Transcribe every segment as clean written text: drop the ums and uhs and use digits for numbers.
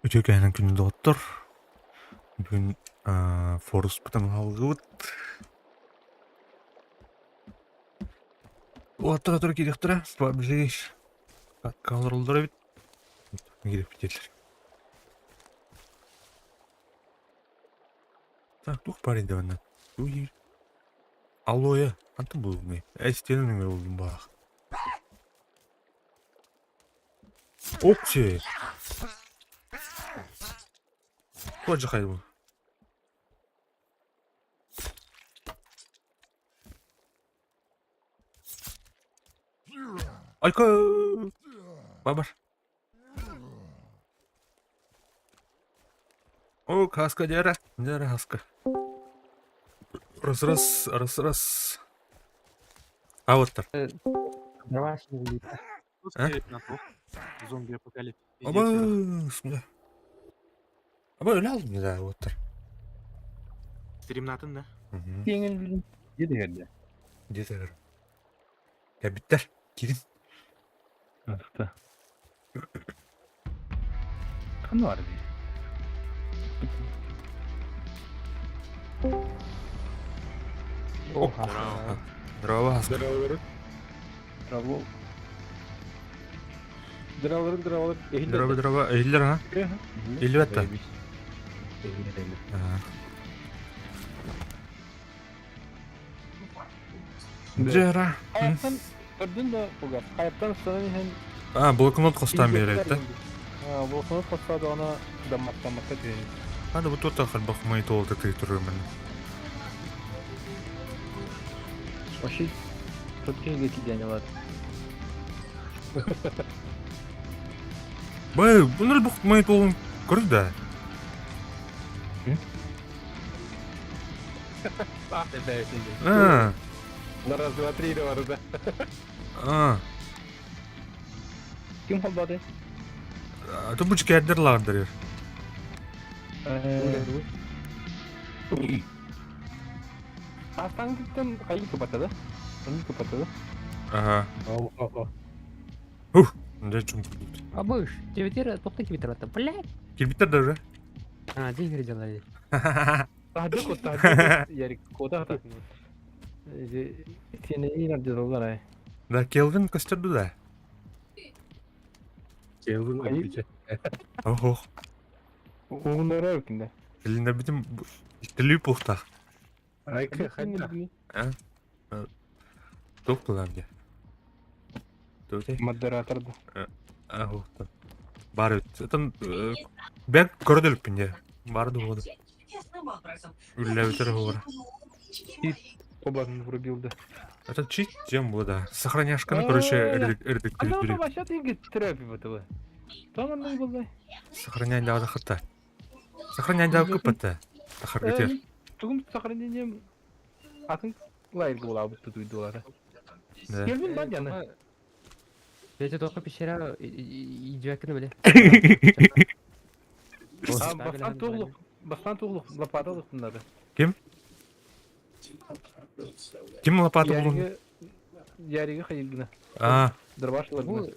Үтүө кэһэнэн күндү доҕоттор! Бүгүн форуспутун аһылгыбыт. Уолаттар өтөрү киириэхтэрэ, PUBG катка олороллор эбит. Киириэхпит дииллэр. Так, туох баар инде манна? Тугу диир? Алоэ, хантан булуҥҥай? Эстиэнэ нөҥүө булдум баах. Опчи! Тоже хайбы. Айка! Бабар. О, каска дера. Дера хаска. Раз раз, раз раз. А вот так. А? Зомби апокалипсис. Аба, смля. Аба өлө алдым да вот. Стримнатын да? Киэҥин билин. Дьиэ Дьиэ Кэбиттэр. Кирин. Аста. Ханна бар дии? Здорово. Здорово. Здорово. Здорово. Здорово, здорово. Здорово, здорово. Эһиллэр ha? Иллибэт Дьэ, Хайаттан көрдүн да пугас. Хайаттан ыстанан иһэн А, блокнот хостаан биэрэр да? Блокнот хостаатаҕына дамматтаммакка түһэн. Надо вот тут халбах мои толты ты туруман. Вообще, тут киһигэ тиийэн бар. Бай, бұны бұқ мои толын көрді да? А. На раз, два, три барда. А. Ким холбады? А то бу кэрдер лаардыр. Астан хайы купатады. Они купатады. Ага. Ух, да чум. Абыш, тебе тоқта кибитер блядь. Кибитер даже. А, деньги делали. Таһырдьа куттаһырдьа Ярик куота хатар. Сиэнэ дьадаллар ай. Да, Келвин көстөрдү да. Келвин өлбүтэ. Ох, ох. Угуннара өкүндэ. Билинэ бүтүн телүү пухтах. Айка хайда. А? Туох кылаам дьэ. Туох Модератор да. А, ох. Бар өт. Бэк көрдөлүкпүн дьэ. Бар дуода. Үллэбитер оҕолор. Оба врубил, да. Это чит тем было, да. Сохраняшканы, короче, редактировать. Она вообще ты терапия этого. Там она была. Сохраняй да хата. Сохраняй да кпт. Тахаргытер. Тугум сохранением атын лайк була бу тутуйдулары. Да. Келбин бар яны. Бете тоқы пещера идиокны биле. Бастан туглук, бастан туглук, лопата лыктыннары. Ким? Ким лопата булун? Яриге хайылгына. А. Дробаш Бу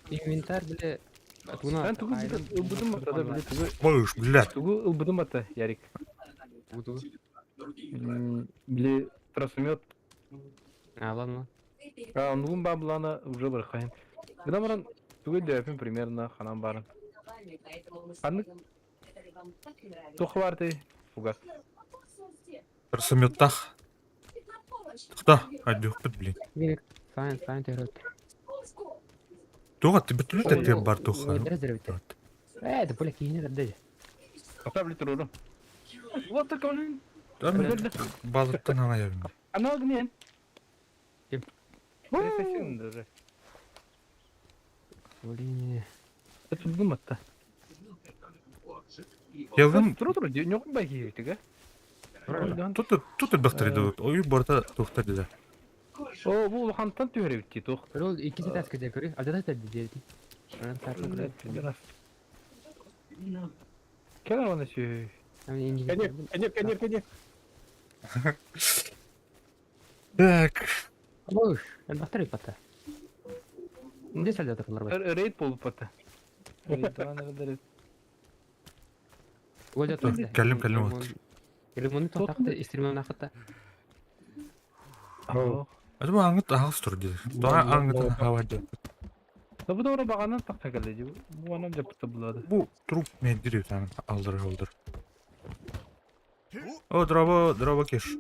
инвентарь биле туна. Мен тугу ылбыдым ата да биле тугу. Боюш, блядь. Тугу ылбыдым ата, Ярик. Бу Биле трасомет. А, ладно. А, нугун баблана уже бар хайын. Гына баран тугу дөпүн примерно ханан барын. Аннык тух барды фугас. Трасометтах. Тахта, адюхпыт, блин. Сайн, сайн терет. Туга, ты бөтүлүт эте бар туха. Э, это поле кийинер әбдәҗ. Поставлю туруру. Вот так он. Балыктан ана ябын. Анал гнен. Ким? Ресесин Блин. Это думать-то. Келдим. Туру туру, нёк байки тиге. Тут тут бахтыр иде. Ой, барта тухта диде. О, бу улахантан түһәребит дии туох. Рол иккisi таска дия көрү. Алдата та диде. Кэлэр оны сүй. Коне, коне, коне, коне. Так. Бош, бахтыр пата. Нде салдатыр бар. Рейд болуп бата. Кэллим, кэллим вот. Телефону тоқтақты, истермен ақытта. Это бу аңыт аҕыс тур диир. Тоҕо аңытын хава диэн. Бу да бағанан тахса кэллэ дии. Бу анам дьаппыта булады. Бу труп меддир үтэн алдыр алдыр. О, дроба, дроба кеш.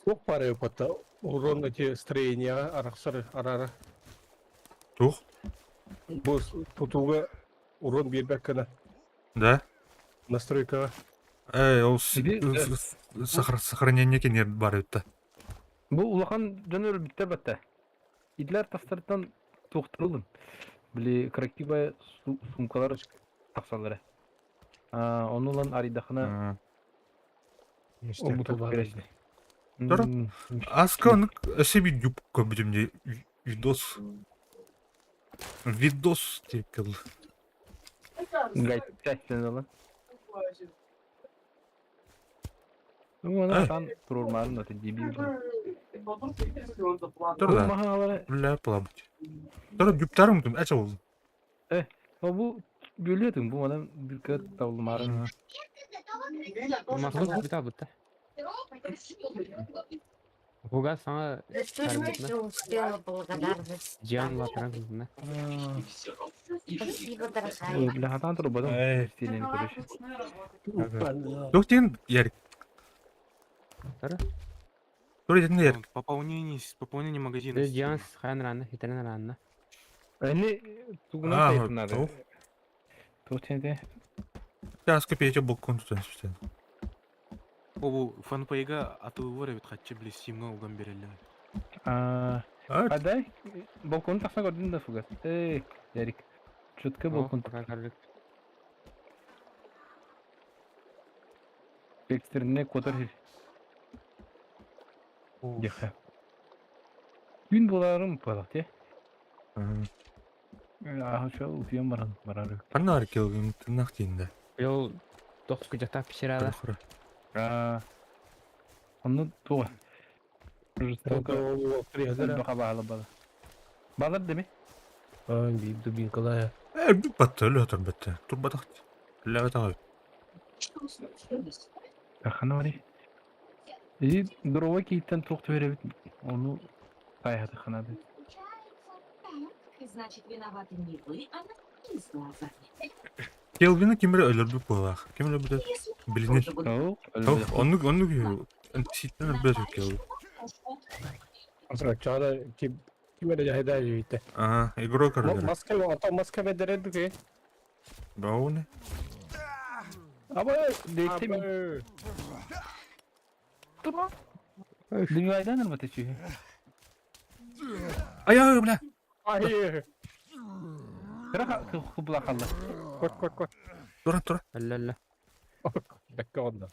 Суох баар эбит урон эти строения арахсар арара. Тух? Бу тутууга урон биэрбэккэ Да? настройкаҕа. Эй, ол сохранение кинер бар эбит. Бу улахан дьон өлбүттэр батта. Идлер тастартан туохтарылын. Били красивая сумкалар тахсаллара. Ону ылан арыйдахына Тура. Аска оны өсө bir юп көбүтүм ди видос. Видос текил. Гайттен ылан. Ну, она там турмарын это дебил. Тур да. Бля, плабыть. Тура юптарым тум, эче ол. Бу бөлөтүң, бу адам бирке табылмарын. Масыл бүта бұтта. Хуга саңа Да что ж ты успела благодарность? жиан латыран күніне. Спасибо, дорогая. Бля, хатан тур бадам. Эй. Стилен короче. Тух тен ярик. Тура. Тура дедин ярик. Пополнение, пополнение магазина. Жиан хаян раны, хитерен раны. Эни тугуна тайтынады. Тух тенде. Аска пече балкон тутан сүтен. Бу фанпейга атылы эбит хатчы били симга уган береллер. Адай балкон тахса көрдүн да фугас. Эй, Ярик. Четко балкон. Экстренне котор хир. Деха. Күн боларым палак те. Аа, шо утуям баран барар. Ханна аркелгин тыннах тиинде. Йол тоқ күжакта пişirada. Хора. Аа. Онну туга. Жестоко. Баха бала. Балар деме? Биир дубинкалая. Э, бу батты, өлө турбатты. Турбатах. Ләбе тагы. Хана бari. И дорога кейттен тук беребит. Ону тайхаты ханады. Значит, виноваты не вы, а на с глазами. Келгини кимре өлөрбүк болах. Ким өлөрбүт? Билинер. Оо, Оннук оннук NPC-тен өлбөт келди. Чана ким ким эрэ жайда жүйті. Аа, игрок өлөр. Маска ата маска бедердик. Бауны. Аба, Дейте Тура. Дүйайдан ырматы чүй. Ай, ай, бля. Ай. Тыра хубла қалды. Кот кот кот. Тура, тура. Әллә-әллә. Бәккә онда.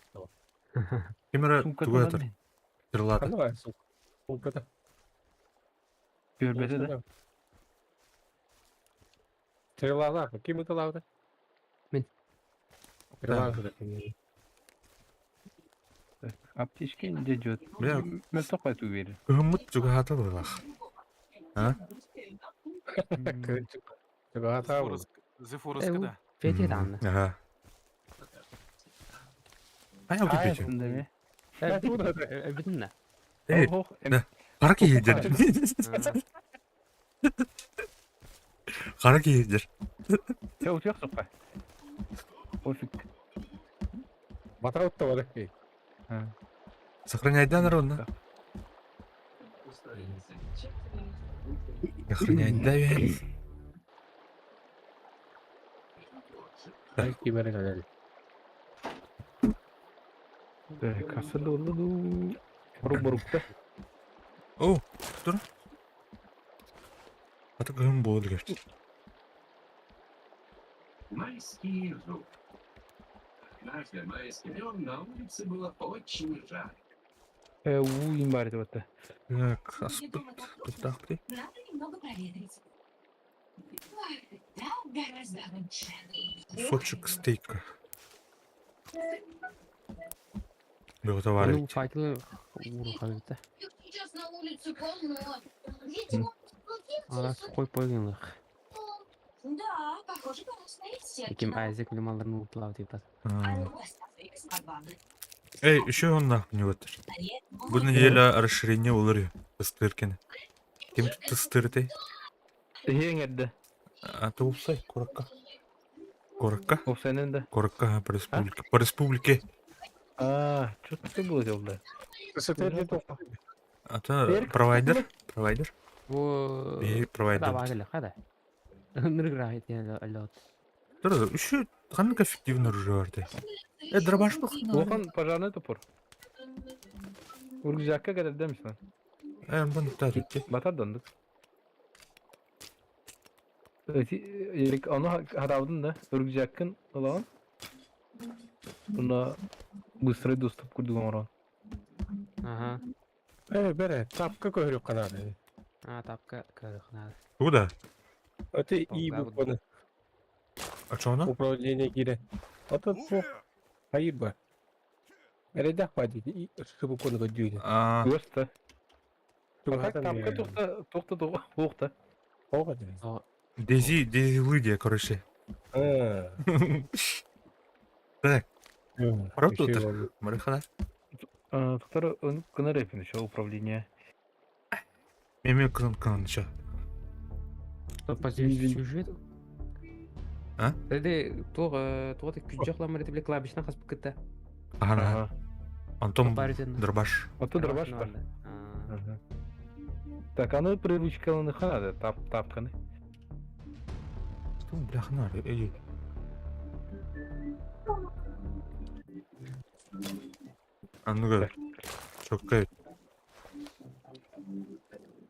Кимре тугатыр. Тырлады. Қандай сумкада. Көрбеті да. Тырлады. Ким ұтылады? Мен. Тырлады. Аптечка инде жөт. Бля. Мен тоқпай тугері. Кыһыммыт чугаһата булах. А? The Forest, да. Фетет анны. Ага. Ай, алды пече. Бүтін Эй, қара кейдер. Қара кейдер. Те утуяқ соққа. Офик. Батыр отта бар. Сохраняй да, ровно. Сохраняй да, ведь. Ким эрэ кэлэр. Касылы олуду. Руб-рубта. О, тура. Ата кыһым буолу кепти. Майский жук. Однажды майский днем на улице было очень жарко. Уин бар деп атты. Так, аспыт, туттахты. Надо немного проветрить. Ой, так гораздо лучше. Кусочек стейка. Приготовали. Ну, факелы урухабыта. Их сейчас на улице полно. Видимо, Ара сухой пойгенлых. Да, похоже, пора смотреть. Ким Айзек малларын ууталаабыт типа. Эй, еще он нахуй не вот. Бу неделя расширение улары. Тыстыркин. Ким тыстырты? Иһиэҥ эрдэ. А ты упсай, куракка. Куракка? Офсайнын да. Куракка по республике. По республике. А, что ты было дело? А то провайдер? Провайдер? Бу И провайдер. Хада хада. Нырграхит аллот. Да, еще ханнык эффективно оружие. Э, дробаш был? Улахан пожарный топор. Рюкзакка кэтэрдэммин. Э, бун тарики. Батар дандык. Эрик, ону хараабытын да, рюкзаккын ылаҕын. Уонна быстрый доступ курдук оҥорон. Ага. Э, бэрэ, тапка көһөрүк канаады. А, тапка көрөхнаа. Куда? Это и букваны А что она? управление кире. Это по хайба. Эрэдэх хватит и чтобы кон годюйна. А, Просто. А так тапка тухта, тухта тухта. Дези, Дези Лыдия, короче. А. Так. Правда тут? Марихана? Второй, он кнарепин еще управление. Меме кын кын чё? Что по сюжету? А? Тэдэ туох туох күжжөх ламар бile клавишна хас букыта. Ага. Антон дробаш. А то дробаш бар. Так, аны привычкаланы ханады, тап тапканы. Что, бля, хана, эй. А ну-ка. Чоккай.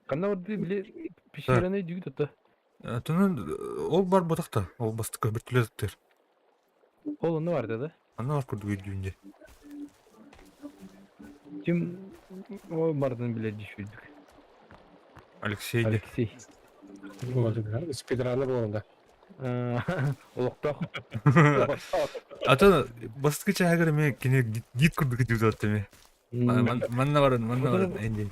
Канна орды бile пещераны дүйт ата. Түнін ол бар бұтақта, ол бастыққа бір түлеттер. Ол оны бар да? Аны бар күрдігі дүйінде. Ким ол бардын биле düşürdük. Алексей де. Алексей. Спидраны болғанда. Олықтақ. Ата бастықы чағыр ме кене гид күрдігі деп жатты ме. Манна барын, манна барын, әнде.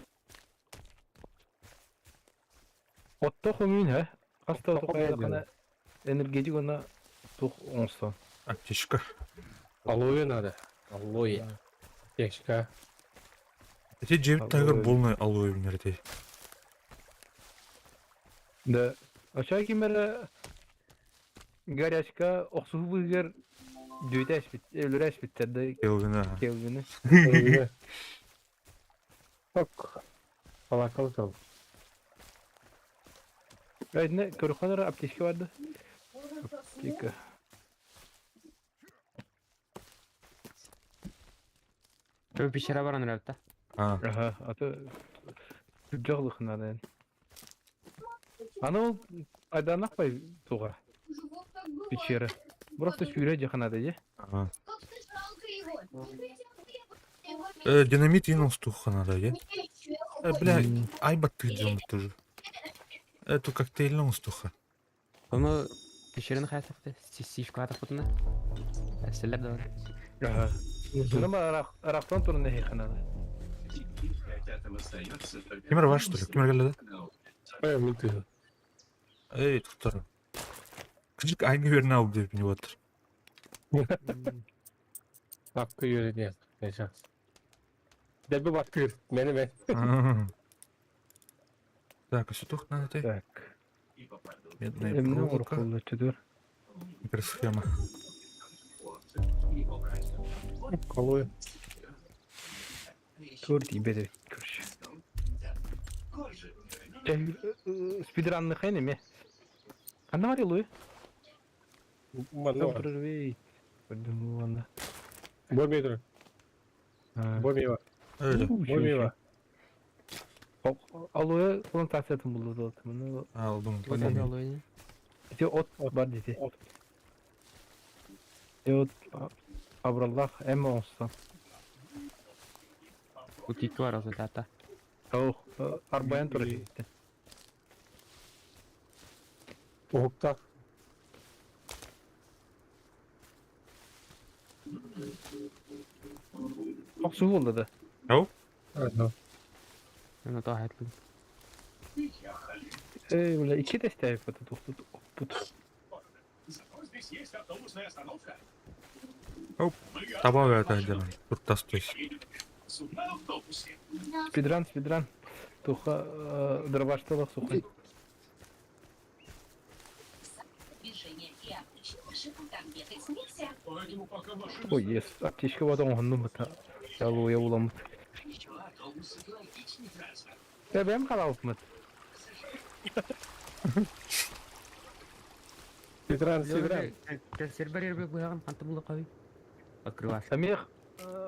Отто хумин, ха? Хаста тоқайда энергетик она тух оңстон. Аптечка. Алоэ надо. Алоэ. Аптечка. Эти жебит тагыр болный алоэ бинерде. Да. Ача кимере горячка оксугу быгер дүйтәш бит, өлөрәш биттерде Келгіні. келгини. Ок. Алакал кал. Айдына көрөхөнөр аптечка барды. Аптека. Чө пещера бар аны рәбтә. Ага, аты жогълухнан. Аны ул айданак бай туга. Пещера. Просто сүйрө жакынады же. Ага. Динамит инул стуханада, е? Бля, айбат ты делал тоже. Эту коктейльный стуха. Оны пещераны хаясакты, сишка атак бутына. Әселләр дә бар. Ага. Нема арактан турун не ханады. Кимер ваш, что ли? Кимер келді? Эй, мен ты. Эй, тоқтар. Кыжык айгы берін алып деп не отыр. Тапка үйренет. Дәбі баткыр. Мені мен. Так, а что надо ты? Так. Медная Эмне проволока. оркулду чөдөр. Микросхема. Алоэ. Төрт ибеде көршү. Спидранны хайны ме. Канда бар илуй? Манна бар. Көрдүм Бомбе Бомбе Бомбе Алоэ плантациятын булду да. Алдым. Алоэ. Ити от бар дети. От абраллах эме оңстон. Утик бар азы дата. Ох, арбаян тура кетти. Уһукта. Оксу болду да. Ау? Ага. Аны та хайтлы. Эй, бля, ики тестәйп бу тут тут. Оп, таба бэйэтэ дьонун туртас түс. Спидран, спидран. Туха дробашталах сухой. Ой, ес, аптечка вот он ну мыта. Ялу я уламыт. Я бэм халалпмыт. Спидран, спидран. Сербер ербе быһаҕын ханта булла Открываш. Самих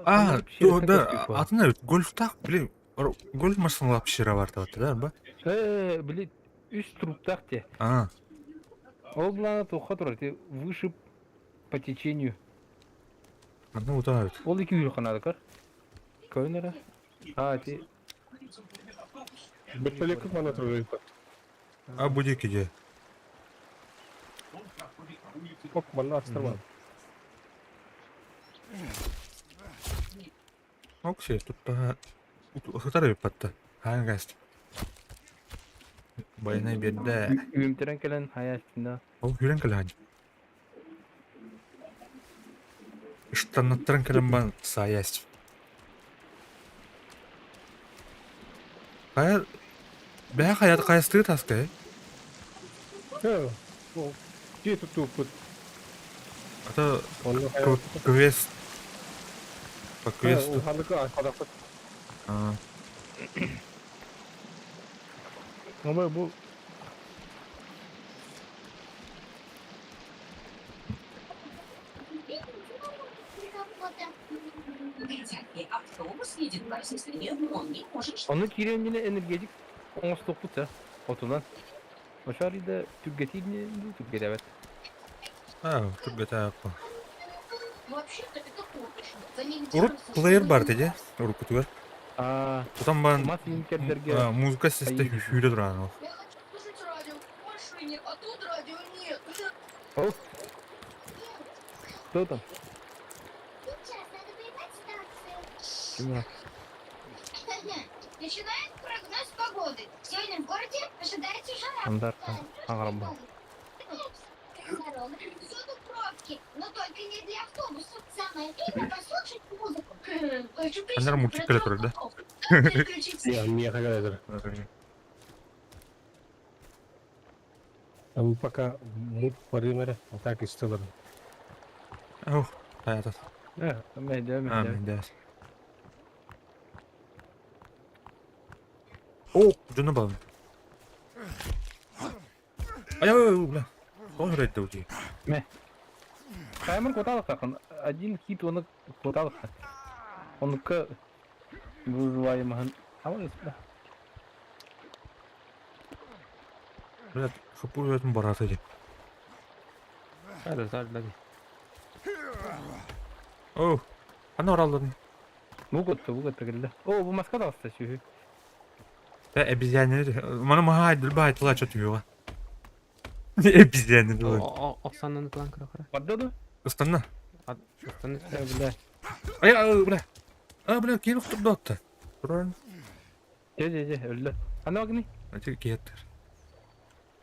А, то, да, атын эбит, гольфтаах, били, гольф машиналаах пещера бар да, ба? Э, били, үс труптаах те. А, Ол былаана туохха турар, ти выше по течению. манна утаа эбит. Ол iki үйрі қанады көр. Көрін А, ти... Бөртөлеккө мана турар. А, будик иде. Оп, манна астырман. Окей, тут Хытар эбит батта. Хаан гаст. Байнай биэрдэ. Үйімтерен келен хаястында. Ол хүрен кэлэһэн. Ыштаннаттаран кэлэн бан саясть. Хайа бэһэ хайа хайастыы таска Э, дьиэ тутууппут. Ата Онно квест. По квесту. Улаханнык айхадахпыт. А, Ama bu Автобус едет по он не может Onu киреніне энергетик оңостуқпут отунан. Ошарида түггетине түггетебет. а, тургата. Вообще-то это точно. Урут плеер бар деди. Урукутугар. А, Потом бан мас инкердерге музыка сесте хүйрө туран. Я хочу слушать радио в машине, а тут радио нет. О! Кто там? Сейчас надо поймать станцию. Ким Начинаем прогноз погоды. Сегодня в городе ожидается жара. Андар. Аңарам. Всюду пробки, но только не для автобусов. Самое время послушать музыку. Хочу Андар мультик про кэлэ турар да. тракторов. Как переключиться? Я миэхэ кэлэ Там пока мут барымара, а так и стылар. Ох, хаята. Э, мэ А, мэ. да. О, дьоно балым. Ай, ай, ай, бля. Тоҕо хүрэй дии. Хаймар куталык Один хит оны куталык. Онука вызываемый. А вот сюда. Бля, хапу өтін бараты дии. Hadi hadi hadi. О, аны оралдын. Бугутта, бугутта келді. О, бу маска да аста сүйі. Та обезьяны. Мана маха дүлбай тыла чөтү юга. Обезьяны дулар. Оксаннан план кыра кыра. Барда да? Ыстанна. Оксанны Э, бля. Ай, ай, бля. А, бля, кийин уктурду атты. Туран. Же, же, же, өлді. Ана огни. Ати киеттер.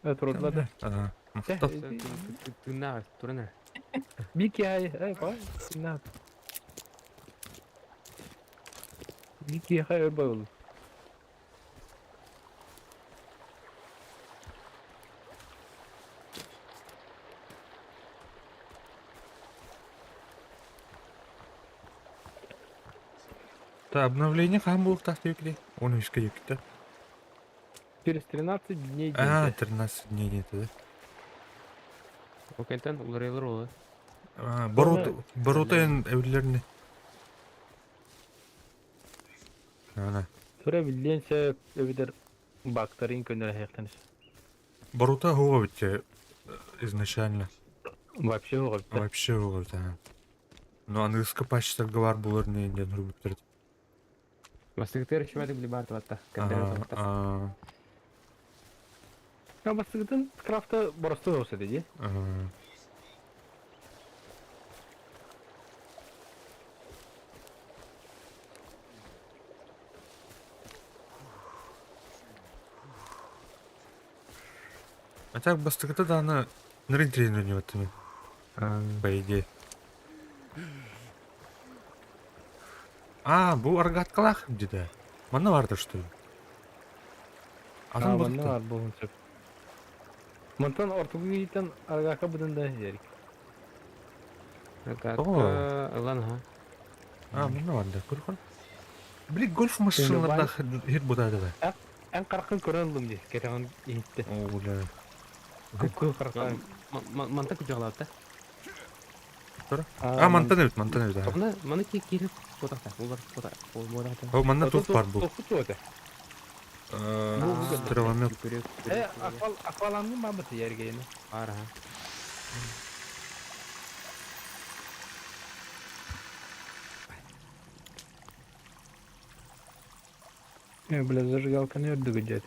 Э, турдла да. А, Же, тынна турана. Бики ай, эй, бай. На. Бики хай өлбай ол. Та обновление хаан булуктаах диэки. Он үскэ диэки Через 13 дней. А, 13 дней нет, да? Окентен уларыйлар олы. А, Боруто, Боруто эвлерни. Ана. Тура билленсе өбүдер бактерин көнөр хаяктаныс. Боруто хуга бит изначально. Вообще оҕо. Вообще хуга бит. ага. Но аныгыска пачтарга бар булар не инден хурбуттар. Бастыгытыр шимады били бар табатта. А, А бастыгытын крафта боросту болса деди. а, А так бастыгыта да аны нырын тренер не ваттым. По идее. А, бу аргаткалаах где-то. Манна баарда что ли? Атын А, манна буолта. баар буолуон сөп. Мантан ортоку киһиттэн аргака быдан да иһэрик. Рогатка ылан аха. А, манна баарда. Көрөхөн. Били гольф машиналардаах хит бутаатыга. Эн хараххын көрөн ыллым дии, кэтэҕин иһиттэ. О, бля. Кып-кыһыл харахтаах. Манта күдьэҕэлээбитэ. А, мантан эбит, мантан эбит. Маны маны киирip куотахта. Улар куота. Буолар. О, манна туох бар бу? Туохпут туох этэ? Стреломет. Э, аквал аквалангын баабыт яргейни. Бар аха. Э, бля, зажигалканы өрдүгү дьэт.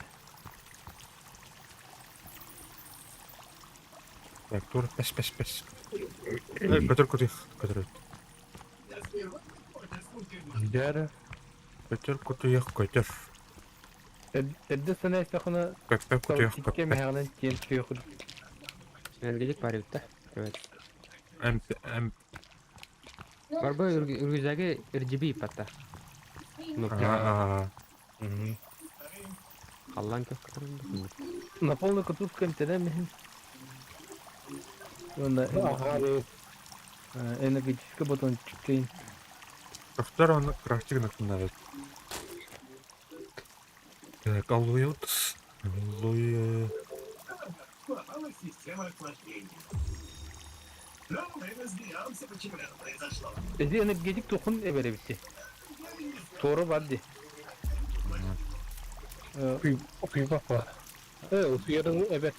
Так, тур, пес, пес, пес. Э, көтөр кутуйах, көтөр. Дьэрэ. Көтөр кутуйах, көтөр. Эрдэ санаа истэххинэ Көппө кутуйах, икки көппө. эмэһэҕинэн тиэн түһүөххүт. Энергетик бар эбит да. Evet. М, М. Барбы үргүзәге RGB патта. Ну, А, Халлан көх көтөрүн. На полную катушку эмтэнэн Уонна энергетический батончик. Көхтөр оны крафтик нахтыннары. Так, аллуя. Аллуя. Сломалась система охлаждения. Но мы разберемся, почему это произошло. Эзи энергетик тухун эберебитти. Туора бар ди. Куйбапа. Э, утуярың эбет.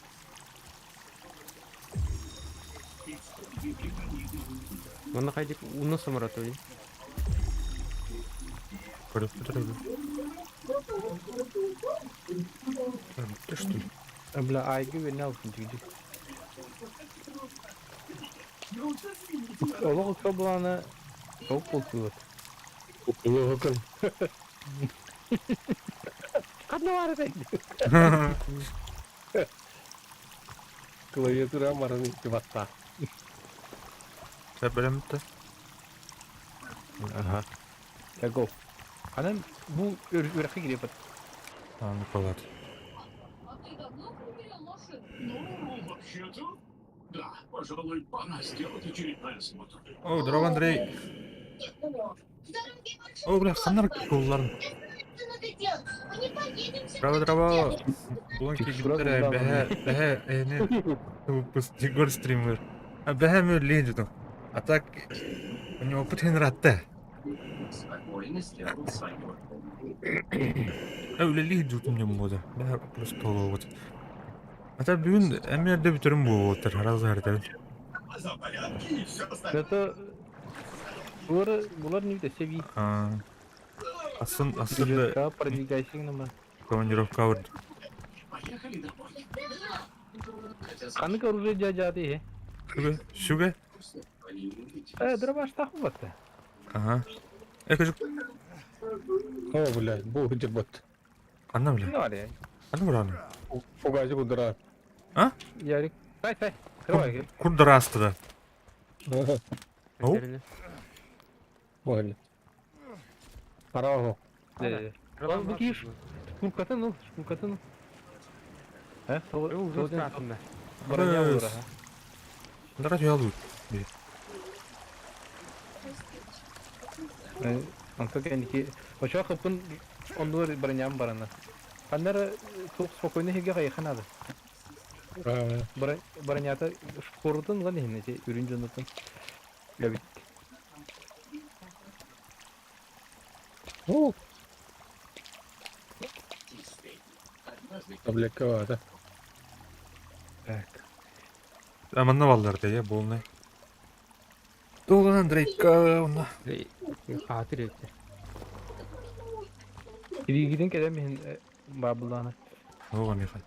Манна хайдик уна самарат ой. Көрөп турабы. Ты что ли? Бля, айгы верне алсын дүйдүк. Олох ыкса булаана топ болсуут. Улугукун. Ханна бар этэй? Клавиатура мараны батта. Сәбәрәмтә. Ага. Я го. Анан бу үрәхи кирип. Аны калат. А ты давно проверял машину? Ну, вообще-то, да, пожалуй, пора сделать очередной осмотр. О, здорово, Андрей. О, бля, ханнар кулларын. Что надо делать? Мы не поедем все Браво, браво. Булан кигиттер бәһә, бәһә, эне выпуск Егор стример. А бәһә мө лень А так у него опыт хенратта. Спокойно сделал свою. Ә үлелих жутум нем мода. Бәһә просто вот. А так бүгүн эмерде бүтөрүм болуп харазы хартар. Глаза в порядке и все остальное. Это булар булар не севи. А Асын асын да Продвигайся нама. командировка бар. Поехали домой. Хотя Канык оружие дяди хе. Шүгө, шүгө. Э, дробаш тахып батта. Ага. Э, көжүк. О, бля, бу бот. Анна бля. Не бар я. Анна бураны. Фугазик удара. Ярик. Сай сай. Кырбай. Курдара астыда. Оу. Ой. Караго. Ол бу киш. Шкуркатын ну, шкуркатын. Э, сол Уже стратында. Броня бура. Дара ялу. Онто кэнники очоо хыппын оннугар броням барана. Ханнара туох спокойно хиге хайыха надо. Бронята шкурутун ган ихинне те үрүн жонутун. Лебит. О. Таблетка бар. Так. Аманна баллар да я болны. Долган Андрейка онна. Хатыр этте. Иригиден кэлэн миһин баабылаана. Ога Михаил.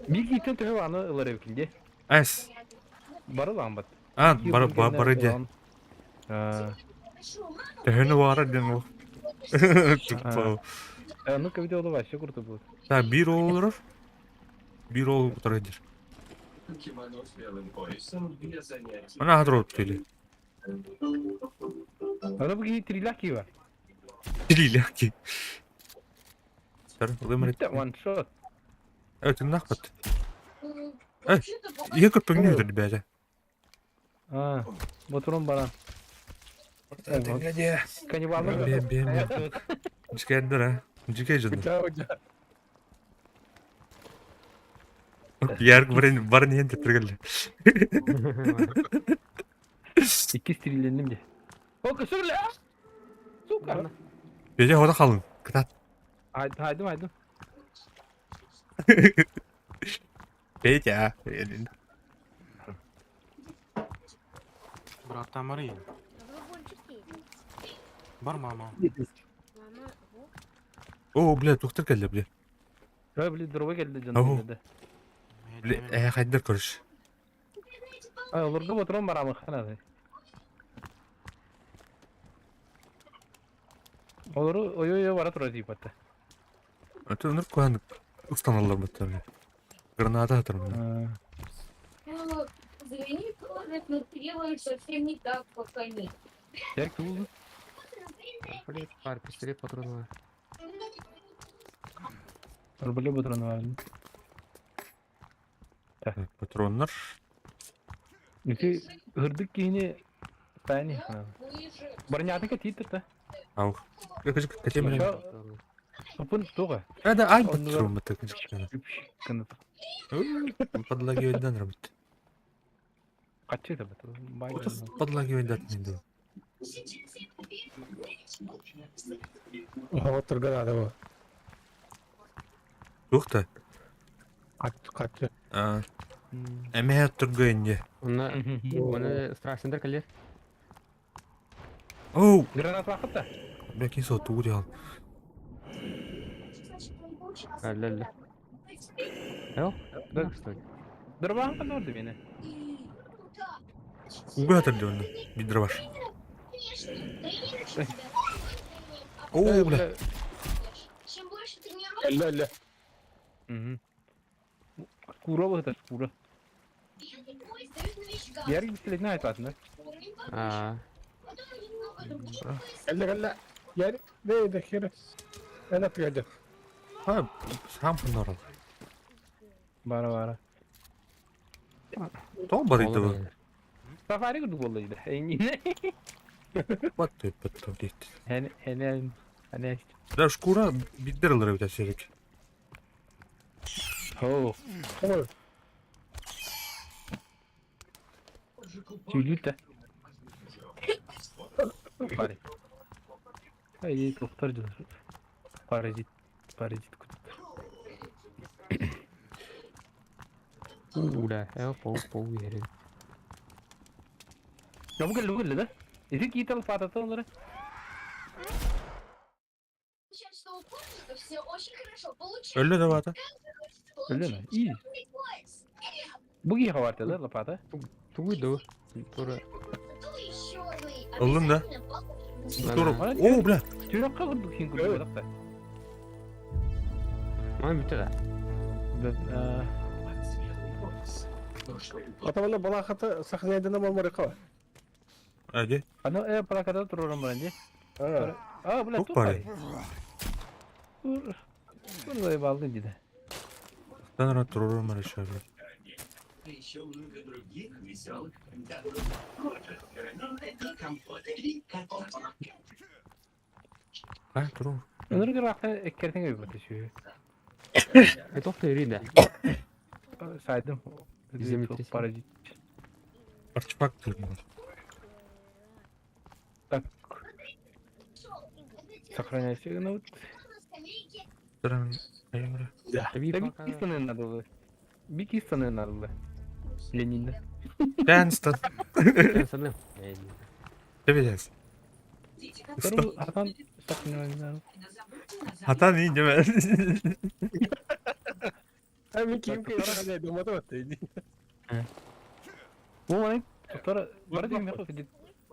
Бир киитен төһө аны ылар эбикин Эс. Барылаан бат. А, бар бар бар иде. Төһөнү бара ден ол. Тупо. Ну-ка видео вообще круто будет. Так, бир олорор. Бир ол кутар эдир. Кимоно с белым поясом для занятий. Она гадрот или. Аны бу киһи трилях киһи бар. Трилях киһи. Вымрет. One shot. Это нахпат. Э, я как поменяю, ребята. А, ботурун баран. Каннибаллар. Бем, бем, бем. Дьикэйдэр, а? Дьикэй дьоно. Ярк баран баран иһэн тэптэргэллэ. Иккис тирилэнним дии. О, көсүрлэ! Сука! Бэйэ хода халыҥ. Кытаат. Хайдым, хайдым. Петя. Брата Мария. Бар мама. О, бля, тухтар кэллэ, бля. Ой, бля, дорога кэллэ дьон. Ау. Бля, э, хайдар көрүш. Ай, олорго ботурон барамы ханады. Олору ой-ой-ой бара турар тиипатта. Это өнөр куһаан устаналлар баттар. Граната атар. Извини, Клодет, но ты делаешь совсем не так, как они. Ярк тулду. Блять, пар, пистолет патронов. Арбалет патроны бар. Патроннар. Ити ырдык киһини тани. Барнятыка тииттер Ау. Катем Тупун туга. А да, ай патрон баттар. Подлагивать работает. Качы да бат. Подлагивать дат не было. Вот граната его. Тух-то. Качы. Эмээ тургэнье. Онна, оны страшныдар кэлэр. Оу! Граната вакытта. Бля, кин сол тугу дьал. Алле-алле. Эл? Да, что ли? Дырбаан канорды мени. Уга атыр онда. Бидроваш. Оу, бля. Чем больше тренировок, Әллә, әллә. Кура бу это кура. пьяный поезд дают новичкам. Ярик пистолетин айтпатын да. Уровень повыше, А, потом немного другой поезд. Әллә, әллә. Ярик, не, да хер. Әнә пиядә. Ха, сам фонарал. Бара бара. Тоң бар иде бу. Сафари курдук болду иде. Эңине. Бат деп бат дейт. Эне эне эне. Да шкура биддер бит серик. Оу. Ой, Түйүлүт да. Пари. Ай, токтор жыл. Паразит. Паразит күт. Уля, эл, пол, пол, верен. Я бу келди, бу келди да. Эти кийит алып атата олары. Сейчас, что у Коржика все очень хорошо получается. Өллө да бата. Өллө ме? И. Поезд. Бу кийи хабарты да лопата. Тугуй да. Тура. То и черный. Олын да. Обязательно похож на Тур. О, бля. Түйрөккө курдук син курдук да. Мана бүтті да. Под светлый пояс. Но что Атамана балахата сохраняйдана мамарыка. Ади. Аны э плаката турурум баран ди. А, А, бля, Тук тук барый. Тур. Тур балды диде. Танра туруру мараша. еще много других веселых кандидатов. Гранаты, компоты и кота. Ха, туру. Өнөр ракта эккертең өйбөт шү. Э, тоқта үйрен да. Сайдым. Землетрясение. Паразит. Артефакт турму. Так, сохраняйся, ну вот. Турам. Айымра. Да. Да бик кистаны надо было. Бик кистаны надо было. Ленин. Дэнстон. Тебе Туру атан сохраняйся. Хатан ин деме. а мен киім киіп сохраняйды, ұмытып атты. Бу маны тур бар дим мен хо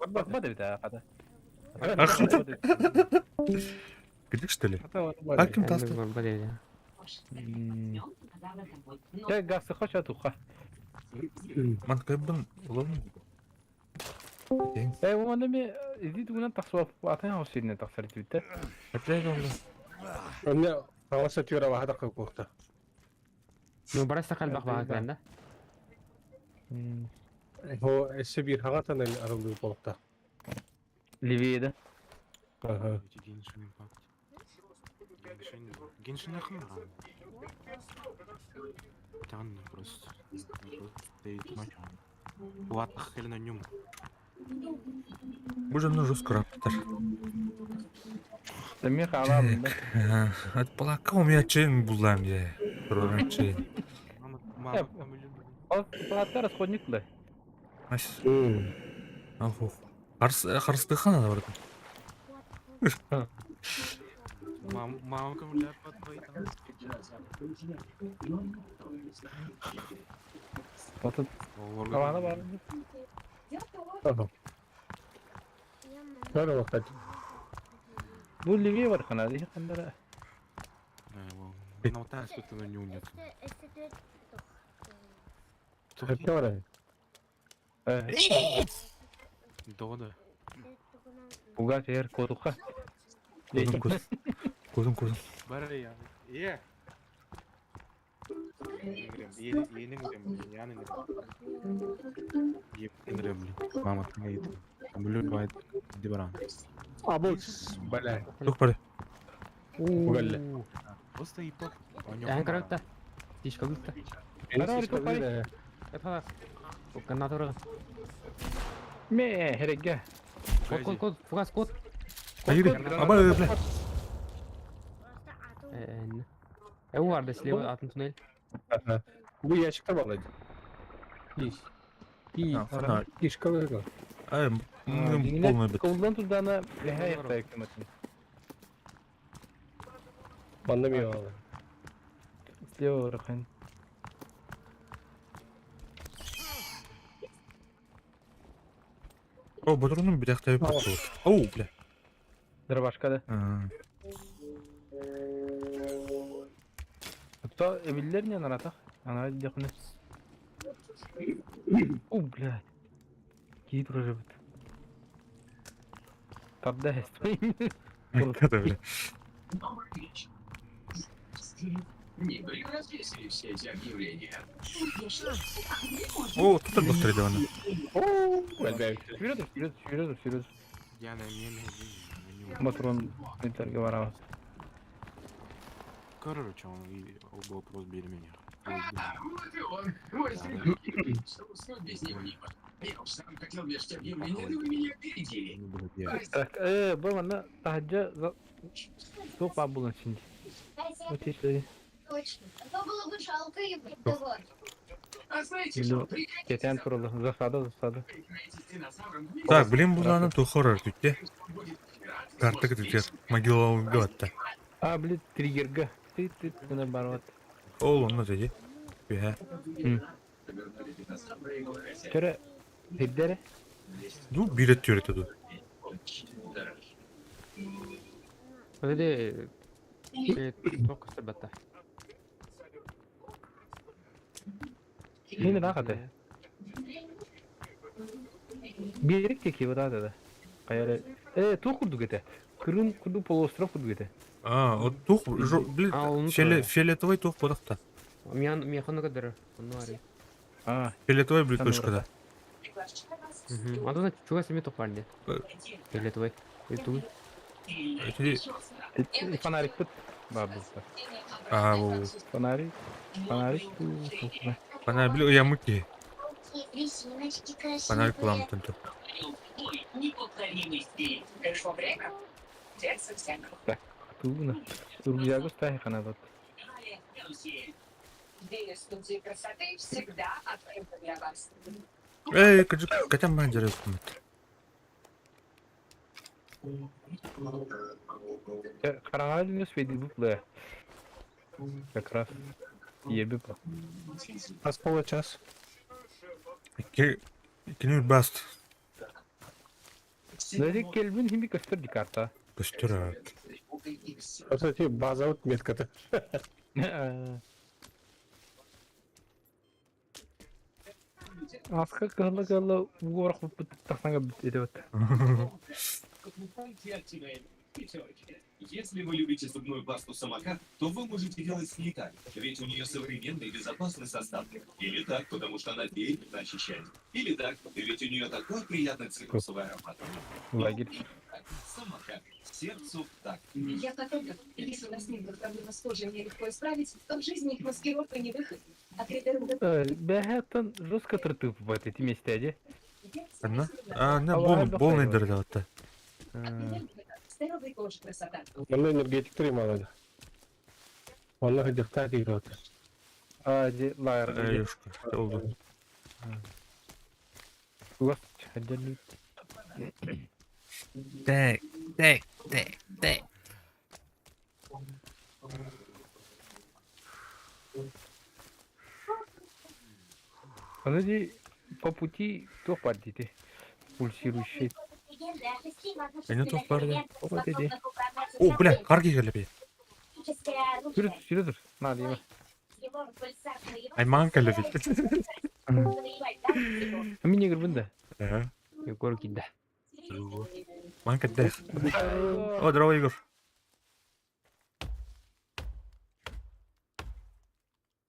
Бак бат бит хата. Где что ли? А ким таста? Я газ хоча туха. Манкайбын улам. Э, уонна ми иди тугунан тахсыбап атын хаус сиринэн тахсар этибиттэр. Опять он. Онно хаҥас өтүгэр абаһа тахха куохта. Ну, барас халбах баҕа кэлэн да. О, өссө биир хаҥа тоннель арыллыы буолта. Левее, да? Ага. Эти Genshin Impact. Genshin... Genshin ахын Тян просто. Стоит мать. Платных хрен на нем. Боже, ну жестко раптор. Да мен хаалаабын да. От полака у меня чин булам я. Проран чин. Мама, мама, там или... Палатта расходник да. Ась. Аху. Харс харстыхана да барда. Мам, мамка, бля, под твои там. Отут хаалаана бар. Ага. Бары вакыт. Бу левее бар хана, дии хандара. На вот так на нем нет. Өттө Э, Да, да. Уга сер котуха. Козым козым. Козым козым. Бары я. Е. Мама, ты Блю бывает дебран. Абус, бля. Тух бары. Угалла. Просто и поп. Эн каракта. Тишка гутта. Это. Канатора. Ме, хереге. Кот кот кот, фугас кот. Айыр. Аба, бля. Э, э, слева атын туннель. Ага. Бу ящикте бар иде. Иш. И, А, ишка бер. Ай, полный бит. Колдан турдана леха яктайык тематын. Манна ми алды. Слева бар хан. О, батронум бит ахтай бит. Оу, бля. Дробашка да. А, То эбиллер не наратах. Ана дихне. О, блядь. Кит проживет. Тарда Это, бля. Добрый вечер. Не вы развесили все эти объявления? О, тут так быстрее давно. Вперед, вперед, вперед, вперед. Я на меня Батрон нетарге барабыз. Короче, он и вопрос бери меня. А, вот и он, мой средний. Что уснуть без него не мог. Я уж сам хотел вешать объявление, но вы меня опередили. Так, э, бу манна таһаджа туох баар булан синди. Вот если Точно. А то было бы жалко ее продавать. А знаете Или что, приходите кетен завтра, туралы засада засада. поиграйте с динозавром вместе. Так, блин, буланы тухорор түтте. Он будет рад, и Карта сможет күтер. Могила гатта. А, блин, триггерга. Ты ты ты наоборот. Ол, онна теди. Бе. Повернули динозавра его хозяин. Төрө хиддере. Ду билет түрөтө ду. Очень дорогой. Öyle Çok kısa Хин рахаты. Берик теки вот да. Кайра. Э, ту курдук эте. Крым курду полуостров курдук эте. А, вот тух, блин, А, он фиоле- тоже. фиолетовый тух бодақта. Миан михан кадыр. Onu arıyor. А, Фиолетовый, блин, Там точка, да. Hı. Анда чуга семи топарdı. Фиолетовый. Ту. Эти- фонарик пыт. Бабуста. А, во. Фонарик. Фонарик. ту, ту, Фонарь, блин, я муки. Резиночки красивые. Фонарь кулам тунту. Ой, неповторимый стиль. Пришло время деться всем. Тугуна. Тургузягу стави ханадот. Двери студии красоты всегда открыты для вас. Эй, катям бандеры. Караңа не успели буплы. Как раз. Ебе по. Ас получас. Кинүр баст. Знаете, Кельвин хими костер ди карта. Костер. Вот эти база вот метка-то. Аска кыһалла-кыһалла ууга бырахпыппыт тахсан кэлбит этибит. Если вы любите зубную пасту «Самокат», то вы можете делать с ней так, ведь у нее современный безопасный состав. Или так, потому что она бережно очищает. Или так, ведь у нее такой приятный цитрусовый аромат. Лагерь. Так, «Самокат». Сердцу так. Я фотограф. Если у нас нет проблемы с кожей, мне легко исправить, то в жизни их маскировка не выход. А 3D Бэһэттэн жестко тыртыып эти месте дии. Анна? А, на Аллаһ бол полный дырдалатта. Здоровой кожи красота. Онно энергетик малады. Онно хыдьахтаах киирбэт. А, ди лагерь. Аюшка, oldu. Угас отдельный. Так, так, так, так. Аны ди по пути туох бар дити. Пульсирующий. Эне туох бар да? Вот иди. О, бля, карги келепи. Сүрүт, сүрүт. На, дима. Айман келепи. Мин егер да. Ага. Егор кидда. Ман кедде. О, здорово, Егор.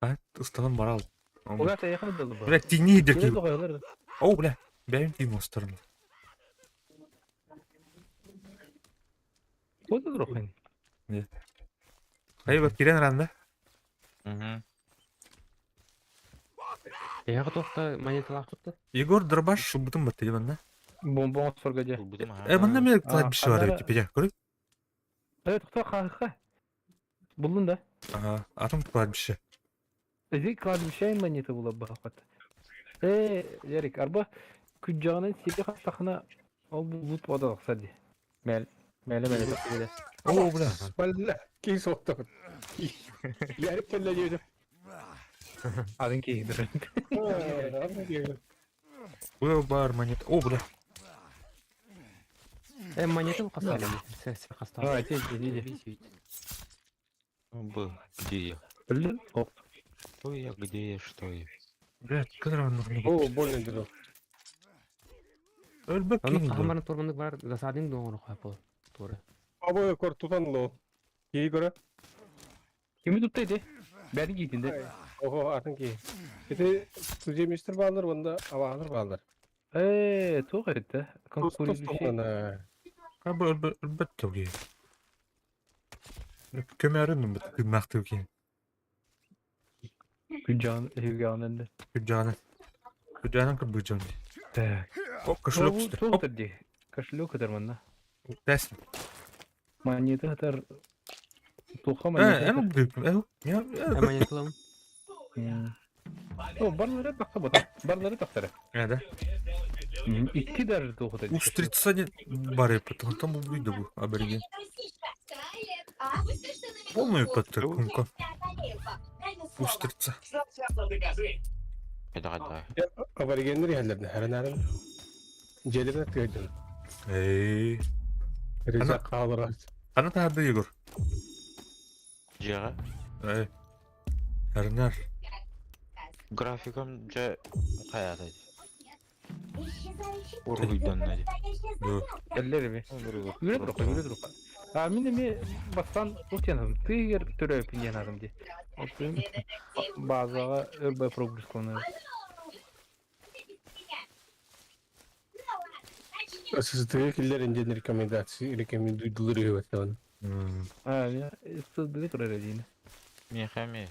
А, устанам барал. Угас аяхын да бу. Бля, тини Сүрүт дерки. оҕолор. О, бля. Бэйм тим устарым. Вот рухын. Ай, бak кирен ранда. Эһэ туохта монеталаах тутта. Егор дробаш шубутун батты дебан Бомбон сорга дьэ. Э, манна мен А, кладбище бар ханара- теперь. Көрү? Э, тохтоо хаха. Булдун да. Ага, атом кладбище. Эзи кладбище монета була бахат. Э, Ярик, арба күджагынан сири хастахына ол бу лут бода тахсар ди. Мэл, мэле мэле. О, бля. Бля, киһи суохтаах. Ярик кэллэ диэбитим. Атын киһи Бу бар монет. О, бля. Э, монету хастали. Сэ хастали. А, те, те, те. Б, где я? Блин, оп. Что я, где я, что я? Бля, кадр нужно. О, больно дырыл. Өлбөк Аны киң. хаһамарын турмандык бар, засадың доңор хапы. Тура. Абы кор тутан ло. Киһи көрө. Кими тутта ити? Бәрин кийтинде. Ого, атын киһи. Ити туземистер баалар, онда абаалар баалар. Э, туох этте. Тус тус Конкурирующий. туһунан. Абы өлбөк өлбөк тоги. Көмөрүн бит тымнакты ки. Күджаган, хүгәнен. Күджаны. Күджаны кырбыжан. Так. Оп, кошелек түсті. Туох Оп, ди. Кошелек көтөр манна. тәс. Монета көтөр. Туха Э, монета. эну бүп. Э, я. Э, монеталам. О, барлары тахта бота. Барлары тахтары. Э, да. Икки даже туох көтөр. Устрица не бары, потому там убийду бу, абориген. Полную подкумка. Устрица. Это да. Аборигеннер иһэллэрин харанарын. Дьиэлэрин тыгайдын. Эй. Риза хаалара. Ана тарды Егор. Жега. Эй. Арнар. Графикам же хаята. Уруйдан нади. Ду. Эллер би. Үрэ туруха, үрэ туруха. А мин эми бастан утянам. Тыгер төрөп иненадым ди. Отын базага өрбө прогресс кылынар. Сызытыгы киллер инден рекомендации рекомендуйдулар үһүбэттэн. А, я сыздыгы турар эдине. Мехами.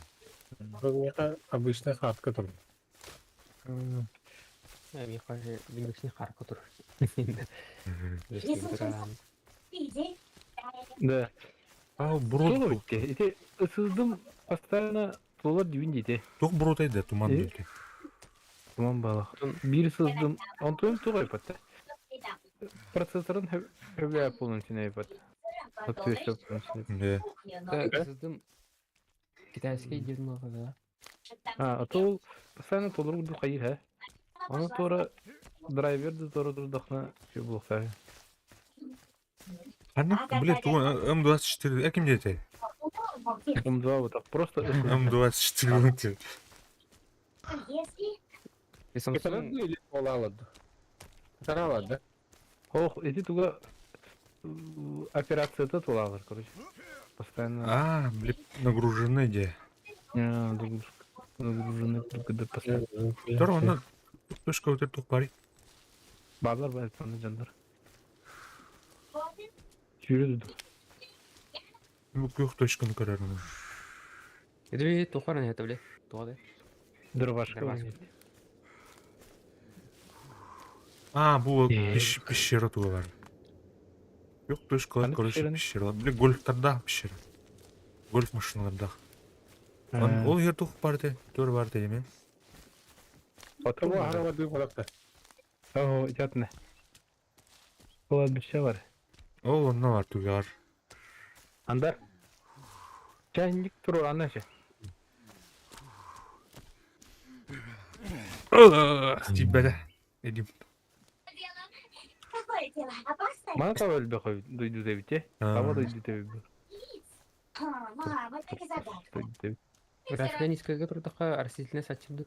Меха обычная хатка тур. Э, ми хаже виндексни харка тур. Да. А, брод. Соло битте. Ити ысыздым постоянно толар дүйүн дейти. Тук брод айда туман Э? бүлті. Туман балах. Бир сыздым. Онтуем тугай патта. Процессорын хөбө полностью не пат. Да. Э, сыздым китайский дерьмо да. А, а то ол постоянно толар уду кайыр ха. Аны тора драйвер да тора дурдахна все булса. Ана, бля, ту М24, ә ким дете? М2 вот так просто М24 өте. Samsung или олалады. Таралады. Ох, эти туга операцията тулалар, короче. Постоянно. А, блин, нагружены где. А, нагрузка. Нагружены только да постоянно. Здорово, на точка вот эту пари. Баблар бар, аны жандар. Сүүрэ дуду. Бу күөх точканы көрөрүм. Иди тухаран это бля. Тугады. Дробашка. Дробашка. А, бу Э. пещера туга бар. Күөх точкалар, Ханнык короче, пещераны? пещера. Блин, гольфтарда пещера. Гольф машиналарда. Ол ер тух бар де, төр бар де емен. Того аралады болакта. О, ятны. Кладбище бар. Ол онно бар тугар. Андар. Чайник туру ана же. Тибәлә. Эдим. Какое дело? Опасное? Мана таба өлбө кой дойду дебите. Таба дойду дебит. А, мама, так и загадка. Дойду дебит. Графика низкая турдаха растительная сачымды.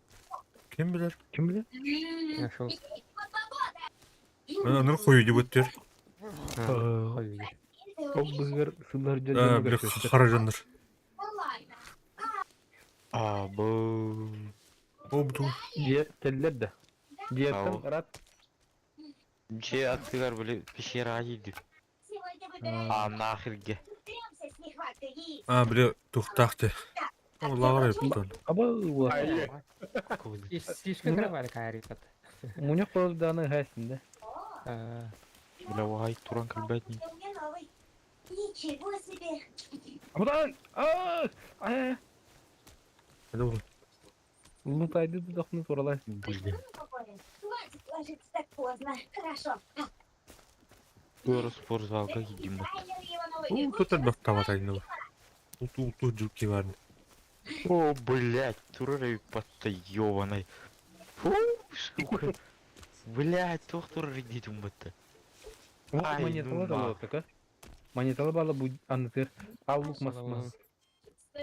Кем билер? Ким билер? Нашел. Аны кою дип өттер. Ой. Ол бызгар сылар Э, бля, харажандар. Ладно. А, бу. О, бу. Дие теллер да. Диеттен Ау. рат. Же аттыгар били пещера иди. Сегодня выбираем. А нахерге. Деремся с нехваткой яиц. А, бля, тухтахты. О, лавра ептон. Аба ула. Слишком кровали кайрикат. Муня колданы хасинде. Бля, вай, туран кальбетни. У меня новый. Ничего себе. Абда! А! А! Это было. Лутайды дохну туралай. Блин. Ну, Хватит ложиться так поздно. Хорошо. Көрі спортзалга идим. Дизайнер его новый У, бегущий тут бактава тайны. Уту уту жуки бар. О, блядь, турары патта ёбаный. Фу, сука. Блядь, тух турары дедим батта. Ай, Монетала ну да нах. така. Монетала бала бу анытыр. Аллук масма.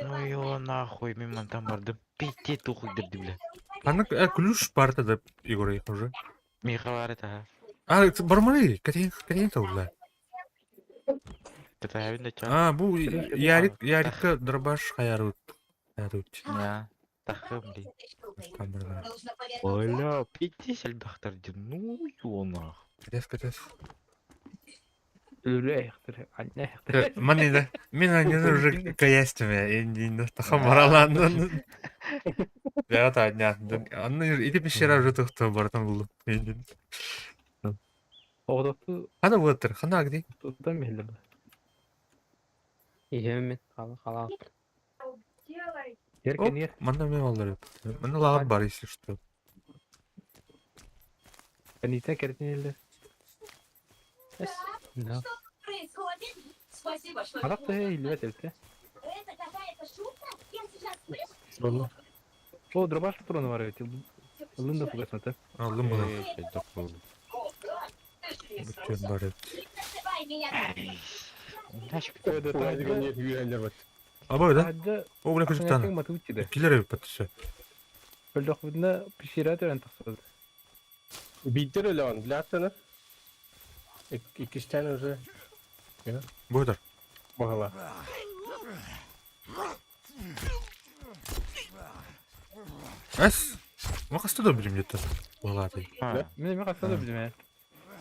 Ну его нахуй, мен там бардым. Петте туху дырды, бля. Аны э, ключ барда да Егор уже. Миха это, А, бармары, катен катен таула. Это я ча. А, бу Ярик Ярикка дробаш хаярут. Хаярут. Я. Тахым, блин. Там бар. Нужно повернуться. Бля, петте сальбахтар ну его нах. Катес катес. Үле яхтыр. Анне яхтыр. Мани да. Мен аны уже каястым я. Инди тахам баралан. Я та дня. Аны иди пещера уже тухта бартан булду. Инди. Оғдоқту Хана булаттыр. Хана где? туттан мехлер. Иһэммин хала хала. Еркен ер. Манда мен алдар. Манда лагар бар если что. Канитен керетин елдер. Да. Происходит? Спасибо, что Арак та илбет элте. Это какая-то шутка? Я сейчас слышу. О, дробаш патроны бар эти. Лында фугасмата. Алдым буну. Эй, Бүтін бар еді. Не называй меня так. Үйренер бат. Абай да? Хадда О, бля, көжіктаны. матучиде. Килер ебіп бітті. Өлдөх бұдына пещера төрен тақсады. Биттер эле он, ляттаны. Иккистен уже Бойдар. бағала. Әс. Мақасты да білім жетті. Олады. Мен мен қасады білім,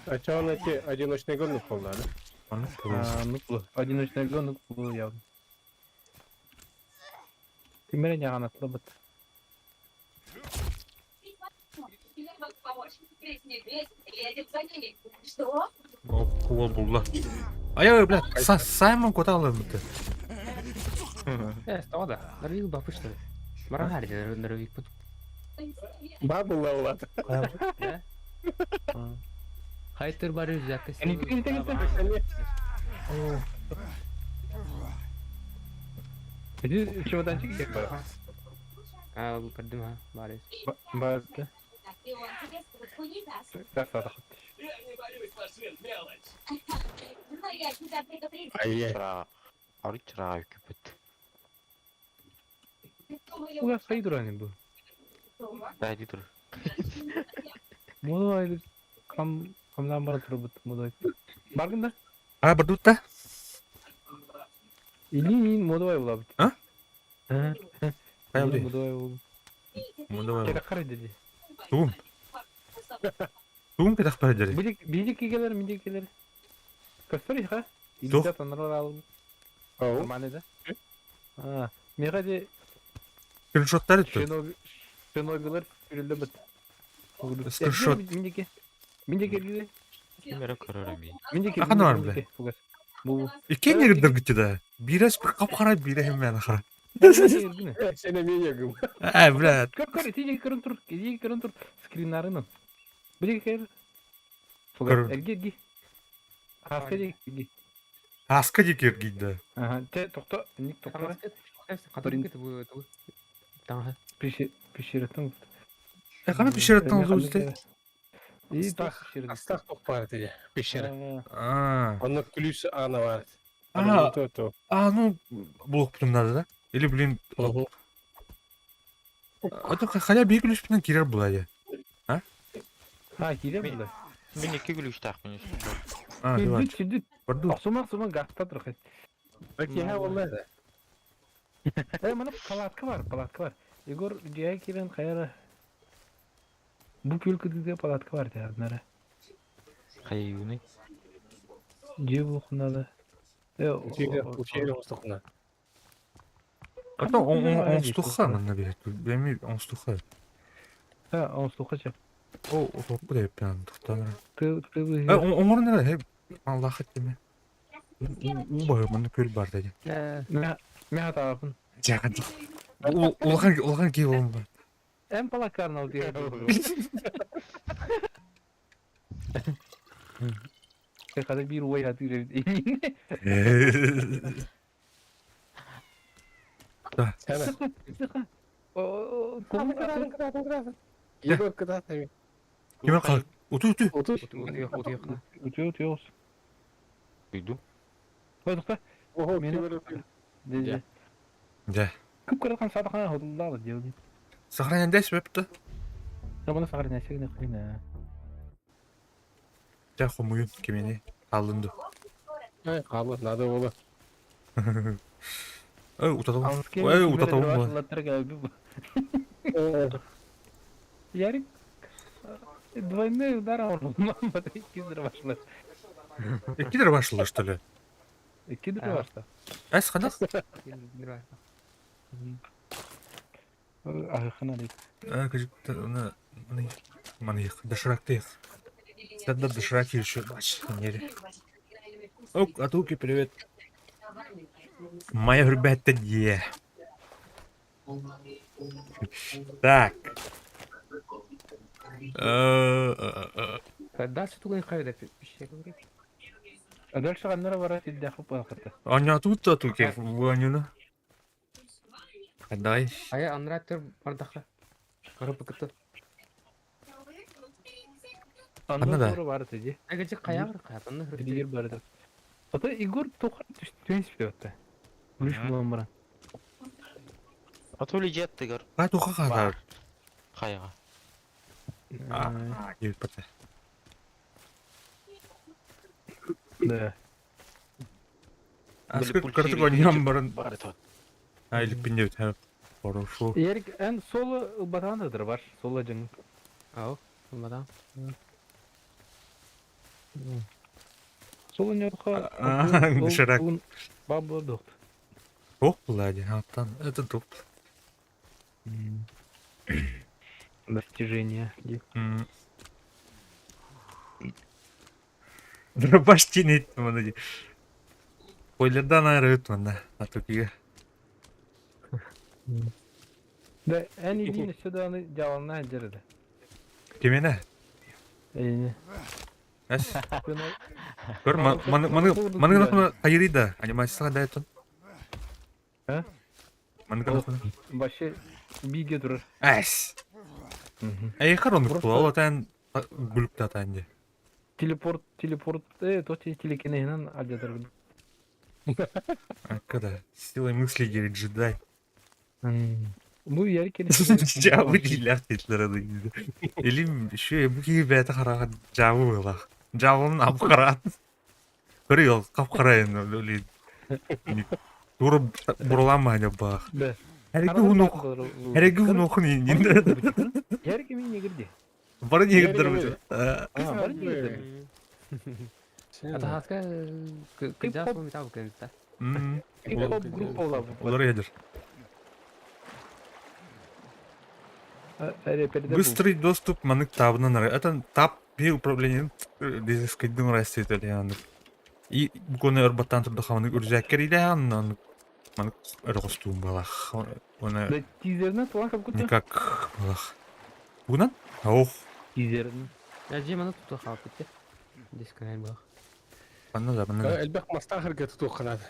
А ча он эти одиночные гонны қолдады? Аны ә. Нуклы. Одиночный гон нуклы явно. Тимере яған атлы бит. Тебе могу помочь. Весь медведь едет за ними. Что? Ол бұлла. Ай, бля, Саймон кота алым бітті. Э, стала Норвик бапы что ли? Маргари норвик пут. Ба була улады. Да? Хайтер бары заказ. Иди чемоданчик кек бар. А, пардым, бары. Бар. И он тебе скидку не даст. Тақсады. Я не боюсь машин, мелочь. Но я тебя предупредила. Ай-яй. Арычра күпөт. Уга сайдыр аны бу. Дайди тур. Муодубай хам хамнаан баран турбут муодубай. Баргын да? А, бардут да? Илиин муодубай булабыт. А? Хайа Хайа муодубай бул. Муодубай. Кere кара dedi. Тугум. Тугум кэтэх бара Бидик бидик келер, миндик келер. Көстөр иха. Тух. Илдә танырар алым. Ау. Маны да. А, мега де Скриншоттар өттү. Шиноби Шинобилер сүрүлдө бит. Скриншот. Миндики. Миндики келди. Ким эрэ көрөр эбии. Миндики. Ахан бар биле. Бу. Иккен нердер да. Бирес бір кап-кара, бире хеммен хара. Сен эмне гым. Ә, бля. Көр көр, тиги көрөн тур, тиги көрөн тур. Скринарынан. Били кер. Көр. Эрги эрги. Аска диги. Аска дип киргидде. Ага, те токто, ник токто. Таҥаһы. Пеши пешереттен. Э, кана пещераттан узды. И Астах, астах тох бар диye. Пещера. А. Онно күлүс ана бар. А. То то. А, ну, блок потом надо, да? Или, блин, это хотя бы ключ менен кирер була я. А, кире булды. Мин икки күлүстээх А, давай. Сүрдүт, сүрдүт. Барду. Сумак сумак гакта тур. Бәки ха валла. Э, мана палатка бар, палатка бар. Егор, дия кирен кайра. Бу күл палатка бар дия, нара. Хайыгыный. Дие бу хунада. Э, Учили устухна. Это он он стуха манна бе. Беми он стуха. Ха, он стухача. О, о, куда пян тохтанра. Ты ты Э, он он хе Аллах этме. У манна көл бар деди. Мә мә табын. Жаган. Улахан улахан ки болом бар. Эм палакарн ал дия. Када бир ой атыр. Сәне. О, Егор кыдаты. Киме кал? Уту уту. Уту. Уту уту. Уйду. Ой, тохта. Ого, Мени- кибер. Дежи. Да. Күп көрөкөн садакана hodулдалы деді. Сохраняй бепті. Жабаны сохраняй не хрена. Жа хомуюн кимени алынды. Ай, калы, надо было. Ой, утатабын. Ой, утатабын. Ярик двойной удар он икки башлы. Икки башлы, что ли? Икки башла. Әс қандақ? Ахына дейт. Доширак ты. Да, дошираки еще. Бач, нери. Ок, Атуки, привет. Моя ребята где? Так. Дальше тугай хайда пещера. А дальше каннара бара силде хып акыты. Аня тут Атуки, Ванюна. Дай. Ая анратер бардаха. Карып кытты. Анда да. Анда бар тиди. Эгече каягыр каятын Дигер бар да. Ата Игор тохар түнс бит. Үлүш булан бара. Атули жеттигер. Кай туха кадар. Хайга. А, келип бата. Да. Аскы кыртык ойнам барын. Бар тот. А, илиппин деп. Хорошо. Ярик эн соло батандадыр бар. Соло жың. Ау, мадам. Соло нерха. А, доширак. Бабла дохт. Топ лади, аттан. Это топ. Достижение. Дробаш тенет мана. Ойлердан айры мана. Атукиге. Да, эн идин сюда аны жалана жерде. Кемене? Эйне. Әс. Көр, маны маны маны гына кайрыда. Анимацияга да этон. А? Маны гына. Башы биге турар. Әс. Эй, харон кула атан гүлүп та атан Телепорт, телепорт, э, то телекинезинен алжатыр. А когда? Силой мысли говорит, джедай. Бу Ярик Дьаабы дииллээх дииллэр аны. Илим үчүгэй бу киһи бэйэтэ хараҕа дьаабы быһыылаах. Дьаабылын хап-хара. Көрү хап-хара Тура буралаан баһа Да. Эрэги унуох, эрэги унуохун иннин. Ярик имин негирди. Бары негирдер бу. А, бары негирдер. Атаһаска кыдьаас бу металл кэнтэ. Хип-хоп группа була. Олар едер. Быстрый доступ манык табынан ара. Это тап би управление дизескайдың Россия төлөйәнник. И буконы өрбаттан турда хаманык үрзәккер иләһән манык өргөстүүн балах. Оны Да тизерне туан как будто. никак балах. Бугунан? Ох, Тизерне. Я же маны туту хаалып кетти. Дисканай булах. Манна да, манна да. Элбэх мастаах эргэ тутуохха наада.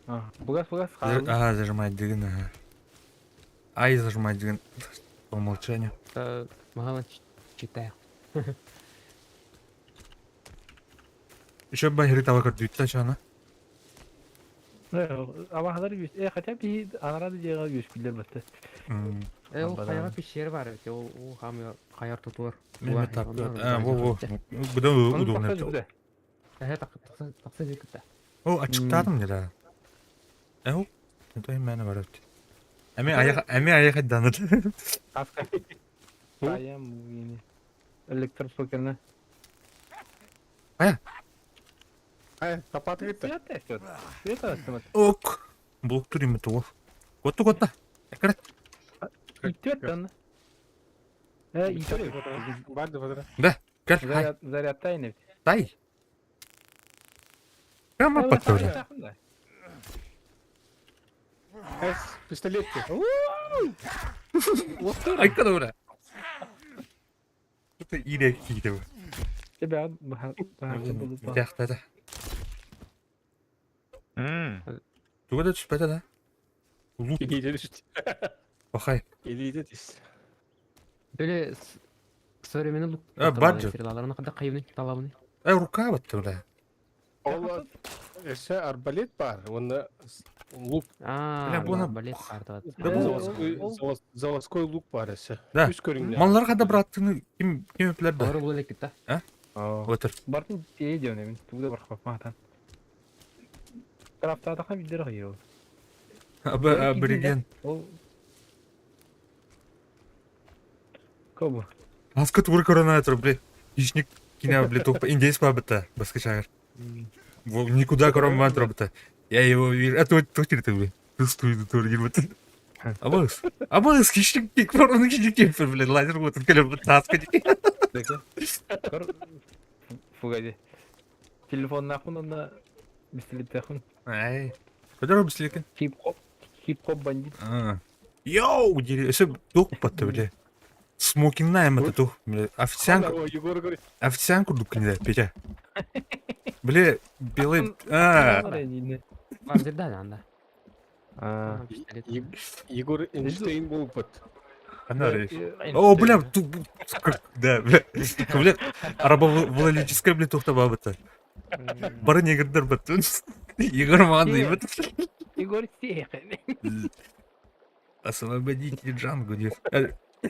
А, бугас бугас Ага, зажимать деген, ага. Ай, зажимать деген. По умолчанию. Маған читаю. Еще бы таба көрдүттэ чана. Абахалар үс, э хотя бы анарады диэҕэ үөскүүллэр батта. Э, ол хайаҕа пещера бар эбит, ол ол хам хайар тутулар. Мен тап. А, во во. Буда удобно. Э, тақсы тақсы жекітті. О, ачыктадым не да. Э, это именно бар эбит. Эми аяк эми аяк даныт. Аска. Таям бугини. Электрошокерне. Ая. Ай, тапаты кетті. Света Света астымат. Ок. Блок туриме того. Готу готта. Экрат. Иттет Э, иттет. Барды бадра. Да, кел. Заряд заряд тайны. Тай. Прямо потуже. Эс, пистолетки. Айка да Это ирек киде. Тебя Тяхта. Туга да түспәтә да. Лут. Илиде түсті. Бахай. Илиде түс. Бөле современный лук. Э, бар же. Стрелаларны када кайыбны, талабны. Э, рука вот бля. Ол эше арбалет бар, оны лук. А, Бля, буны- арбалет бар да. Да бу- Заводской, заводской лук бар эше. Да. Үс көрүңдө. Маллар када браттыны ким ким өпләр да. Алар бу элек да. А? Отыр. Бартын тие дион мен. Тугда бар хапматан. Крафтата ха бидер гыйыл. Абы абориген. Ол Кобу. Аска тур корона тур, бля. Хищник киня, бля, тух индейс бабыта, баска чагыр. Никуда корона тур Я его вижу. А то то ты бля. Ты стой тур ебать. Абыс. Абыс хищник кик корона хищник кик, бля, лазер вот келер вот таска. Фугади. Телефон нахуй на бистилеттехун. Ай. Куда бистилеткен? Хип-хоп. Хип-хоп бандит. Йоу, дири, эсе тух патты, бля. Смокинг найм это тух, бля. Официант. Официант курдук кинде, Петя. Бля, белый. А. Бар да анда. А. Егор Эйнштейн болуп Она О, бля, ту, да, бля. Бля, рабовладельческая, бля, тухта бабыта. Бары негрдер бат. Егор Ман, ебать. Егор Сех. Освободите Джангу, нет.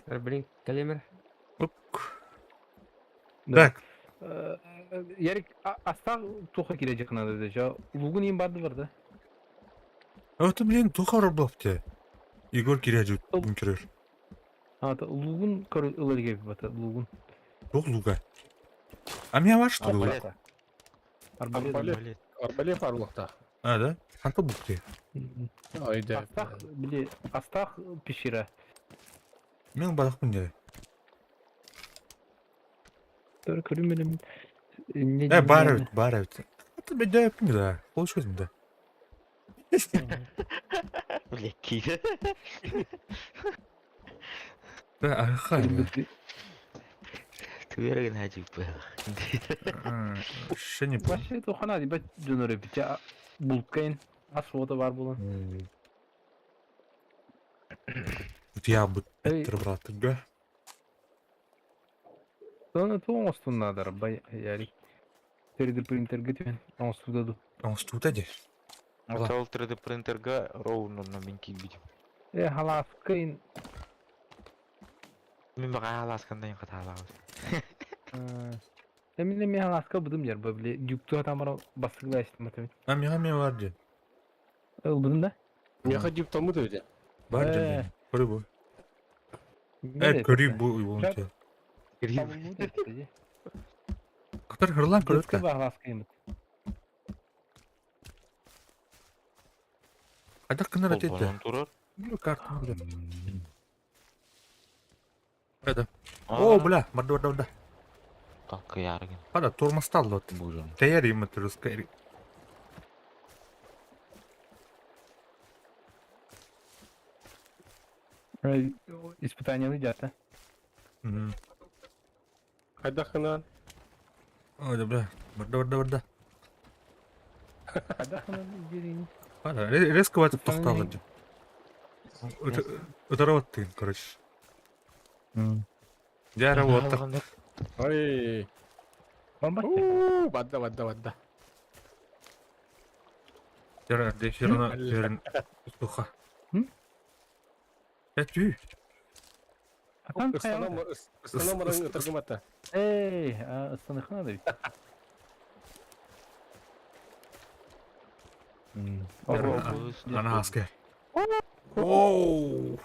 Блин, калемер. Так. Ярик, астаг туха киле надо да. Лугун им барды бар да. Это, блин, туха рабовте. Егор киряжу бункерер. А, лугун көр ылырге бата, лугун. Тух луга. А меня ваш что Арбалет. Арбалет. Арбалет арлықта. А, да? Ханта букте. Айда. Астах, били, астах пещера. Мен балақпын де. Төр көрүмөнүм. Э, бар эбит, бар эбит. Это бедәпин да. Получилось да. Бля, киде. Да, аха. Түгәреген хажып бу. Шени. Башы тухана ди бат жонор бит. Булкайн асуота бар булан. Я бу братыга. Соны туоңостуннадар бай ярик. 3D принтерге түн оңостуда ду. Оңостуда ди. Ол 3D принтерга ровно на мен кийбит. Э, халааска ин Мин баҕа халаасканнайын хатаалаабыт. Эмин эмиэ халааска быдым дьарба били дюктуа тамара бассыгла эстиматым. А миха мен бар дьэ. Ылбыдым да? Миэхэ дьиптаммыт эбит. Бар дьэ. Көрү бу. Э, көрү бу уйбун. Кытар хырлан көрөт Детка баҕалааскайымыт. Хайдах гынар этэ? Холбонон турар. Карта. Это. О, бля, барда барда барда. Таккыяргын. Хада тормостал вот. Бужан. Тэйэр им русская. Испытание дята. Хайдах гынан? Ой, да бля. Барда барда барда. Хайдах гынан дириң. Хада резко ватып тохталды. Ытарабаттыгын, короче. Дьэ вот. Ой. Бомба. Уу, бадда бадда бадда. Дьэ, деширна жерин туха. Я түү. Атан Ыстанам ыстанам ытыргымата. Эй, ыстаныхына да бит. Ана аскер. Оу.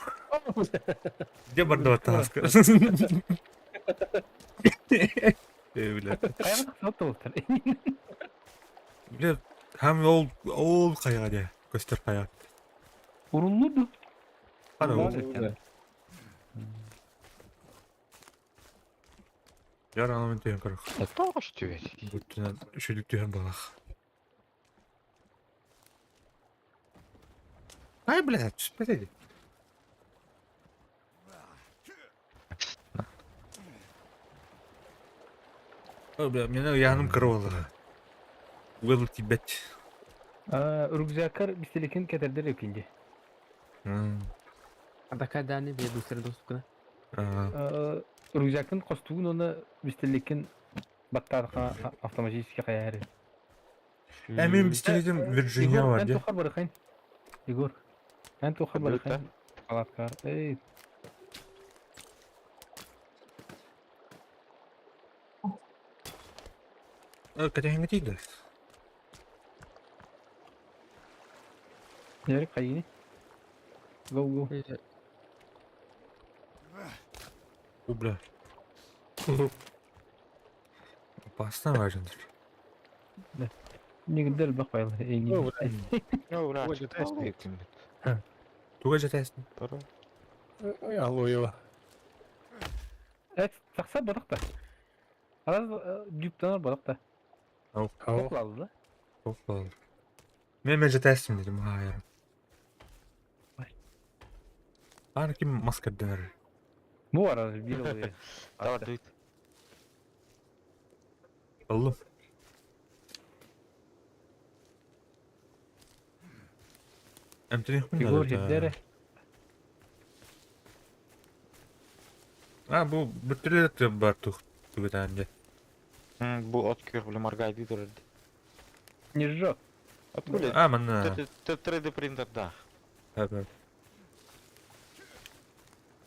Где бардова таска? Э, бля. Бля, хам ол ол кайга де. Көстөр кая. Уруллуду. Хана ол. Яр ана мен түйен көрөх. Тоғыш түбет. Бүттүнен үшүлүк түйен балах. Ай, бля, түспөт Ой, бля, меня яным кырылды. Will Tibet. Рюкзакар бистелекин кетердер өкинди. Адака дани бе быстро доступна. Рюкзакын костугун оны бистелекин баттарха автоматически каяры. Ә мен бистелетим Вирджиния бар, Эн де. тухар барыхайн. Егор. Эн тухар барыхайн. Палаткар. Эй. Катяхинга тиді. Ярик кайыны. Go go. У, бля. Опасно важен. Нигдер бакпайлы. О, бля. Туга жетесин. Алло, ева. Эт, такса баракта. Араз дюптанар баракта. Ау. Токлалды да. Токлалды. Мен мен жетесин дедим, хайыр. Аны ким маска дер. Бу араз бир oluyor. Давай, дуйт. Аллым. Эмтини Егор хиддере. А, бу бүтүрүлөт бар тух түгүтәнде. Бу от көр биле маргайды турар. Не жжет. Откуда? А, манна. 3D принтер, да. Да.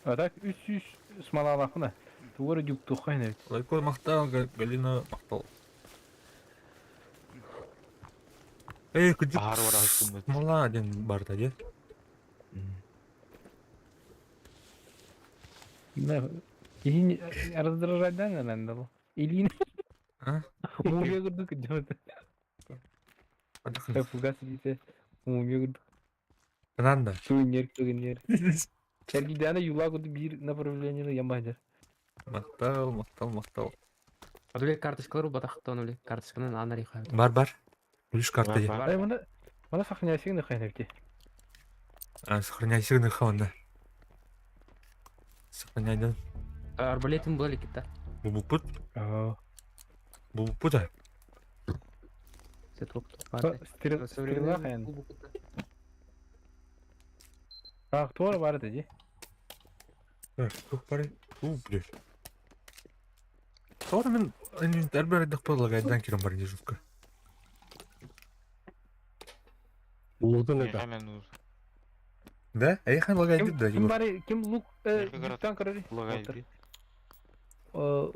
А так үс үс смолалахына. Тугары дюк тухайна. Лайко мактал, Галина мактал. Эй, күдүк. Баар бар айткым. Смола ден бар да, де? Да. Или раздражать, да, наверное, было? Или А? Мумия курдук идет. Фугас идите. Мумия курдук. Нанда. Сувенир, сувенир. Сергидана юла курдук бир направление ямадер. Мактал, мактал, мактал. Адуле карточкалар батахтан уле. Карточканы анари хай. Бар, бар. Күлүш карта де. Бар, Ай, мына мына сохраняйсың хайнапти. А, сохраняйсың хаванда. Сохраняйдан. Арбалетин была кита. Бу бу пут. Аа. Бу бу пут. Стрела стрела хайн. А, кто бар это, Так, тух бары. У, бля. Тор мен инвентарь бар дак полагайдан кирем бар дежурка. Лутын это. Мен. Да? Эйиэхэ лагайдыт да, Ким Егор? бары, ким лук Миэхэ кыра дьүктан көрөр? лагайдыт.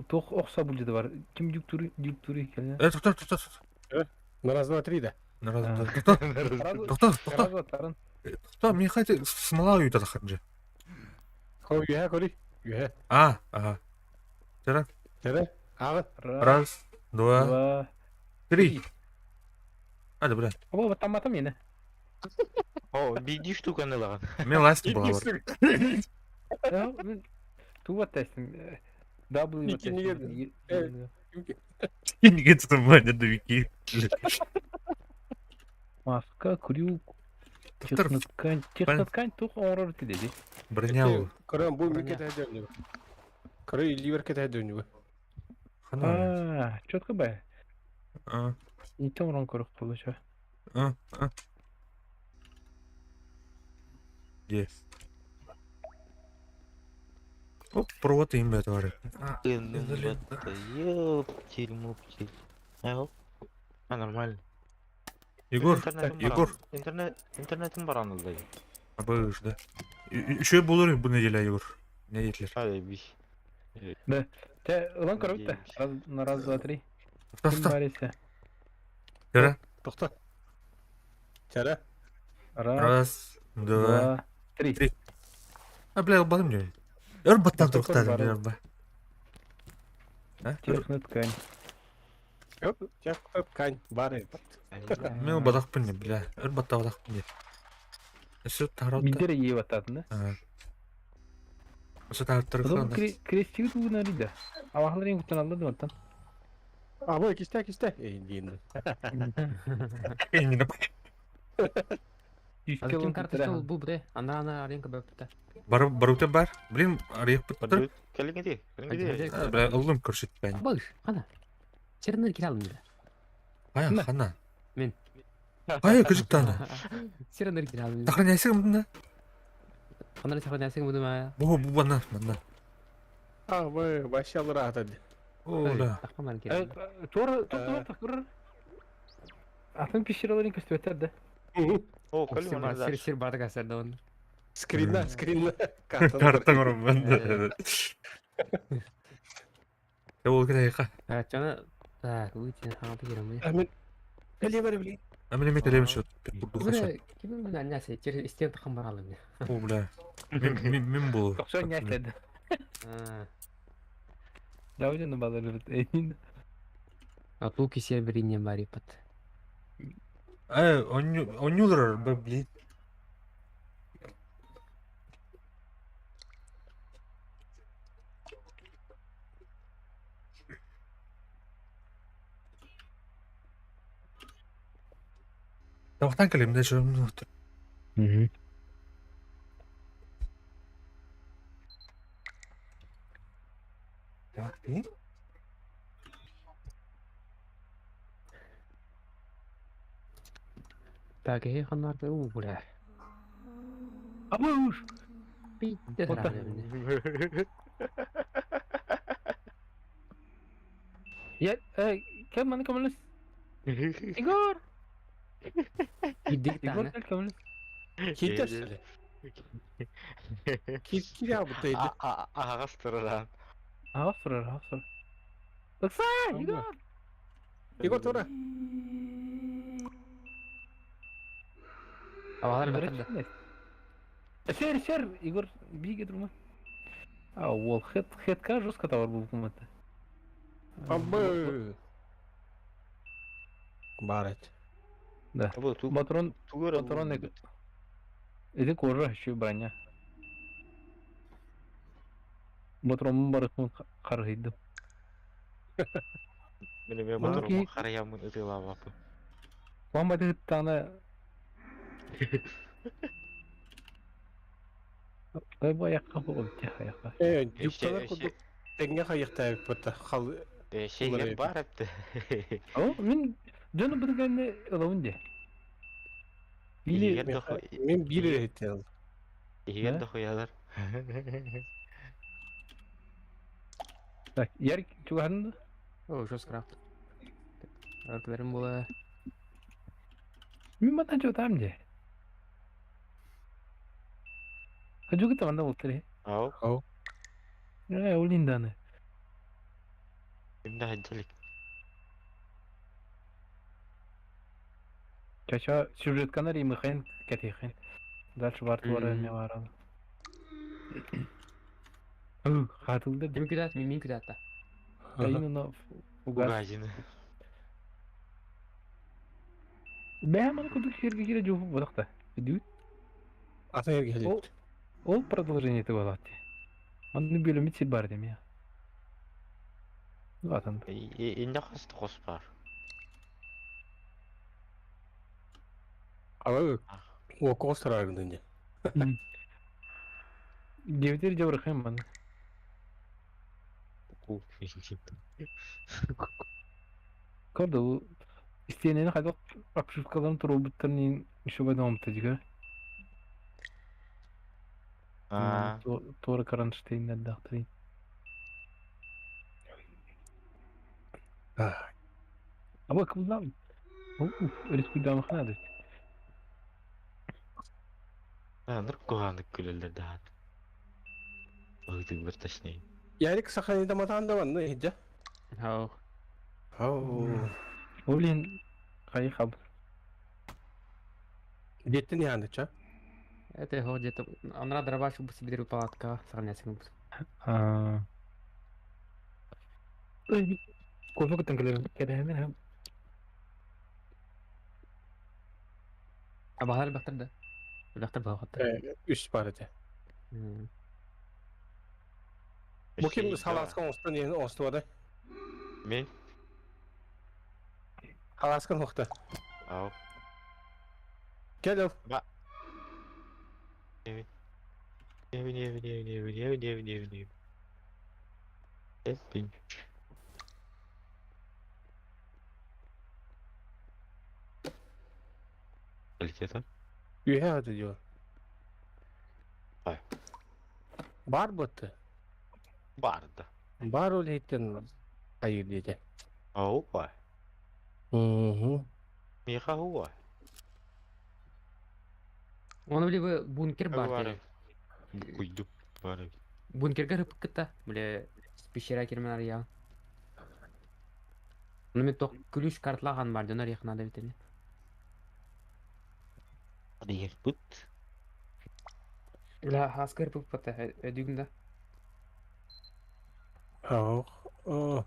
Туох охса булдьута бар. Ким дьүктүрү, дьүктүрү кэлэ. Тоқтар, тоқтар, тоқтар. На раз, два, три, да. На раз, два, тоқтар, тоқтар, тоқтар. Раз, два, таран. Тоқтар, миэхэ ити смола уйута тахар дьэ. Хо, үһэ көрүй. Үһэ. А, ага. Чара. Чара. Ааҕын. Раз, два, Два, три. А, да, бля. Оба, баттамматым мені. О, биирдии штуканы ылаҕын. Мен ласти была бар. Туга тестим. W Иккинигер. Кинигэ тутумман дубики. Маска, крюк, Тоқтар, техноткань. Техноткань тух оңорор тиледи. броня ол. Көрөн бу Броня. мекете дөнү. Көрө ливер кете дөнү. Хана. А, четко бай. А, Не оңорон көрөк болучу. а, а. Yes. Оп, провод им бет бар. Ынным батта, ёптель-муптель. А, оп. А, нормально. Егор, Интернетим бар Егор. ан- Интернет, интернетим бар анылдай. Абыш, да. Еще булыр бу неделя, Егор. Не детлер. Hadi биш. Те, ылан көрөк да. Надеемся. Раз, на раз, два, три. Тоқта, Ким тоқта. бар есе? Чара. Тохта. Чара. Раз, Раз, два. два, три. три. А, бля, албадым дем. Өр баттан Тоқтар тоқтадым, бар. бля, ба. А? Техноткань. Өп, жак кань бар. Мен бадақпын не, бля. Өр батта бадақпын не. Өсө таротта. Бидер ие баттатын, да? Өсө тароттар Потом крестик тугуна рида. Алахлар ең куттан алды маттан. Абы кисте кисте. Эй, дейін. Азыр ким карточка ол бу бре. Ана ана аренка бөптө. Бар барута бар. Блин, арыйық быттыр. Кэлиҥ ити, кэлиҥ ити. Бля, ыллым көрсөтпән. Быш, кана. Черныр кире алдым да. Кая, Кимме? хана. Мен. Кая көжүктаны. Черныр кире алдым. Сохраняйсың мында. Кана сохраняйсың буну ма? Бу бу бана, мында. Абы, вообще рахат. О, да. Тахман кире. Тора, тора, тора. Атын пещераларын көстөтөр да. О, кэлиҥ онно Сир сир бардык асар да он. Скринна, скринна. Карта көрөм. Ол кирәйка. Чана так, выйти на хаты кире мы. Амин. Кэле бар блин. Амин эме телем шот. Бурду хашат. Ким мен анясы через истен тахам бар алым. О, бля. Мен мен мен бу. Токсон няследі. А, Давайте балар бит. а луки серверине барипат. Э, онюлар, блин. Тавақтан кэлем да шо. Так, эй, ханар, у, бля. Абыш. Пиздец. Вот так. Я, кем маны көмөлүс? Егор. Идик Егор тана. кел көмөлүс. Китер. Кит кит абы тейди. Аҕас тураран. Ага, сура, ага, сура. Ыкса, Егор. Егор тура. Авалар баттар да. Сер, сер, Егор, биге друма. А, ол хет, хетка жестко товар был кумата. Абы. Бар эт. Да. Бу ту Патрон, тугура патрон Это кожа еще броня. Патрон бар каргыйды. Мен мен Окей. батырым харыямын ытыылаабаппын. Вам бады тана. Ой, бу аяққа бұл тих аяққа. Э, юкталар кудук. Теңге хайыкта бит хал. Шейгер бар эпти. О, мен жаны бітгенде ылауын де. Или Иһигэр да Мен бир этел. иһигэр Да? да хуялар. Так, Ярик, чугарын да? О, что скрафт. Артларым була. Мен батан чу там де. Жугута манна бултари. Ау. Ау. Э, улинданы. Ким да хаддалик. Чача сюжетканар имыхен кэтихен. Дальше бар туара не барал. Хатылды. Ким күдәт, мин күдәт та. Именно угас. Угазины. Бә маны кудук жерге кире жугу бодакта. Дүт. Ата ерге Ол келет. ол продолжение болады. Аны бөлүмү сил бар дем я. Атын. Инде хас хос бар. Ага. О, костырагын инде. Девдер жабырхым маны. Көрді ол истенени кайда обшивкаларын туруп буттарын еще байдамапты дига. Аа. Туора кронштейннер дактырын. Аба кыбылдам. Республикамы ханады. Ныр куганды күлелер да. Багдык бер точнее. Ярик саханida матанда ванны хиджа. Ау. Ау. Олин кай хаб. Деттин янды ча. Это его где-то... Анра дробаш бу себе палатка сравняться бу. А. Кофе көтөн келер. Керемен хам. А бахар бахтар да. Бахтар бахтар. Үс бар эте. Бу ким саласкан остан ен остуада. Мен? Халаскан охта. Ау. Кел. Ба. Не, не, не, не, не, не, не, не, не. Эпин. Калитета? Үйе аты диyor. Ай. Бар бытты. Барды. Бар ол хиттен айыр деді. Ау, ба. Угу. Миха хуа. Оны биле бу бункер бар дери. Куйду. Бар. Бункерге рыпык кытта. Биле пещера кирмен ария. Оны мен ток күлүш картлаган бар дөнөр якынада бит эле. Диер бут. Ла хаскар рыпык пата өдүгүндө. Ау. О.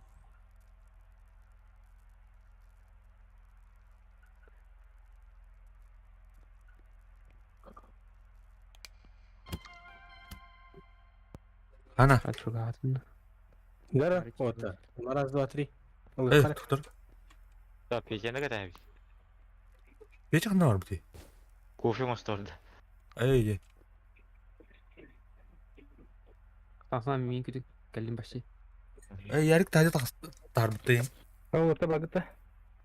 Ана. Ачугатын. Гара, вот. Раз, два, три. Эй, доктор. Да, печене катабыз. Пече ханна бар бути. Кофе мосторда. Эй, Тасна мен күтүк келдим башты. эй, Ярик тажы тар бути. Ол орта багыта.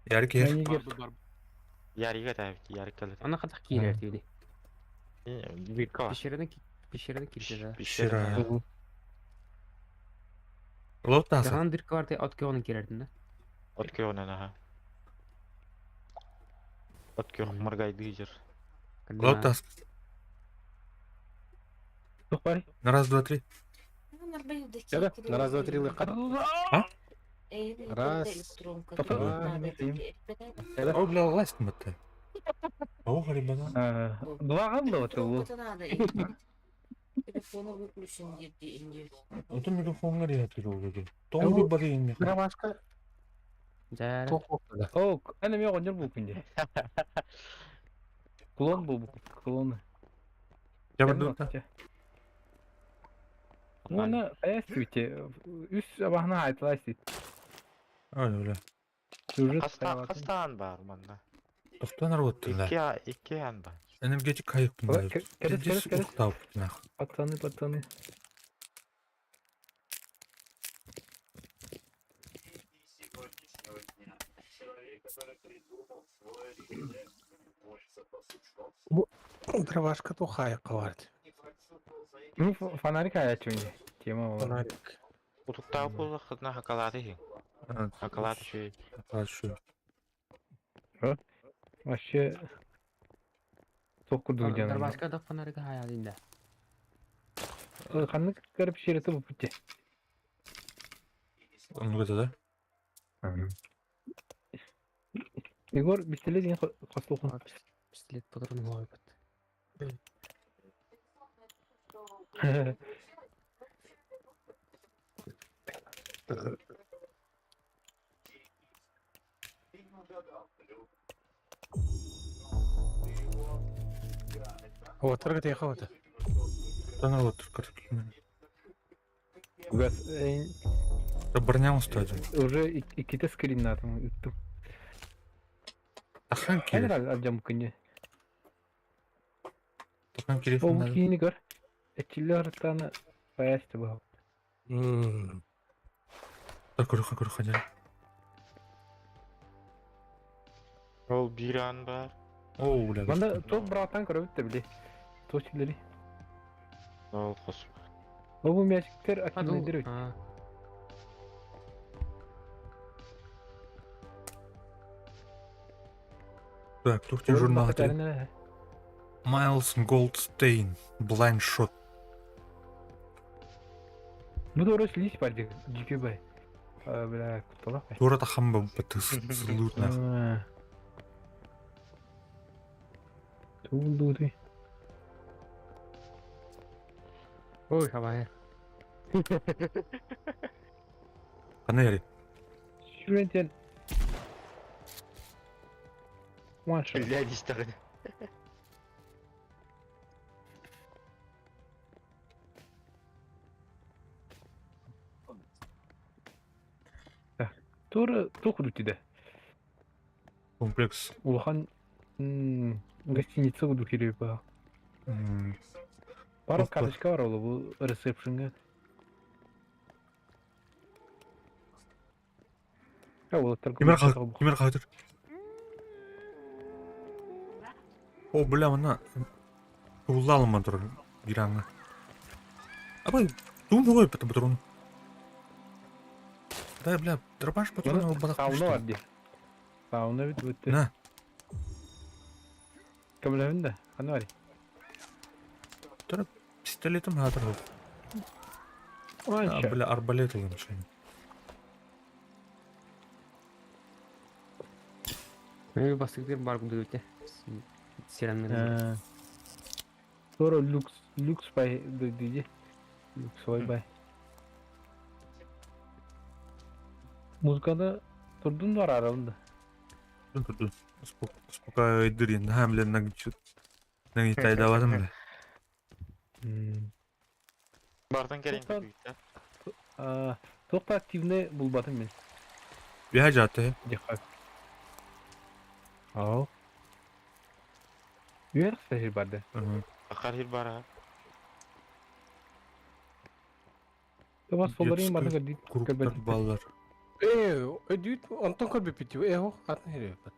Ярик ер. Бар бар. Ярик катабыз, ярик калат. Ана катак кийлер диди. Бирка. Пещераны пещераны кирде. Пещера. Лоттаса. Жаган дырка бар от кёнун кирердин да. От кёнен, ага. От кён моргайды жер. Лоттас. Тохпар. На раз, два, три. Да, на раз, два, три, лыка. А? Раз, два, О, бля, ласт мытты. О, ребята. Два галла вот ол. Телефону выключен деді. Это микрофонга реакция уже. Тоңду бары инме. Башка. Жара. О, ана мен оңор бу күндө. Клон бу, клон. Жабырды. Оны аястыйте. Үс абахна айтылайсыз. Ой, бля. Сюжет Кастан бар манда. Токтон работты, да. Икки икки ан бар. Энергетик кайык бunda. Керес, керес, керес. Уктап, нах. Пацаны, пацаны. Дровашка тухая кавард. Ну, фонарик аячуни. Тема ол. Фонарик. Утуктаа болла хытна хакалаты хин. Хакалаты шүй. Хакалаты шүй. Вообще Тоқ курдук жана. Дробашка да фонарик хаялинда. Ханнык көрүп сиэрэтэ буппут дии. Оннук этэ да? Егор пистолет диэн хостуохун. Пистолет патрон оҕойбут. Уоттарга тиэхэ уота. Тана уоттар карточка. Газ Броня устаадым. уже иккитэ скриннаатым ыттым. Тахан киирэр. Эн алдьам күнү. Тахан киирэр. Ол киини көр. Эчилле арыттааны паясты бу. Көрөхө көрөхө дьэ. Ол биир аан баар. Оо, бля. Манда топ братан көрөбүт да били. Туох силери. Ол хос. Ол бу мячиктер активныйдыр. Так, туох журнал Майлз Голдстейн, Blind Shot. Бу да орос лис бар дьүкү бай. Бля, кутталах бай. Туора тахам бу сылуут нах. Туулдуутуй. Ой, хабай. Хана яри. Сүрэнтен. One shot. Бля, истэҕин. Туора туох үрүтүдэ? Комплекс. Улахан гостиница курдук кирип баа. Бар карточка бар ол бу ресепшнга. Кимер хатыр. О, бля, мына туллалыман турар биранга. Абай, туун хугай патрон. Дай, бля, дробаш патрон ол балак. Сауна бар ди. Сауна бит бутты. На. Көмөлөһүн да, хана бар. Тура пистолетым хатыр. А, бля, арбалет улым шин. Мен бастыктыр бар күндүгүтэ. Сираннар. Тура люкс, люкс бай диди. Люксовой бай. Музыкада турдун бар аралында. Турдун. Успокаивай Наха, бля, нагнетайдаватым, бля. Бартан кэлин көрбүттэр. Туох да активный булбатым мин. Бия жаты. Диха. Ау. Үөр сахир барды. Акар хир бара. Тоба соларын барды көрдүк. Куруктар баллар. Ээ, өдүүт онтон көрбүппүт ээ хох атын хире бат.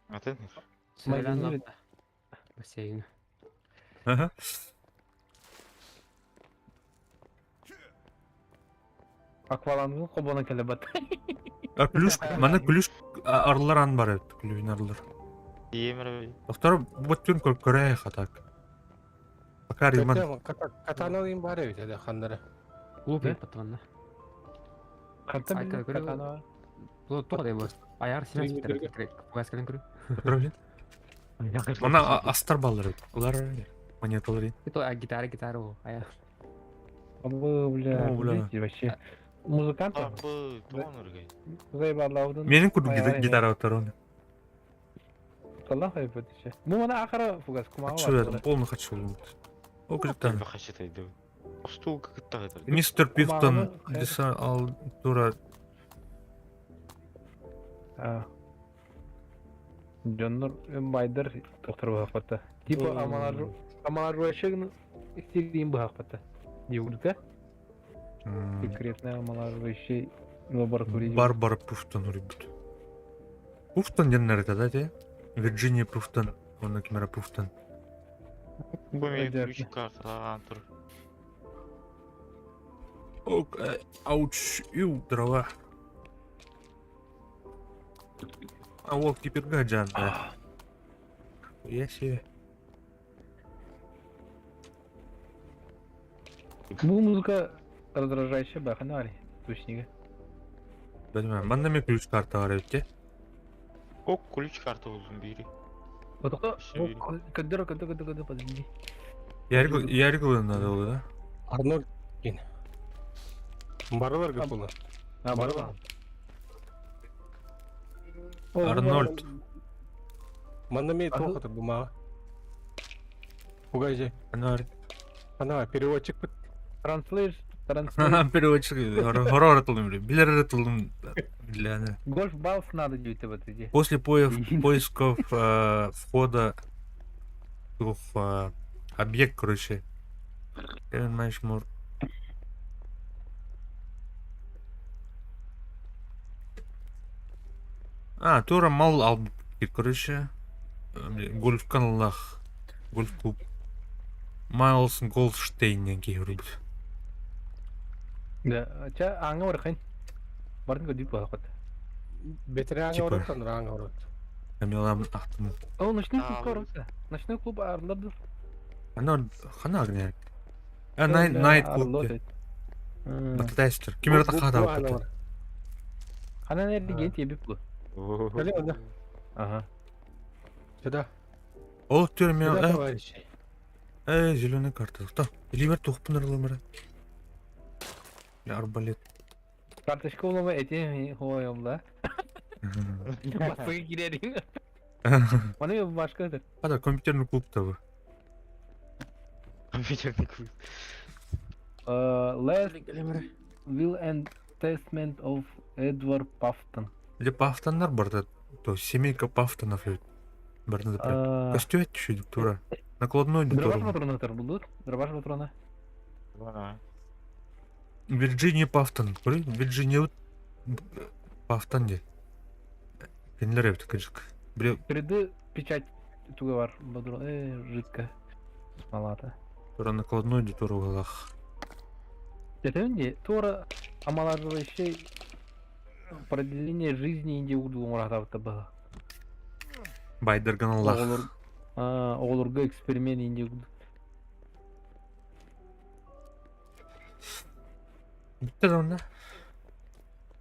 Атын. Сөрән Бассейн. Ага. Аквалангын кобона келе бат. А ключ, мана ключ арылар ан бар эт, ключ арылар. Иемер Доктор, бу түн көрө хатак. Пока риман. Катаналыйм бар эбит эде хандара. Клуб патронна. Карта катана. Бу тоқ деп. Аяр сирен сиптер. Пугас келен көрү. Блин. Мана астар баллар. Улар монеталар. Это гитара, гитара о. Аяр. Бу бля, вообще. Музыкант. Бу тонургай. Заебалаудын. Менин курдук гитара оттар оны. Аллах айбат ше. Бу мана акара фугас кумаа. Хочу, полный хочу. О, капитан. Стул как-то. Мистер Пихтон, деса ал тура. Дьоннор байдar доктор бахаппата. Типа амалар амалар руашегн истирин бахаппата. Диурда. Секретная амалар вообще лаборатория. Барбара Пуфтон ребят. Пуфтон ден это, да, те? Вирджиния Пуфтон. Он кимера Пуфтон. Бу мен ключ карта антур. Ок, ауч, ю, дрова. А вот теперь гаджан, да. Я себе. Бу музыка раздражающая бахана Точнее. Bilmem. Bende mi ключ карта var evde? О, ключ карта булдум бири. Отоко Şey. көддөр көддөр көддөр көддөр подожди. Ярик Ярик надо было, да? Арнольд кин. Барыларга була. А, бар. Арнольд. Манна мен тоқыты бумага. Пугай же. Арнольд. Ана переводчик бит. Транслейш, транслейш. Переводчик. Хоррор атылдым, билер атылдым. Для Гольф балс надо делать в этой После поисков входа в объект, короче. Понимаешь, мур. А, тура мал ал короче. Гольф каналах. Гольф клуб. Майлз Голдштейн диэн киһи суруйбут. Да, ча аңа бархын. Бардын көдүп буолахат. Бетере Типа. аңа орот, аңа орот. Камилам ахтым. Ол ночной клуб А, коротса. Ночной клуб арылар Ана хана агнер. А найт найт клуб. Бататайстер. Кимер тахата баппыт. Ханан эрди ген тебип бу. Кэлэ онно. Ага. Сюда. Ол түрме Сюда, товарищи. э зеленый карта. Та, Ливер тухпын ырылымыр. Арбалет. Карточка улама эти хойомла. Басыгы кирерин. Оны башка өтөр. Хада компьютерный клуб табы. Компьютерный клуб. Last Will and Testament of Edward Puffton. Где Пафтоннар бар да, то семейка Пафтонов ведь. Бар надо прям. Костюм еще тура. Накладной Дробаш тура. патрона өтөр булдут. Дробаш патрона. Ладно. Вирджиния Пафтон. Көрей, Вирджиния Пафтон де. Кинилер эбит кыжык. Бile 3D печать туга бар. Патрон. Жидко. Смолата. тура накладной тура угалах. Это Тора омолаживающий продление жизни инди удулуңуратабыта было. Байдерган Аллах. Оҕолорго эксперимент инди Битте да онда.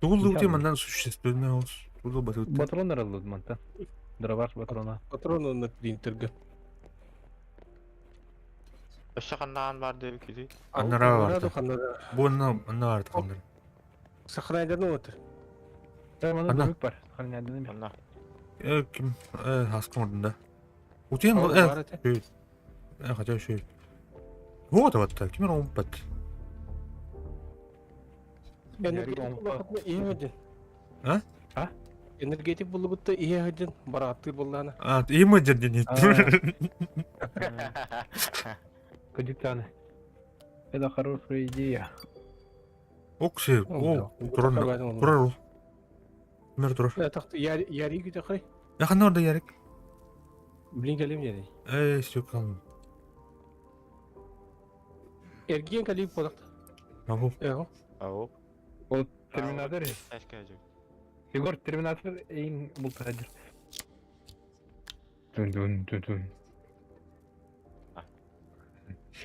Тугул Битте ути мандан существенный олс. Тугул батут. Патрон арылды манта. Дробаш патрона. Патрон онно принтерге. Өссө ханнаан бар деп киди. Аннара барды. Ханнара. Бу анна анна барды ханнар. Сохраняйдан отыр. Ана Ана. бөк бар. Сохраняйдан эме. Анна. Э ким э хаскын ордунда. Утен э э хотя еще. Вот вот так. Ким он пат. А? А? Энергетик булугутта ие хадин барааттыр буллана. А, има дерден. Кадютаны. Это хорошая идея. Окси, о, туран, турар. Мер турар. Яри күтө хай. Я ханна орда ярик. Блин калим яри. Эй, стюкан. Эрген калим подакта. Агу. Эго. Ау. Ол Терминатор. Тачка жок. Егор Терминатор эң бултадыр. Дун дун дун дун.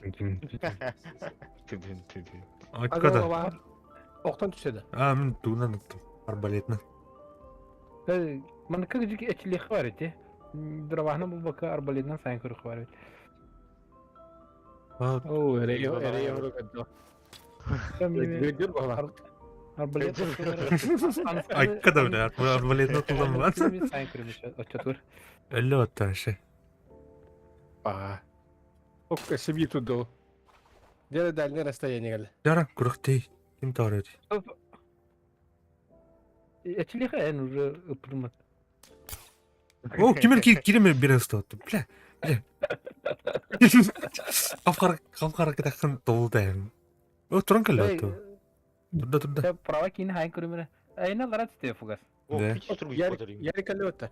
Дун дун. Түдүн түдүн. Аккада. Октан түшөдө. А, мен тугунан ыттым. Арбалетна. Мана как жики эчлих бар эти. Дробахна бу бака арбалетнан сайын көрүк бар эти. А, О, эре эре евро көдө. Көдөр бала. Арбалет. Аккада бля, арбалетна тулам бар. Сайын көрүк отчетур. Әлле атта ше. А. Ок, себе тут дол. Делай дальнее расстояние, гали. Яра, күрәктей. Ким тар эди? Эчлих эн уже ыпырмат. О, кимер киреме бир атты. Бля. Бля. Капкара капкара кетакын толды. О, туран кэлэ атты. Турда турда. Права кийин хайын көрүмөрө. Айна ларат сте фугас. О, Да. пич туруп Ярик, батырым. Ярик алёта.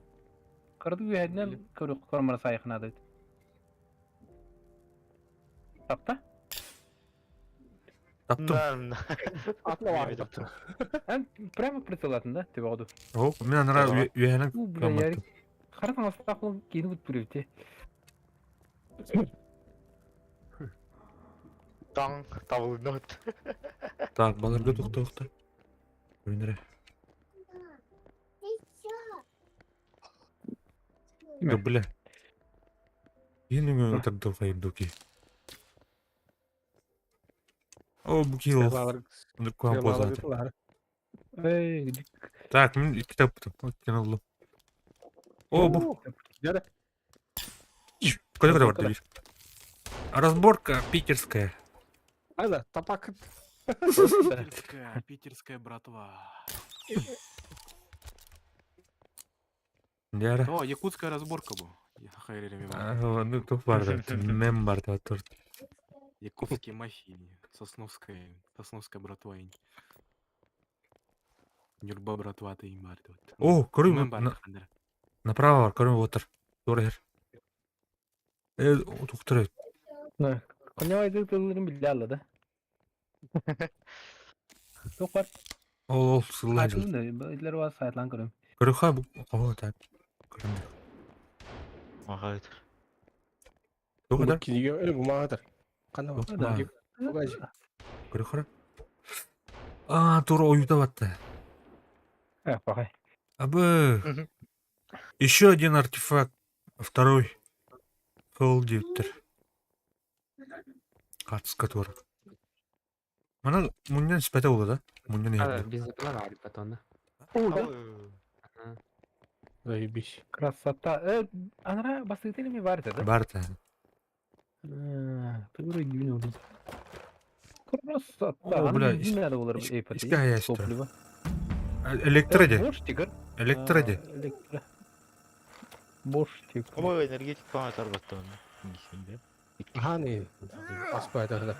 Кырды үйәдінен көрүк көрмөр сайыхнады. Тапта? Таптым. Атла бар таптым. Эн прямо прицелатын да, тебе оду. О, мен анара үйәнен У, бля, Ярик. Қарасан астақлын кейін күт бүревте. Таң табылынот. Так, баларга тохтоохтор. Көрүнэрэ. Да бля. Иин өҥө ытырдыл хайырдуки. О, бу киһи Ындык куһаҕан позата. Эй, Так, мин икки таппытым. Оттен ыллым. О, бу. Куда куда барды бир. Разборка питерская. Айда, тапак. Питерская, питерская братва. Дьара. О, якутская разборка бу. Ну тух барды. Мем барды тур. Якутские мафии. Сосновская, Сосновская братва. Нюрба братва ты им барды. О, көрүм. Направо бар, көрүм отыр. Тур эр. Э, тухтар. Конявайды тылларын биле алла да. Туох бар? Ол ол сыллар. Илер бар сайтлан көрөм. Көрүхэ бу кого так. Көрүм. Мағайтыр. Туох да? Киниге бу мағатыр. Қана бар? Көрүхэ. А, тур оюта батты. Э, пахай. Абы. Еще один артефакт. Второй. Холдиптер. Хатска тур. Мана муннан спэте болду да? Муннан иһэрдэ. Бензопила бар потом. Заебись. Красота. Э, анара бастыгыты ми бар да? Бар та. Тугура гүн oldu. Красота. О, бля, Аны болар искә ястыр. Электроде. Бош тигр. Электроде. Электро. Бош тигр. Ой, энергетик памятар баттон. Хани. Аспайда.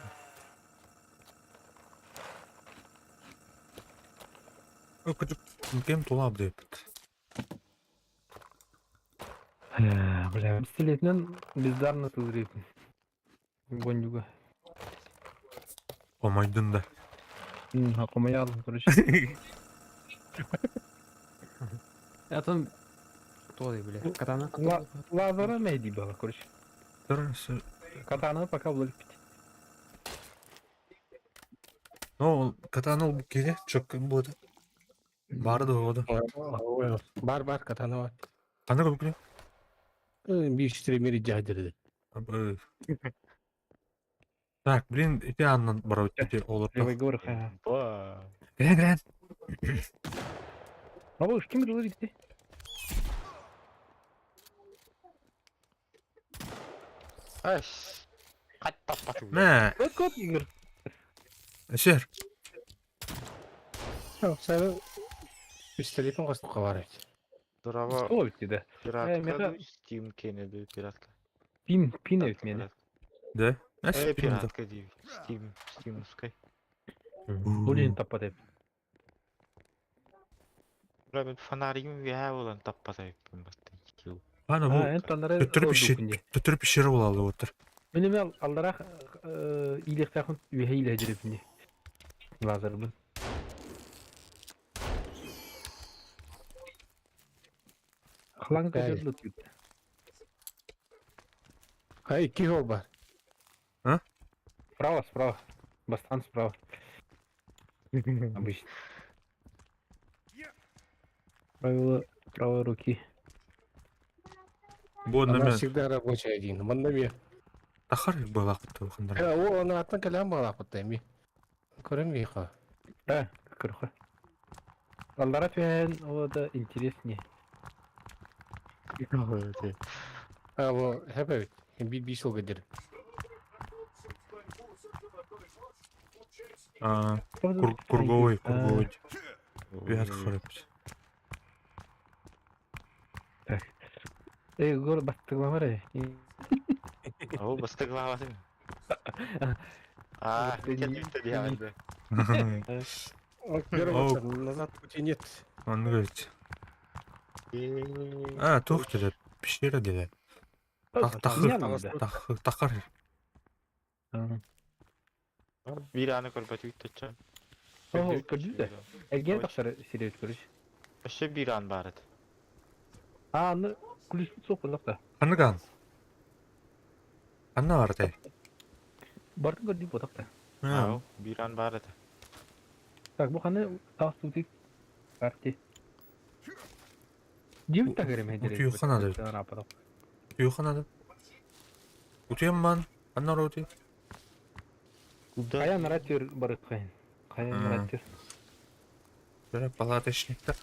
Кем тула деп. Бля, пистолетинен бездарно тылдырыппын. Гондюга. Омайдын да. Акомаялым, короче. Я там Туох бля. Катана. Лазара мәйди бала, короче. Катана пока булып бит. Ну, катана ол кире, чөк болды. Бары да ода. Бар бар катана бар. Қандай көп күні? Бир стримери жадырды. Так, блин, ити аннан барып ити олар. Левый говор, Грен, грен. Абы, ким дылыр ити? Аш. Кат таппаты. Мә. Кот кот игр. Эсер. Сен пистолетин костукка бар эбит. Дурава. О, бит да. Пиратка. Steam кенеди пиратка. Пин, пин эбит мени. Да? Э, пиратка дейм. Steam, Steamскай. Блин, таппа деп. Бра мен фонаригим вя болан таппа деп батты. Ана бу. Төтүрүп пишире болалы отыр. Менеме алдарах илехтахын үһэ илэ жүрөпүнде. Лазербын. Хлан көтөрүлүп кетти. А икки жол бар. А? Справа, справа. Бастан справа. Обычно. Правило правой руки. Она всегда рабочая один. Маннаме. Тахар балакты хандар. О, аны аттан калам балакты ми. Көрөм миха. Да, көрхө. Аллара түһэн о да интереснее. А, во, хэпэ. Би би сыл гедер. А, курговой, курговой. Бят харапс. Так. Эй, гор бастыгламар. О, бастыгламар. А, нет, Назад пути нет. Он говорит. А, тух dedi, пещера dedi. Тахыр, тахыр. Бир аны көрбөт үттөчө. О, көрдү да. Эрген тахсар сиребит көрүш. Өшө бир ан бар edi. А, аны күлүс соқ болдuk да. Ханныган? Анна бар тай. Бартын көрдүү ботах да. Ау, биир аан баар этэ. Так, бу ханы таас тутик карти. Дим тагырым Утуйу ханады. Утуйу ханады. Утуйам ман. Анна роти. Куда? Кая наратир барыккайын. Кая наратир. Бere палаточникта.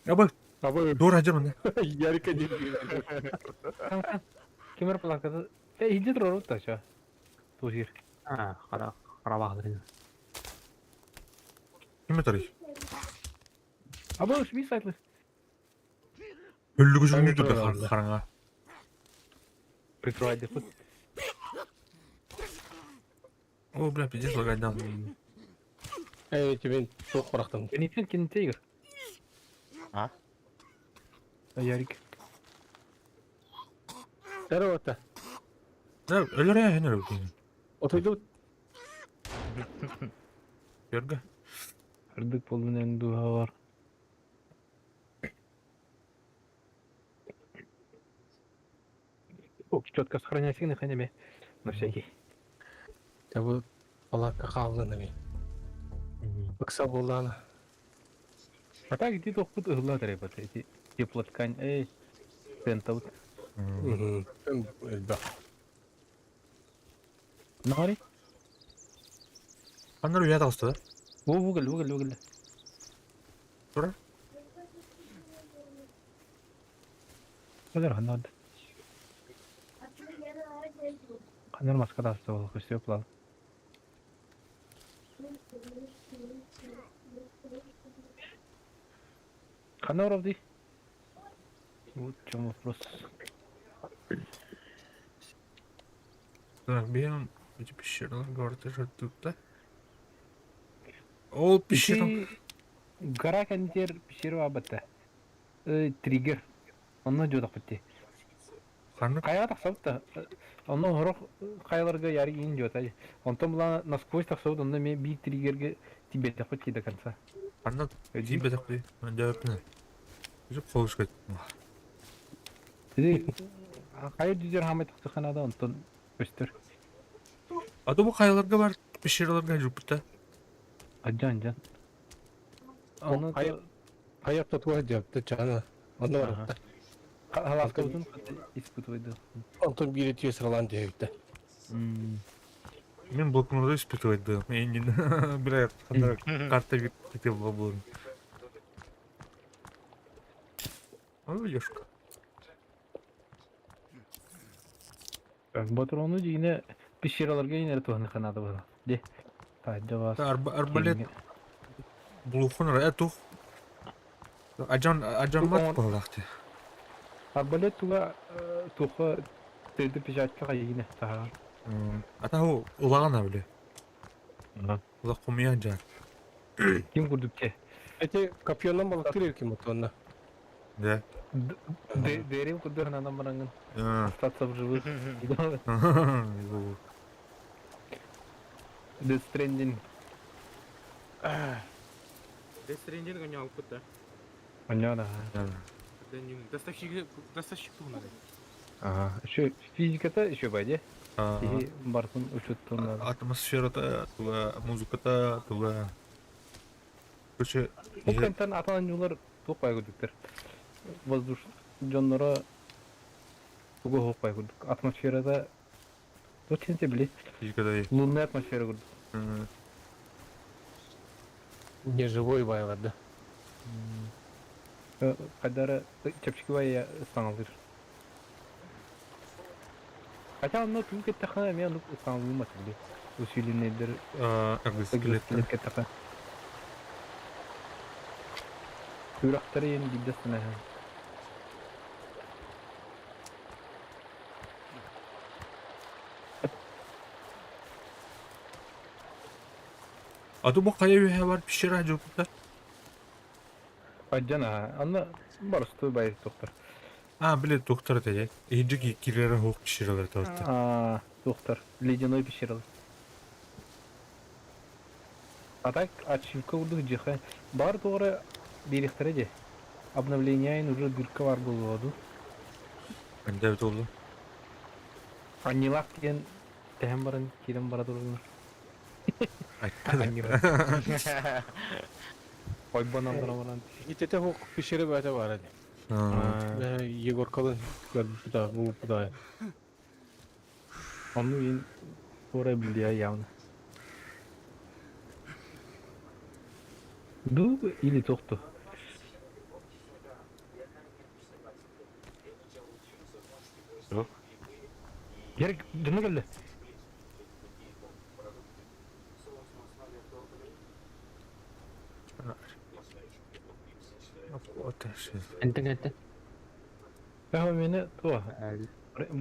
Абы, Абы дур ажыр мында. Ярика не Кемер палаткада. Э, иди турар та ча. Тузир. А, хара харабаҕын. Ким тарый? Абы уш би сайтлы. Өллүгү жүгүнү турда хараңа. Прикрывай деп. О, бля, пиздец, лагайдан. Эй, тебе туох бырахтым. Кенитен кените игр. А? Ярик. Здорово-то. Да, өлөр я хенер үтен. Отойду. Йөргө. Ырдык болун духа бар. О, четко сохраняй сигнал, ханями. На всякий. Я бу палатка хааллан эми. Ыкса буоллаана. А так иди тохпут ыһылла тарайбат эти теплоткань, эй, тентабыт. Элбэх. Наҕари? Аннар уя тағысты да? Бу бугел, бугел, бугел. Тура? Ханар ханар. Ханар маска тағысты ол, көстө план. Ханар овди. Вот в чем вопрос. Так, бем, эти пещералар говорят, что тут, да? Ол пещера. Ити гора кэннитер пещера абатта. Триггер. Онно дьуодахпыт Ханнык? Хайа тахсабыт да. Онно сорох хайаларга яры иин дьуота. Онтон була насквозь тахсабыт, онно эмиэ биир триггерге тиийбэтэхпит дии до конца. Ханна тиийбэтэхпит. Дьэппинэ. Жүп холушка. Ити хайа дьүдэр хаамай тахсыххана да онтон көстөр. А то бу хайаларга бар пещераларга жүппүт Адьан дьан. Онно Хайа тотуа дьэппит чаана. Онно барытта. халааскабытын испытывай да. Онтон биири тиэ сыралаан түһэбиттэ. Мен блокноту испытывать да. Мен не бля, ханна карта вид хотел бы. Ой, ёшка. Батрону дьиҥэ пещераларга иҥэрэ туһаныахха наада буолла. Дьэ. Таһырдьа Арбалет булухун тух. Ажан ажаммат буоллахты. Арбалет туга туха 3D печатка хайыгine таһаар. Ата ху улагана биле. Улак кумия жар. Ким курдук че? Эти копьенан балыктыр эркин мотуонна. Да. Дерим курдук анан барангын. Остаться в живых. Death Stranding. Death Stranding оня алпыт да. Оня да. Доставщик доставщик туһунан. Ага. Еще физиката еще байде. И бартын учеттун. Атмосферата, туга музыката, туга. Короче, Бу кантан атан юлар туох бай курдуктар. Воздуш дьонноро тугу хоох бай курдук. Атмосферада туох били. Физикада. Лунная атмосфера курдук. Неживой байлар да. Кадара чэпчэки бай саҥалыыр. Хотя онно тугу кэттэххинэ эмиэ оннук саҥалыыммат били. Усиленныйдер экзоскелет кэттэххэ. Сүрэхтэрэ иэн биирдэ станаһан. А то бу хайа үһэ бар пещера жопута. Адьан аха. Онно боростуой бай туохтар. А, били доктор это Иджики киллера хук пещералар торты. А, туохтар. Ледяной пещералар. А так ачивка курдук дьиэхэ. Баар туора биэриэхтэрэ дии. Обновление уже дырка бар буолуо дуу. Анда бит oldu. Анньыылаах диэн Тэһэн баран киирэн бара тураллар. Ойбон аллара баран. Итete хук пещеры бата бар edi. Егоркалын көрбүтэ булуппута. Онну ин туора билиэ явно. Ду или тохту. Ярик, дьоно кэллэ. Энтэн энтэн. Бэҕэ мені туо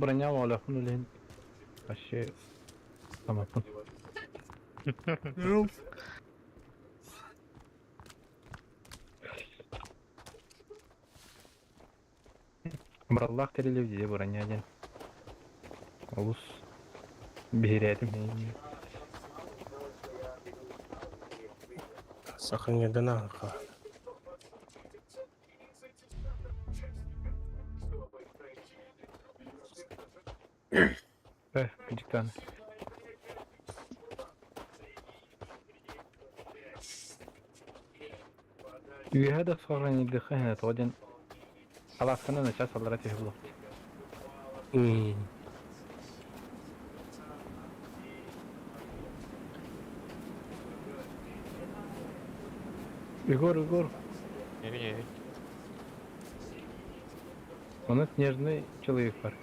броня олохун үлэһин вообще самаппын. Абыраллаах тэрили дии броня диэн. Олус биһирээтим. Сахаҥҥыдан ааха. Э, кыдьыктаан. Үөһэ да сохранилдыхха иһинэ тоҕо диэн алаасканы начаас аллара түһэ булуохт. Егор, Егор, Эбин, эбин. у нас нежный человек бар.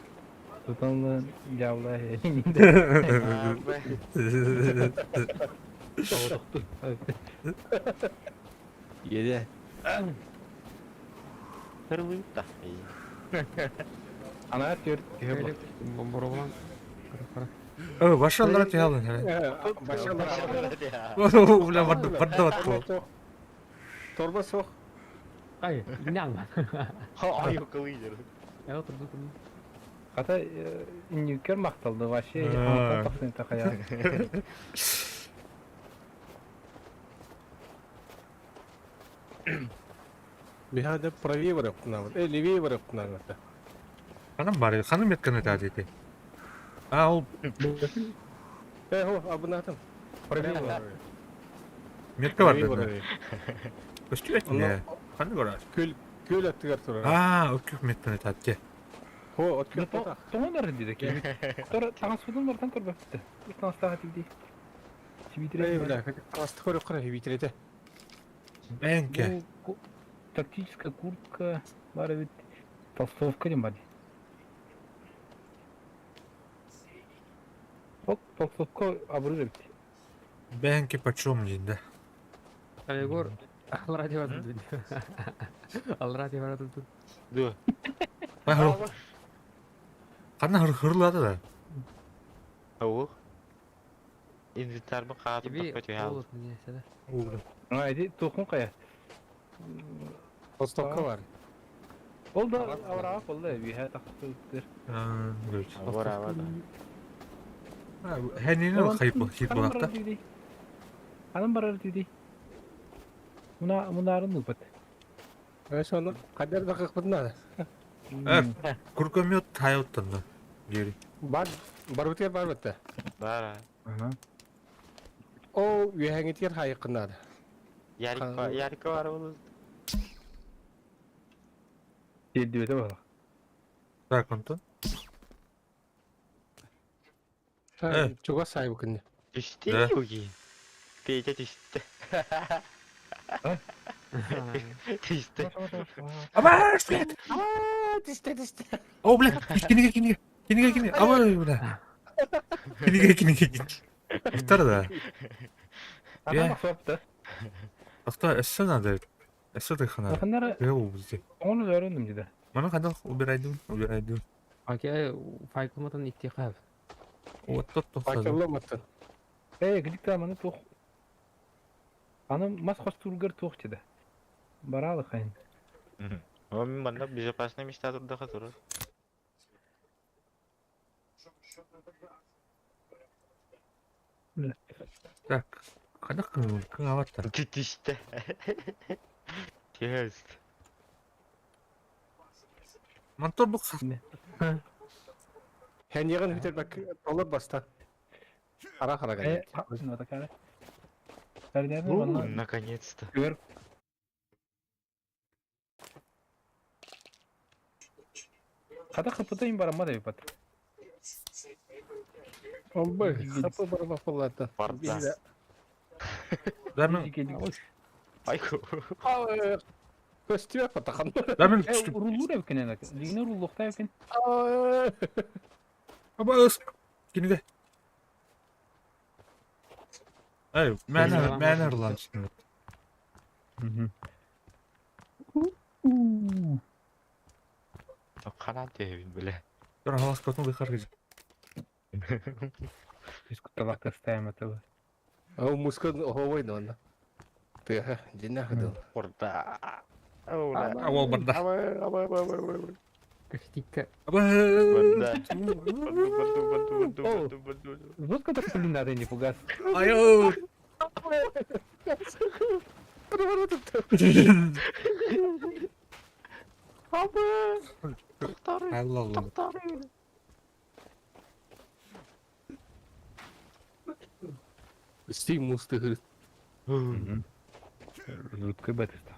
Тут он дьявола Еде. Тырлыта. Ана түөрт киһи буолла. Бомборован. Ö, başarılar atıyor Бля, барды барды батты. Торба суох. Ай, не алма. Ай, кылыйдыр. Я отурду турду. Хата иннүккэр махталды вообще аматтан тахсын тахая. Биһада правее барыппынабыт. Э, левее барыппынабыт. Ханым бар, ханым метканы та дети. А, ол Э, хо, абынатым. Правее бар. метка бар Правее деді. бар. Көстүбэт не? Ханы көрөр. Көл көл аттыгар турар. А, өкүк метканы та те. Хо, от көл потах. Тоҕо диде ки. Тора таҥас бартан көрбөптө. Таҥастаах тигди. Эй, Сибитире. бля, асты көрө кара витрете. Бэнке. Тактическая куртка бар бит. Толстовка дем бар. Оп, толстовка абырыр бит. Бэнке почем дейді. Егор, алра деп атырды. Алра деп атырды. Ду. Бай хыр. Қана хыр хырлады да. Ауық. Инвентарьмы қағатып Тебе тақпай түйе холодно не сюда. А, иди тухун кая. Толстовка бар. Ол да авраак ол да биһэ тахсыттыр. Бора бада. Хәнini хайып хит булакта. Анан барар диди. Муна мунарын упат. Э, соны кадер да кыкпытна. Э, куркомет тайоттан да. Гери. Бар, бар битер бар битте. Бара. Ага. О, үйәңетер хайыккынады. Ярик ярик бар ол. Дедибете бала. Так, онтон. Э. Чуга сайбы күнне. Түсті Да. уги. Петя түсті. Түсті. Абаш, блядь. Тисте, тисте. О, блядь, кинеге, кинеге. Кинеге, кинеге. Абай, бля. Кинеге, кинеге, кинеге. Уктар да. Анан баксапты. Акта эссе надо. Эссе тыхана. Аханара Э, бизде. ону өрөндүм диди. Мана кандай убирайдым, убирайдым. Аке файкылматан иттихав. Вот тот тохтады. Факелламаттан. Э, гидикта маны тух. Аны мас хостургар тух диди. Баралы хайын. О, мен манда безопасный места турда турur. Так. Кандай кыңабаттар. Түсті. Тест. Мантор бу Хәнегін хүтер бак толып баста. Хара-хара Э, кэлбит. ну такая. Эрдээбин манна Наконец-то. Көр. Хата хапыта им бараммат эбипат. Омбы, хапы барбапылата. Барда. Дармын, Айку. Көстүбэ патахан. дармын, Э, руллуур эбикин эн. Дигине руллуохта эбикин. Абас. Киниге. Эй, мэн мэн ырлан. Ханан тиһэбин бile. Тура халас котун быхар гыж. Искутталах тастаем этого. Ол муска оһовой донна. Тыха, динах дыл. Орда. Ауал барда. Костика. Аба. Барда. Барду, барду, барду, барду, барду, барду. Вот который блин надо не пугас. Айо. Allah Allah. Стей мусты. Жуткий бетиста.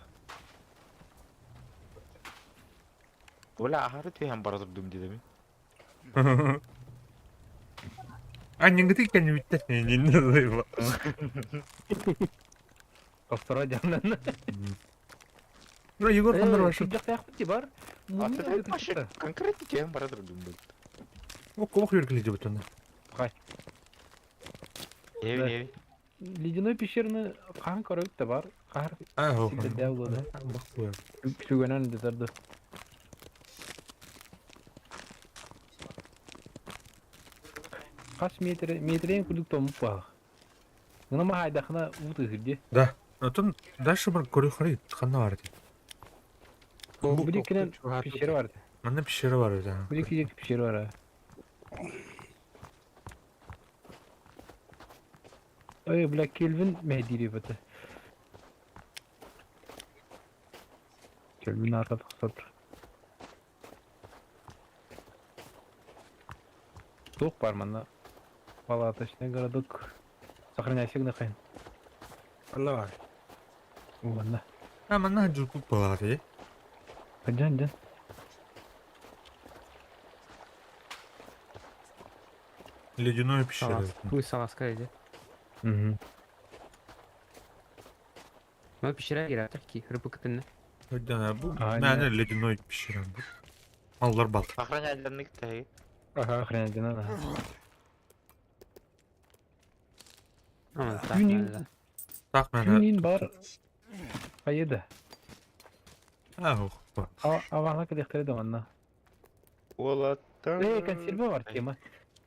Оля ахары тиһэн бара турдум дедеми. А не гыты кәне битте. Не не. Повтора дьаннан. Ну, Егор хандар башы. Жактаяк бар. Конкретно тиһэн бара турдум бу. О, кох йөргүле деп өтөнө. Эви, эви. Ледяной пещераны хаан көрөбүт да бар. Каар А, хо. силде болду. Күгөнөн дезерди. Кас метр метрен курдук томуп баг. Гына ма хайдахына уты хирди. Да. Отон дальше бар көрү харый ханна бар ди. Бу дикенен пещера бар. Манда пещера бар да. Бу дики пещера бар. Ой, бля, Кельвин Мehdi бата. Кельвин ата тахсат. Тух бар манна. Палаточный городок. Сохраняйся гнахайн. Анна бар. Ладно. А манда жукуп балары. Жан, жан. Ледяной пещера. Пусть саласка иди. Угу. Ну, пещера кирәк ки, рыбы кытынны. Да, бу А, мәне ледяной пещера бу. Маллар бал. Охраняйданнык тәһи. Ага. Охранять не надо. Ама, так, Күнин, да. Так мәне. күнин бар. Кайда? А, ох. Авана кадехтер да манна. Олаттан. Э, консерва бар тема.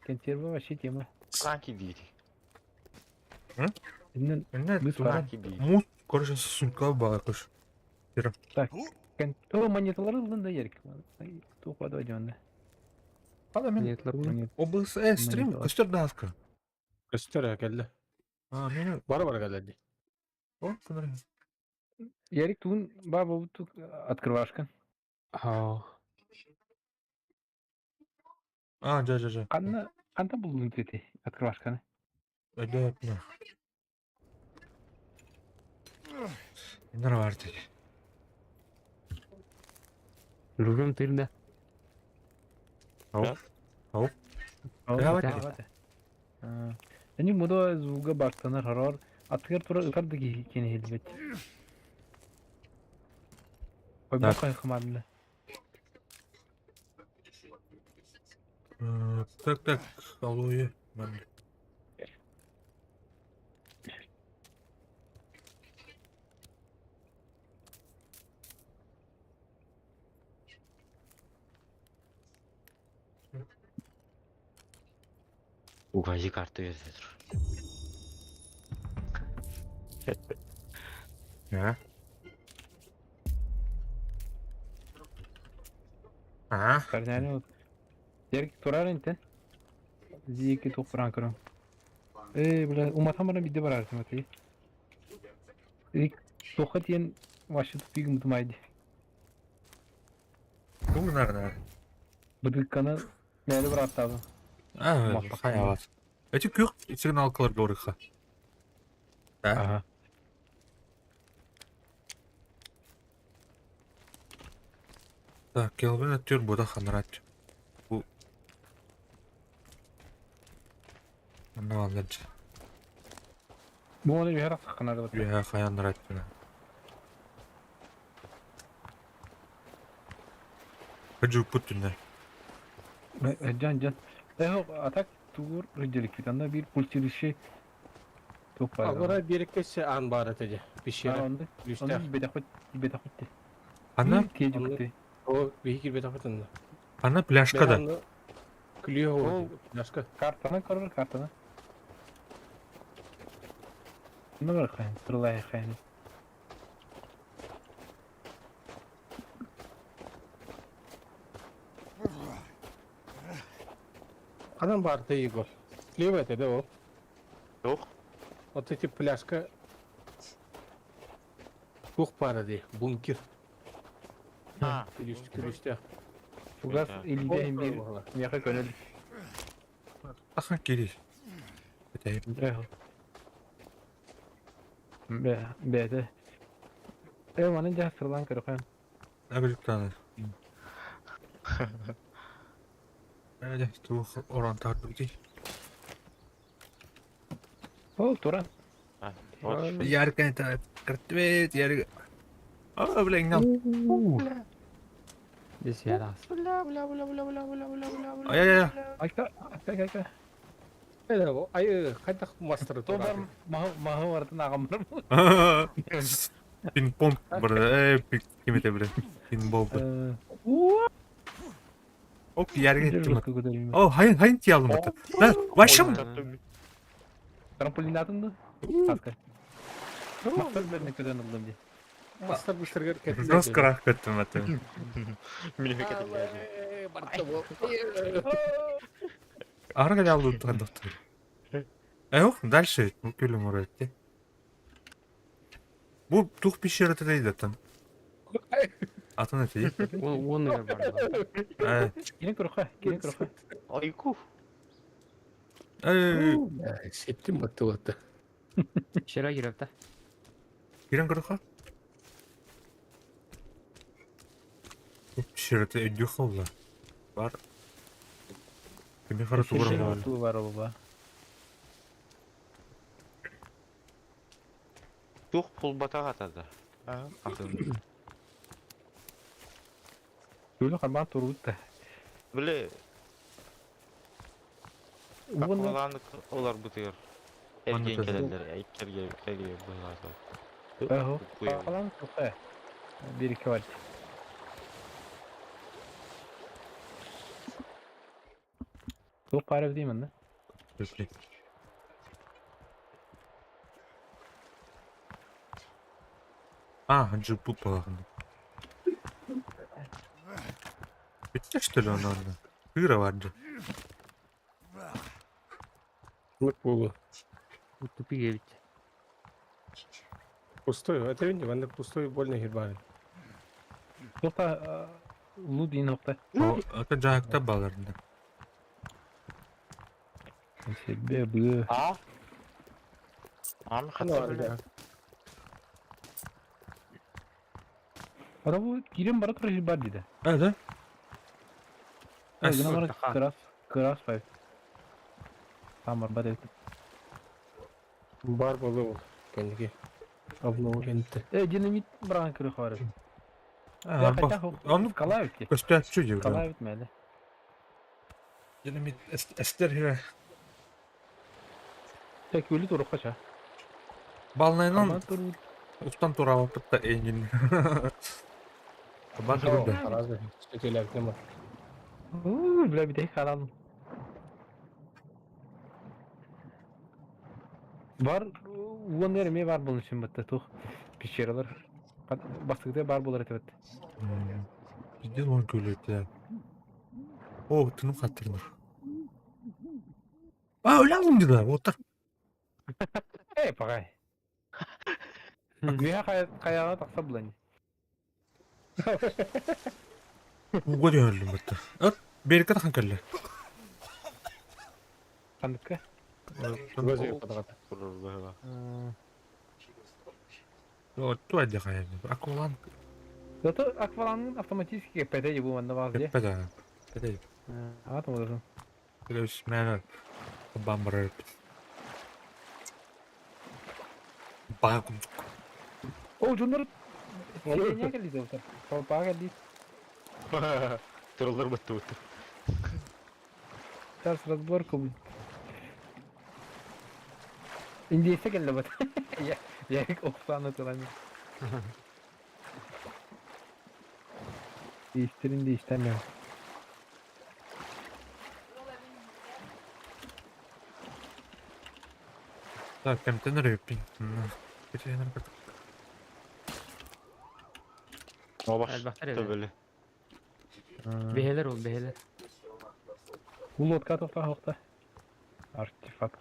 Консерва вообще тема. Франки дири. Иннен Менә Быз бар. Франки дири. Мус, короче, сумка бар, короче. кон... О, монеталар ылдын да ерик. Тух вода дёнда. Ада мен Нет, ларгу. Монет. ОБС стрим Монеталар. көстөр даска. Көстөр келди. А, мен Бар бар келди. О, смотри. Ярик тун баба тут открывашка. Ау. А, жа, жа, жа. Канна канта булдун тети открывашканы. Да, да. Нара бар деди. Ружом тырда. Ау. Ау. О, Давайте. Они мудо звуга бактанар харар. Атгар тура ыкар ки кени хилбет. Ой, Так. бакай хмадны. Так, так, алоэ. Мен. Угази карта берсе тур. Я. А, Карняны вот. Ярик турар интен. Зики тух франкро. Э, бля, уматам бара бидде бар смотри. Ик тохат ен вообще тупик мутмайды. бу наверное. Быдыкканы мәлі бір аттады. А, Мақтақ. хай алат. Эти күөх сигналкаларга барыахха. Ага. Так, Келвин өттүр буда ханарат. Бу Манна баллар дьэ. Бу оны үһэр ахсахханары бата. Үөһэ хайаннарат гына. Жуппут түннэр. Жан жан. Эхо атак тугур рыдьырыкпит. Анда биир пультилище туох баар. Аллара биэрэккэ аан баар этэ дьэ. Пещера. Онно Күлүүстээх. бэтэхпит бэтэхпит. Ана Тиэдьикти. О, биһи кирбэтэхпит онно. ана пляжка да. Күлүө ол. Пляжка. Картаны көрөр картаны. Ну бар хайын, сырлай хайын. Ханан баар ты Егор? Слева это, да, ол? Туох? Вот эти пляжка. Туох баара дии, бункер. А, Күлүүс күлүүстээх. Фугас илдеһин биир Буолла. миэхэ көнөл. Ахан кири. Этэй. Эхо. Бэ, бэдэ. Э, маны жа сырлан көрөхөн. Абилтаны. Эдэ туох орон тардыгы. Ол туран. А, вот что. Ярко это картвет, ярко. А, бля, гнал. Здесь я раз. Ай-яй-яй. Айка, айка, айка. Э, ай, хайдах мастер То бар маһы бартын ағам бар. Пинг-понг бар. Э, пик ким это, бля? Пинбол. Э, Оп, ярга еттим. Жер көтөрүм. О, хайын, хайын тие алдым ата. Да, вашым. Трамполин атынды. Хаска. Мастер берне көтөн алдым ди. Мастер быстыргар кетти. Жестко кеттим ата. Мин кетти. Арга алды доктор. Эх, дальше бу күлүм оройт. Бу тух пещера дейди там. Атын эти. Он он бар. Э, Кирен көрөхө, кирен көрөхө. Айку. э, Сеттим батты батты. Пещера киреп та. кирен көрөхө. Тух пещера өйдү холла. Бар. Кими хара тугура бар. Ту бар ол ба. Туох пулбата атады. А, атын. Күлү карман турут да. Биле, Угун Акылан олар бутыр. Манна Эрген таза. келелер, айкерге келге булады. Эхо. Калан тухэ. Бир iki бар. Тух пара деймин да. Блин. А, джипу палахын. Битте что ли он онда? Кыра бар же. Лык болу. Тупик ведь. Пустой, это не, ванда пустой больно хербарын. Тухта лудин хокта. О, это жакта баларында. Себе бу. А? Ам хата биле. Ара бу кирен бара тур бар диде. А, да? Гына бара крас, крас файв. Там бар бар. Бар болу ол. Кендиге. Обнову кентти. Э, динамит баран көрөх бар. А, Он Скала бит. көстәтчү деп. Скала бит мәле. Динамит эстер хире. Тек өлі турукка ча. Балнайнан устан тура бапытта эйнин. Бар да. Разве? Сөтелер нема. Уу, бля бит халал. Бар уон эме бар булун үчүн бытты тух пещералар. Бастыгда бар болар этебет. Бізден он көлөтө. О, тыным каттырды. А, өлө алдым деди. Отыр. Эй, пагай. Гүя каяга такса булан. Уга дөнөлүм бытты. От, берке тахан келле. Кандыкка. Көзү падагата. Турар быһыла. Отту әдде хайа. Акулан Зато аквалангын автоматически кеппете бу манна баар дии. кеппе Кеппе. Ага томодорун. Плюс мэн бамбар. Бакум. О, дьоннор сиэниэ кэллиде отар. Толпаа кэллит. Тураллар баттыбыт. Сейчас разборка будет. Индейсе кэллэ бат. Я я оксана туран. Değiştirin de istemiyorum. Так, контейнер пин. Обаш. Элбэхтэр эбит. Төбөлө. Бэһэлэр ол бэһэлэр. Бу лодка тоқта хоқта. Артефакт.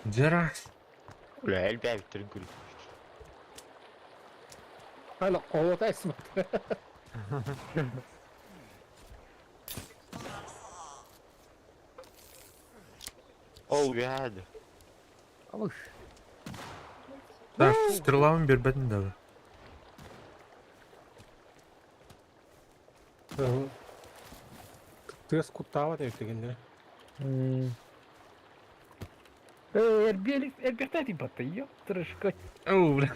Джерас. Бля, элбээбиттерин күл. Hala kovata esmat. Ол бяды. Алыш. Так, стрелам бербетин да. Тыас куттаабат эбит Э, Эрбиэлик эрбиэхтэ батта. Ёптырышка. Оу, бля.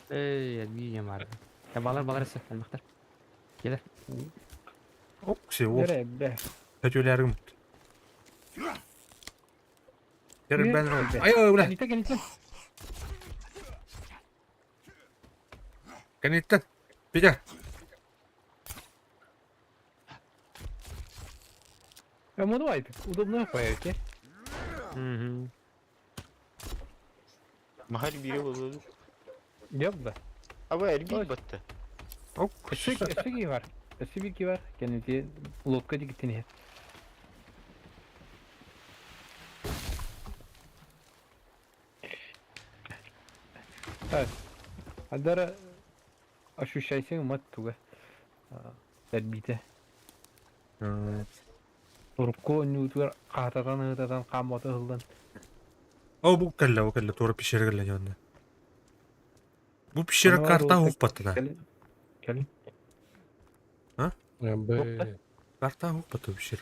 Эй, элбии бар. Я балар балар эсэ элбэхтэр. Келер. Оп, все, оп. Эре бе. Хөтөләрим. Бер бен. Ай, ай, бля. Кенитте кенитте. Кенеттен. Петя. Э, ну давай, удобно появите. Мгм. Махар бире болду. Yok да. Аба элбии батты. Оп. Өссө өссө бар. Өссө бир бар. Кенитте лодка дигиттин. Так. Адара ощущайся мат туга. Тәрбите. Урукку нютугар каататан ытатан камоты ылдан. О, бу кэллэ, бу кэллэ, тура пещера кэллэ дьонно. Бу пещера карта хук да. Кэлин. Кэлин. Б. Карта хук патта пещера.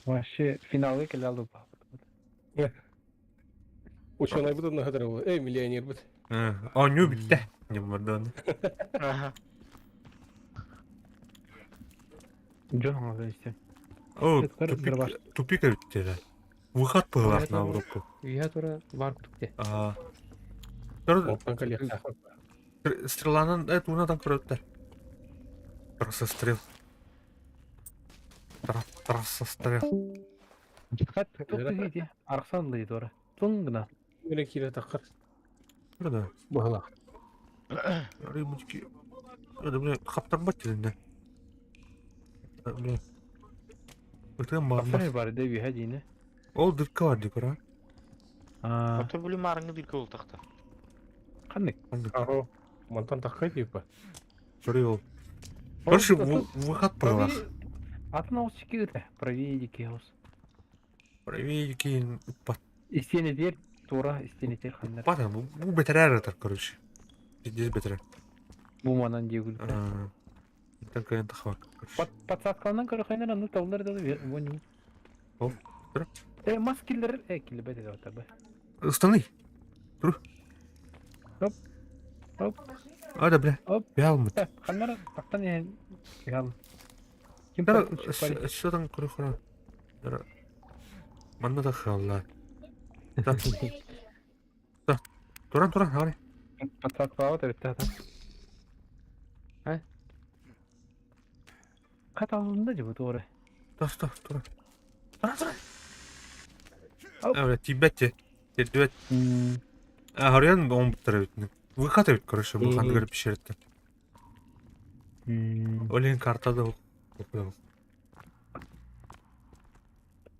Вообще финалга кэлэ алды. Ученый бут на хатыр. Эй, миллионер бут. О, ню битте. Не мордан. Ага. Жон алды исте. О, Это тупик, дробаш. тупик битте да. Выход был на Европу. Үйэ тура бар кутукте. А. Тор Оттан калек. стреланан это унадан көрөттөр. Трасса стрел. Трасса стрел. Хат тоқты дейді. Арқсан дейді ора. Туңгына. Мене кире такыр. Да. Бахала. Рыбочки. Это, бля, хаптарбат телинде. Бля. Ытым Бафар бар. бар деп үйе дейні. Ол дырка бар деп, ра. Аа, Ата били марыңы дилке ол тахта. қандық? Аро. Мантан таккай деп. Sorry ол. Короче, выход был. Атын ауыз чеки өте. Правее ауыз. Правее пат. Истенетер, тура истенетер қандар. Пата, бу бетерер атар, короче. Здесь бетерер. Буманан дегүл. Только это хват. Подсадкалынан көрі қайнар, аны таулар да вон. О, тұр. Э, мас киллер, э, киллер бәді деп атар. Устаны. Тур. Оп. Оп. А, да, бля. Оп. Бялмыт. Э, қандар тақтан е, ял. Ким Тара, тартын чықпай? что там көрі Тара. Манна да халла. Да. Да. Туран, туран, хары. Подсадкалава да бітті ата. Э? Қат алдында деп тура. Да, что, туран. Туран, туран. Оп. А, бля, тибетте. Тибет. А, харьян он бітір бит. Выход бит, короче, бұл ханды көріп пещерді. Олен картада ол.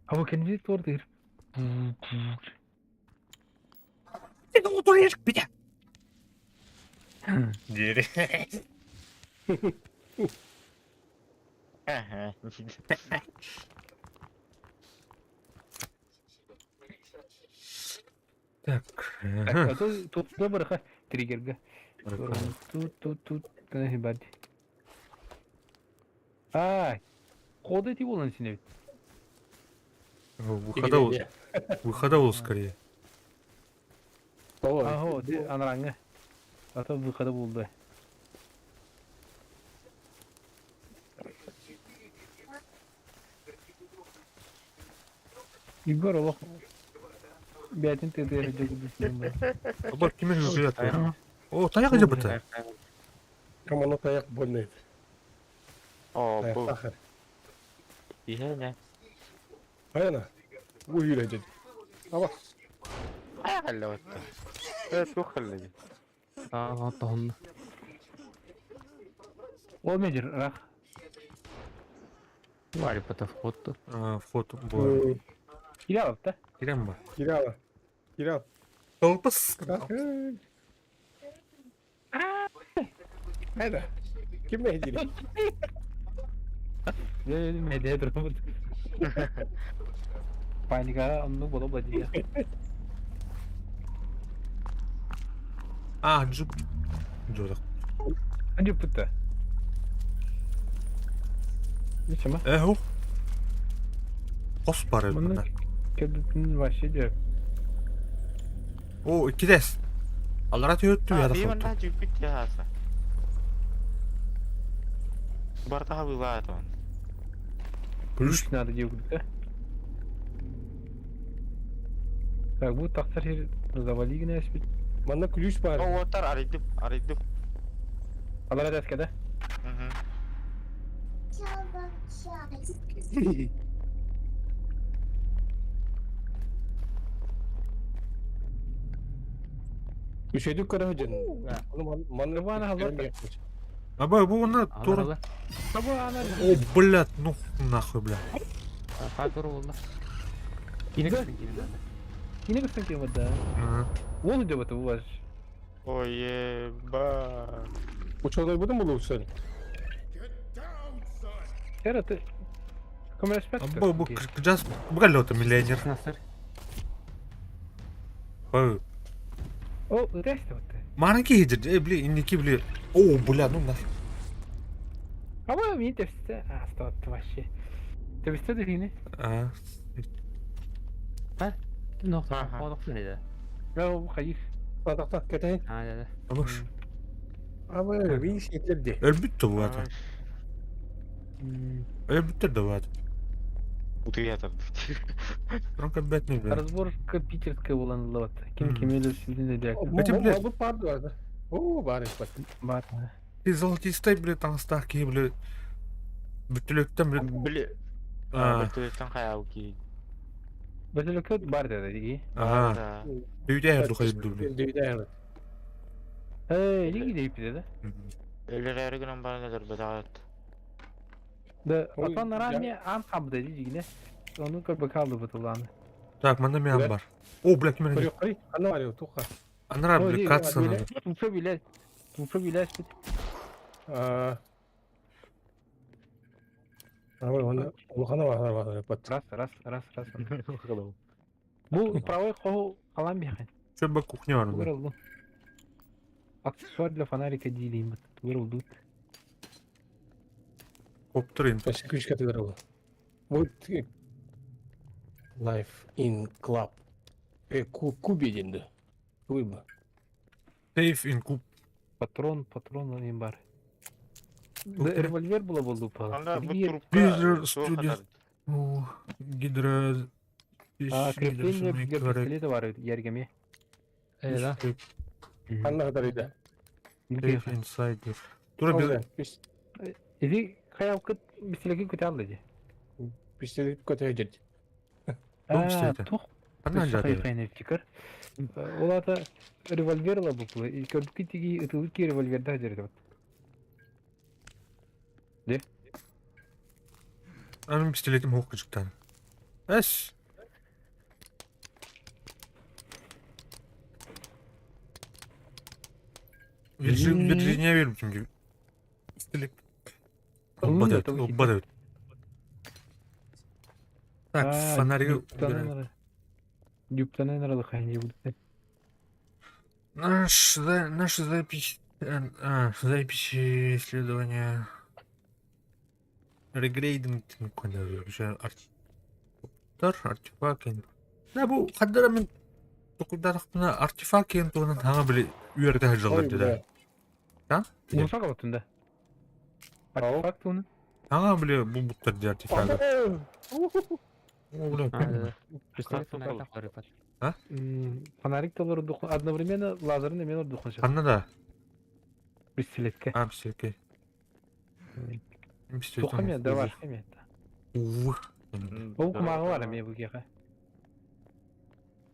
А бұл кенде тур дыр. Ты утурешь, Петя. Дери. Так. Так, а то тут добрых триггерга. Тут, тут, тут, бад. А, ходы эти волны сине. Выхода, выхода был скорее. Аһо, анараҥҥа. А то выхода булду. Егор олох бэйэтин тыатыгар дьөгүрдүсүнэн Бар ким жүргүлэт. О, таяқ эдэ быта. Комано таяқ больно это. О, бу. Сахар. Иһэ Хайана. Бу үйрәден. Аба. Хайа Э, туох кэллэ Аа, тоһунна. Ол медер, рах. Варя по вход тут. А, вход был. Кирялов, да? Кирем ба. Киряла. Кирял. Толпас. Хайда. Ким мәһдири? Меде турбут. Паника, оннук бола бадия. А, джуп. Джудах. Анжыппыта. Ничема? Э, ух. Хос бар Муну это. кебитин вообще де. О, иккидес. Аллара түйөттү я да Биир хоту. манна жүппүт яхаса. Бартаха бывает он. Ключ. Ключ надо делать, да? Так, бу тахтар хер завали гына бит. Манна ключ бар. О, оттар арыйдым, арыйдым. Алар әдәскә да? Мгм. Үшөйдүк көрө жын. Манна Ивана Халвата. Аба, бу она тура. Алар Таба ана. О, блядь, ну нахуй, бля. Ха тура болла. Кине кыстың кине надо. Кине кыстың кем да. Ага. Вон идет это у вас. Ой, еба. Ученый будем булусын. Эра ты. Кому респект? Аба, бу жас бугалёта миллионер. Насыр. Ой. О, тест вот. Маранки едет, э, бля, инники, бля. О, бля, ну нахуй. Аба, мин тесте. А, стоп, вообще. Тесте дигине. А. Ким нохта? Аха. Онохтун эде. Я хайых. Атакта кетейин. Аа, да, да. Абаш. Аба, виш етлерди. Өлбүттү бу ата. Өлбүттүр да бу ата. Утуятар. Ронка бетне, бля. Разборка питерская была вот. Ким кемелер сидин дек. Эти, блядь. Бу бар бар. О, бар бар. Бар. Ты золотистай, бля, таңстах ки, бля. Бүтүлөктөн, бля. Били. А, Бөлтүлөктөн хаял ки. Бөтөлөкөт бар деди диги. ага. Үйдө духай бля. Дүйдө. Эй, диги дейп деди. Өлөр гынан баран бетагат. Да, Ой, атан раме ан хаб деди дигине. Оны көр бакалды бутуланы. Так, манда мен бар. О, бля, ким Кой кой. Ана бар туха. Анара, бля, катса надо. Тупо билет. Тупо билет. А. Аба, оны улхана бар бар бар. Раз, раз, раз, раз. Бу правый кол калам бияхын. Чё бы кухня бар, бля. Вырылды. Аксессуар для фонарика делим. Вырылды. Коптыр им. Вообще ключ категория. Вот Life in Club. Э, кубе денді. Кубе. Сейф in куб. Патрон, патрон им бар. Да, револьвер было болду пала. Анда бу Диги- трубка. Визер студия. О, гидро... А, крепление для пистолета бар ергеме. Э, да. Анна кадар Сейф inside. Тура без... Иди хаялкыт пистолетке көтө алды ди. Пистолет көтө жерди. Дом пистолета. Тух Ана жады. Олата револьвер ла букла. И көрбүкү тиги ытылык револьвер да жерди вот. Анын пистолетим хоқ кычыктан. Эс. Вирджиния берим çünkü. Пистолет. Ылын Оббадат, да оббадат. Так, А, фонари Дюптанан убираю. ара. Дюптанан аралыхайын диэбиттэр. Наша запись, запись исследования. Регрейдинг артефакт. Да, бу хаддара мин токуйдаатахпына артефакт диэн туһунан хаҥа били үөрэтэ сылдьаллар Ой, дии бля. Да? Муса калаттын да. Артефакт туһунан. Хаҥа били булбуттар дии артефагы. О, бля. А, да, да. Пистолет фонарик тахлары пат. Фонарик толору одновременно лазерын эмен ордухон сөп. Ханна да? Пистолетке. А, пистолетке. Пистолет. Туха мен, да бар мен. Ух. Ол кумагы бар эме бугеха.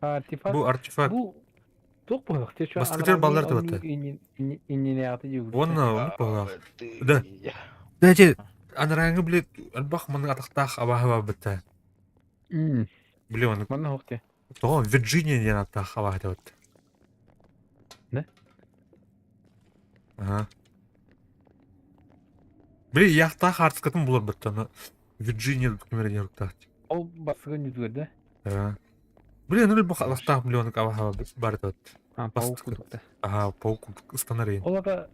Артефакт. Бу артефакт. Бу туох буолуох те Баскетер баллар деп атты. Иннене аты диу. Уонна оннук буоллаах. Да. Да, эти анарааҥҥы били элбэх маннык атахтаах абааһы баабыта. Били оннук Манна хохте. тоҕо Вирджиния диэн аттаах абааһы деп атты. Да? Ага. Били яхтаах хаартыскатын булар бытта, но Вирджиния кимэр диэн руктаах. Ол басыгын жүзгөр да. Ага. Били аны элбэх атахтаах били оннук абааһы бар деп атты. А, паук Бастыкы. кудукта. Ага, паук ыстанар иин. Ол ата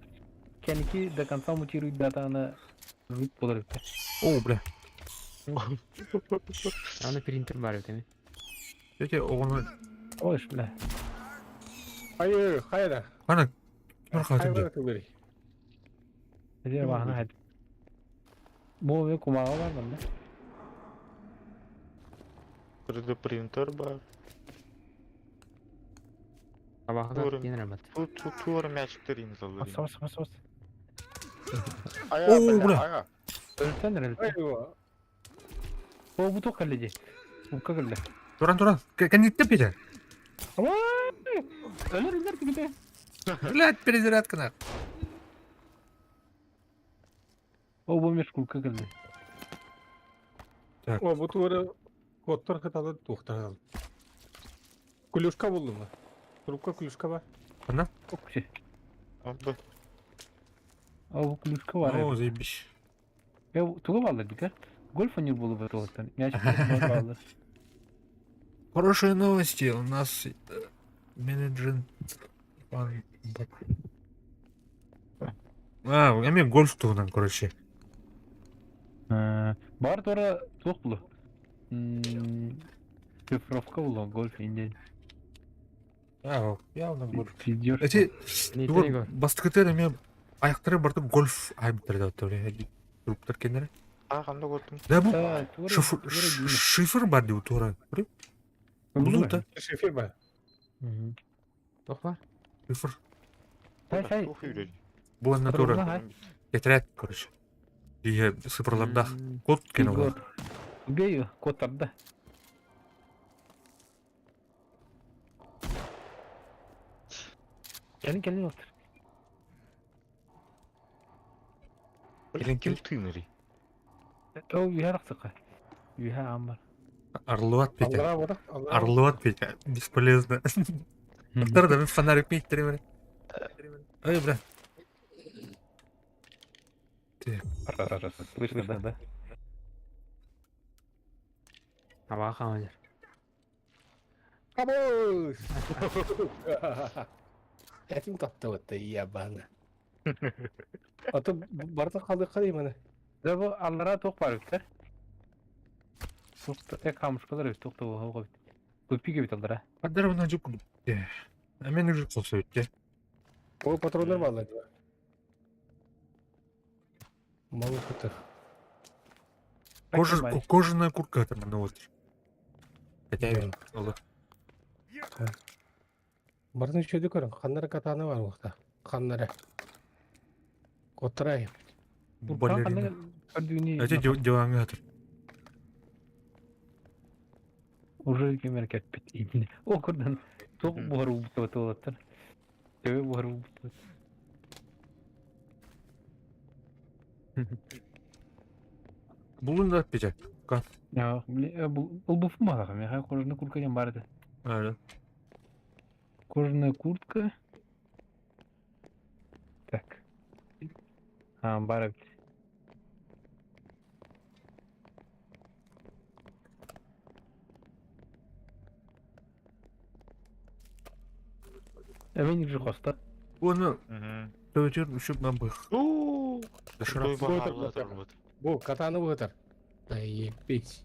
кеники до конца мутирует датаны жут болар бит. О, бля. Аны принтер бар бит эми. Эти оҕону Ой, бля. Хайыр, хайра. Хана кимэр хаатын Хайра дии. тылыры. Эде баһана хат. Бу ме кумага бар манда. 3D принтер бар. Абахыга Турым. тиен рабат. Тур мячик залырин. Бас бас бас бас. Ая, О, бля, бля. ая. Өлтен өлтен. Айва. О, бу тоқ кэлле. Бу кэлле. Туран туран. Кэнниттэн Петя. Өлөр өлөр кибите. Блядь, перезарядка нах. О, бу меш кулка кэлле. Так. О, бу тура коттар кыталы тухтар. Клюшка булдым. Трубка клюшка бар. Хана? Окче. Абы. О, бу клюшка бар. О, заебись. Э, туга баллар бика. Гольф не булу бу тоқтан. Мяч баллар. Хорошие новости. У нас менеджер... А, эми гольф туһунан, короче. Бар тора туох булу. Цифровка булу гольф инде. А, явно гольф. Пиздёж. Эти Не тего. бастыкытыр эми аяктары барды гольф айбыттар деп атты. Туруптар кенере. А, кандай көрдүм? Да бу шифр шифр бар деп тура. Булу да Шифер бар. Тох бар? шифр. Сай сай. Тух үйрөй. Бу анна тура. Тетрадь, короче. Дие цифрлардах код кен олар. Убей код тарда. Келин келин отыр. Келин Ким кел. тыыныри? О, үйә рақсықа. Үйә амбар. Орловат Петя. Аллара бодак, аллара. Орловат Петя. Бесполезно. Доктор, да фонарик мейттер Ой, бля. Слышно, да, да. Абаха хамадер. Абыз! Этим тапты вот ебана. А то барда қалды қарай мана. Да бу аллара тоқ бар бит. Тоқ э камышкалар бит, тоқ та бит. Көппиге бит аллара. Падар мына жук. А мен уже колсо бит. О, патрондар бар да. Мало көтер. Кожа, кожаная куртка там на вот. Хотя Да. Алла. Бардын шөйді көрін, қаннары катаны бар уақта. Қаннары. Коттарай. Балерина. Эти диванга атыр. Уже кемер кетпит. О, көрдөн. Тоқ буһар убут олаттар. Төбө буһар убут. Булун да Петя. Я, бул бу фумага, мен кожаная куртка ден бар edi. А, Кожаная куртка. Так. А, бар бит. Эвен же хоста. Уонна төбөтүгэр үчүп мабых. Крутой баһаалла турбут. Бу катаны быһытар. Да ебись.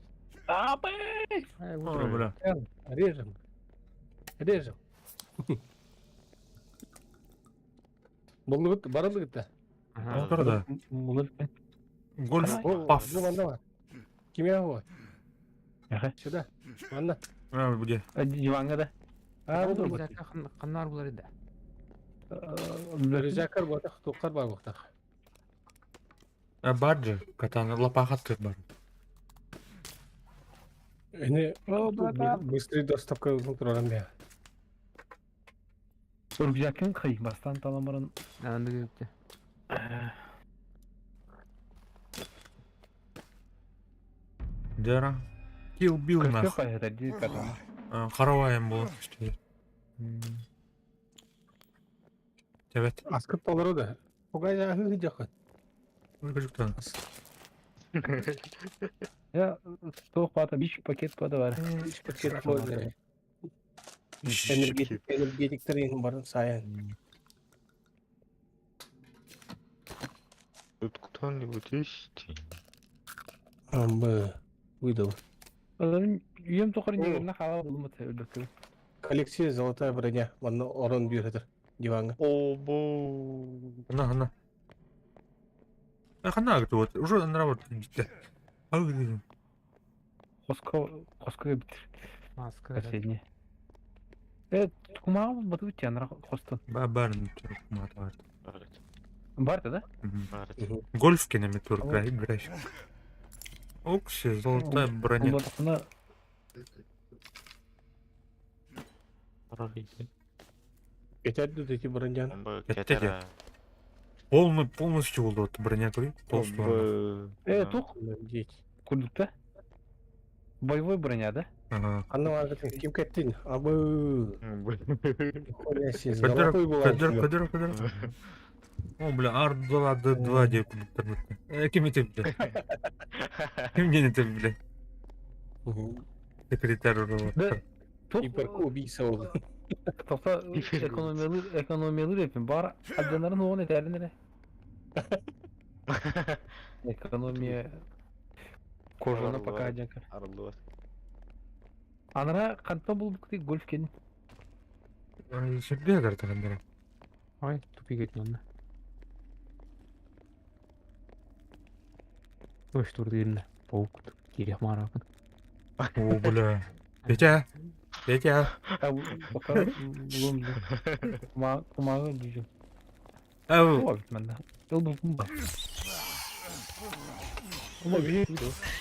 Ой, бля. Режем. Режем. Буллугут барылыгыт да. Ага. да. Булыр. Гольф паф. Бу манна бар. Кимия бу? Сюда. Манна. А, где? Диванга да. А, бу Ханнар булар иде. Рюкзакар буотах, туоххар бар буохтах. А бар же, катана лапахат бар. Эни быстрый доставка ылын тураран бе. Рюкзакын кый, бастан таламарын. Анда көптө. Дера. Kill Bill Көстө нах. кайда ди катана. Каравайым болот işte. Evet. Аскыт толору да. Пугай ахы жакын. Көжүктөн. Я тоқ бата 5 пакет бата бар. Үч пакет болду. Энергетик, энергетиктер ең барын сайын. Тут кто-нибудь есть? Амбы выдал. Оларын үйем тоқарын дегенне хала булмат өлбөккө. Коллекция золотая броня. Манна орон бүйрөтөр диванга. О, бо. Ана, ана. Хана вот уже нравится. Қосқа қосқа бит. Маска. Последний. Э, кумаа баты бит янра қостон. Ба барын туруп мат бар. Бар да? Гольф кенеме туруп график. Окси, золотая броня. Булатына Кетер эти бронян. Кетти. Полный полностью болду вот броня кой. Толстую. Э, тух курдукта. Боевой броня, да? Ага. Анна вагытын ким кеттин? Абы. Кадыр, кадыр, кадыр, кадыр. О, бля, Ар-2, Д2 деп курдуктар бітті. Э, ким етіп, бля? Ким не етіп, бля? Секретарь Да. Тух. Убийца oldu. Тоқта экономиялы экономиялы депин. Бар адданарын оғын етерін эле. Экономия кожаны пока жакар. Арылдыбат. Анара кантан бул букты гольф кен. Сүрдө картагандара. Ой, тупик кетти онда. Ой, турду жерине. Паук керек марапын. О, бля. Петя. Петя. Пока булум. Кума кумагы дүйүм. Ау. О, битменде. Ыл бу ба.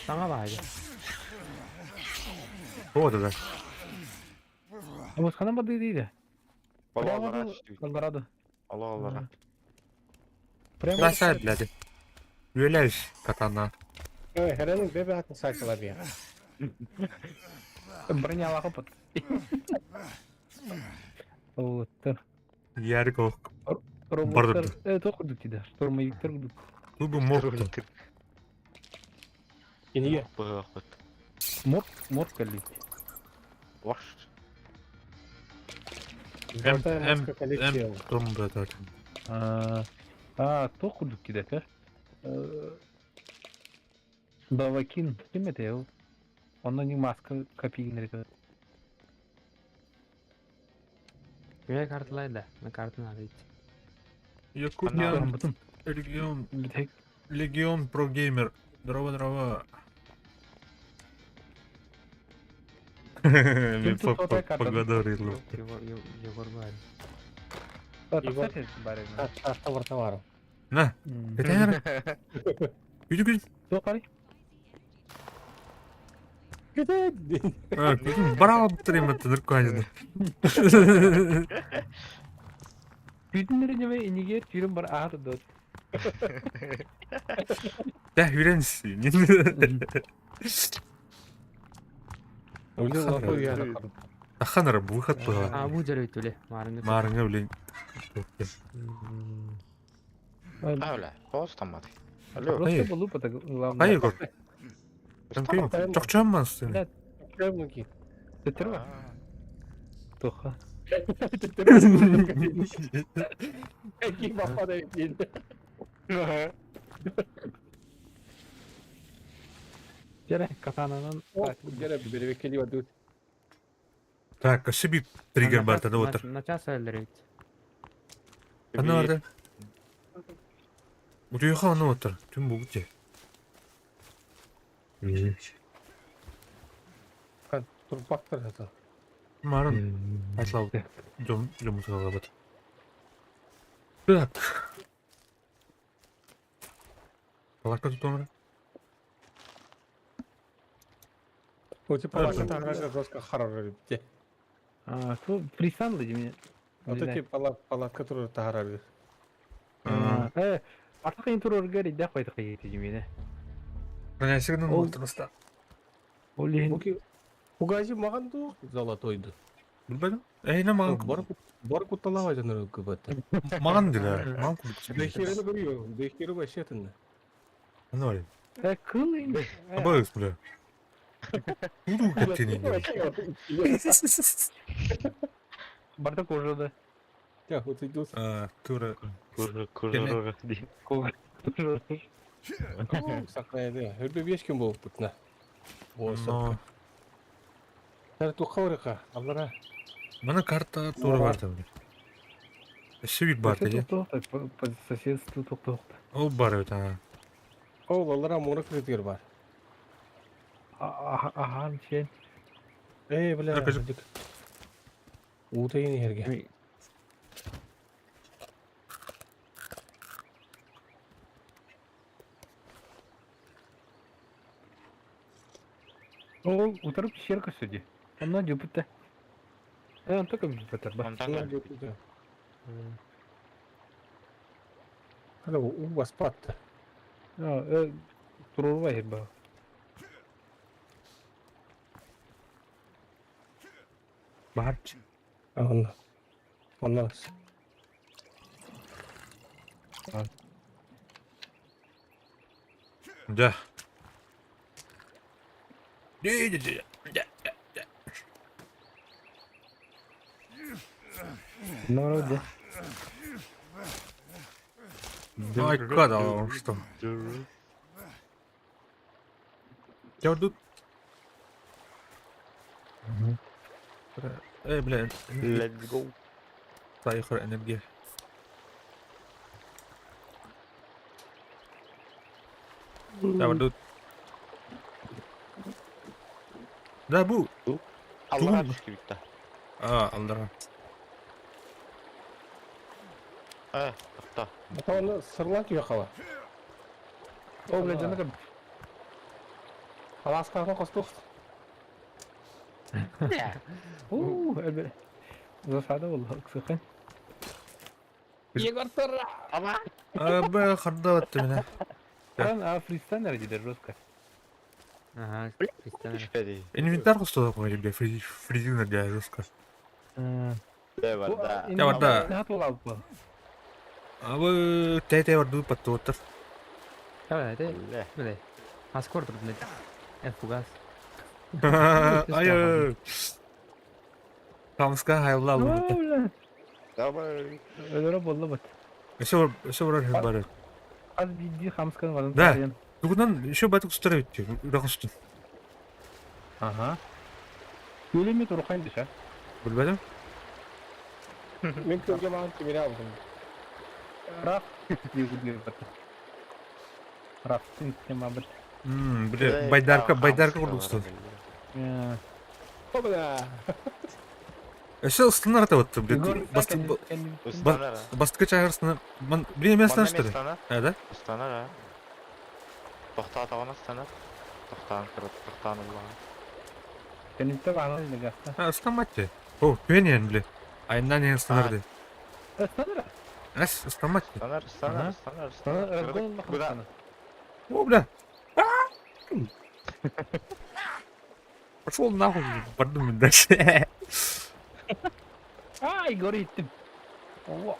Саңа байды. Вот это. А вот ханан бады дейди. Алла Колорадо. Алла аллара. Прямо Бросай, блядь. Үеләш, катана. Ой, хәрәнең бебе атын сайтылар я. Броня лахопот. Вот. Ярко. Роботтар, э, тоқырдык дейді. Штурмовиктер курдук. Клубы морг. Киниге. Морг, морг калли. Ваш. М, Золотая М, маска коллекция. М, том, блядь. А, а, тоқырдык дейді, Давакин, ким это ол? Онда не маска копигин это. Кимге карталай да. Мен картаны алып. Якутия, регион, легион про геймер. Здорово, здорово. Мен тут золотая карта? Погодорил. Егор бар. Кстати, барин. Товар товару. На, это Күді күді. Тоқари. А, күді бара алып тұрайын бітті, нұрканеді. Бүтүннөр неме инеге түйрүм бар аты дот. Да, үйренсіз. Аханара, выход был. А, бу жарайт эле. Марыңы. Марыңы, блин. А, бля, тоос тамады. Алло. Просто болу это главное. Ай, Егор. Чокчамман сен. Чокчамман Тоха. Какие попадают Дьэрэ, катананан Дьэрэ, беребеккели бардыбыт. Так, өссө биир триггер барта да отыр. Начаас өллөрүт. Аны барды. Утуйха аны отыр. Түн бу бутте. Турбактар хата. Марын. Атлау. Жом жомус алабат. Так. Палатка тут У тебя палатка там жестко харар бите. А, то пристан ли меня? Вот эти палатка турар тахарар. Э, артық ең турар гәрі дәқ қайтық еті жемені. Бля, Ол- отырмыста. Ол ең Угази маған ду золотойду. Билбедим. Эй, на маған Бар бар куталава жаныр көбөт. маған дилер. Маған Дэхерини көрüyor. Дэхери вообще тын. Аны бар. Э, кыл ең. Абайс, бля. Буду кеттени. Бардак ожоды. Я вот иду. А, тура. Куры, куры, дим. Сакрайды. Өрбе беш күн болуп бутна. Но Тар тухаврыка. Аллара. Мана карта тура бар да. Өссө бир бар да. По соседству тоқтоқты. Ол бар бит, а. Ол аллара мура кредитер бар. Ахан чен. Эй, бля. Аркажы. Утайын ерге. Ол утырып шер көсөдү. Онна жупутта. Э, онта көм жупутар ба. Онтан көр. Ала у вас патта. Э, турурба ба. Бар. Анна. Анна. Да. Де-де-де. Да. Народе. Ай, когда он что? Я тут. Эй, бля, Let's go. Тайхер энергия. Да, тут. Да, бу. Аллаға Тугун. түшкі бітті. А, алдыра. Э, тоқта. Ата сырлан күйе қала. Ол бля жана кем. Аласқаға қостық. Уу, әлбе. Засада ол ксыхын. Егор Тура! Ама! А, бля, харда вот меня. Ан а фристан әрді жестко. Ага, Кристиан. Түшпеді. Инвентарь қосты ғой, бля, фризинг для жестко. Де бар, да. Я бар да. Хат ол алып бол. А вы тәй-тәй бар дуу патты отыр. Давай, это Бля. Міне. Аскор тұрды міне. Э, фугас. Ай, Хамска хайла алды. Давай. Өлөрө болду бат. Еще еще бар бар. Аз бидди хамскан валын. Да. Тугунан еще байтык устара битти. Урак үстүн. Ага. Өлеме турукайн дыша. Билбедим. Мен көрге маған кемере алдым. Раф дегүлгө бат. Раф тема бат. Бля, байдарка, байдарка курдук үстүн. Бля. Еще ыстынар ата батты, бля. Басты Устанар, а? бастыкы чайырсына. Ман бля мен Манда что ли? мен А, да? Устанар, а? Тоқта атағана ұстанар. Тоқтаған кіріп, тоқтаған ұллаға. Кенитте баглы легаста. А, ыстаматты. О, пенен, бля. Айнан не ыстынар Ыстанар. Эс, ыстаматты. Ұстанар, ұстанар, ұстанар, Ыстанар, ұстанар. разгон Куда? О, бля. Пошел нахуй, подумай дальше. Ай, горит. О.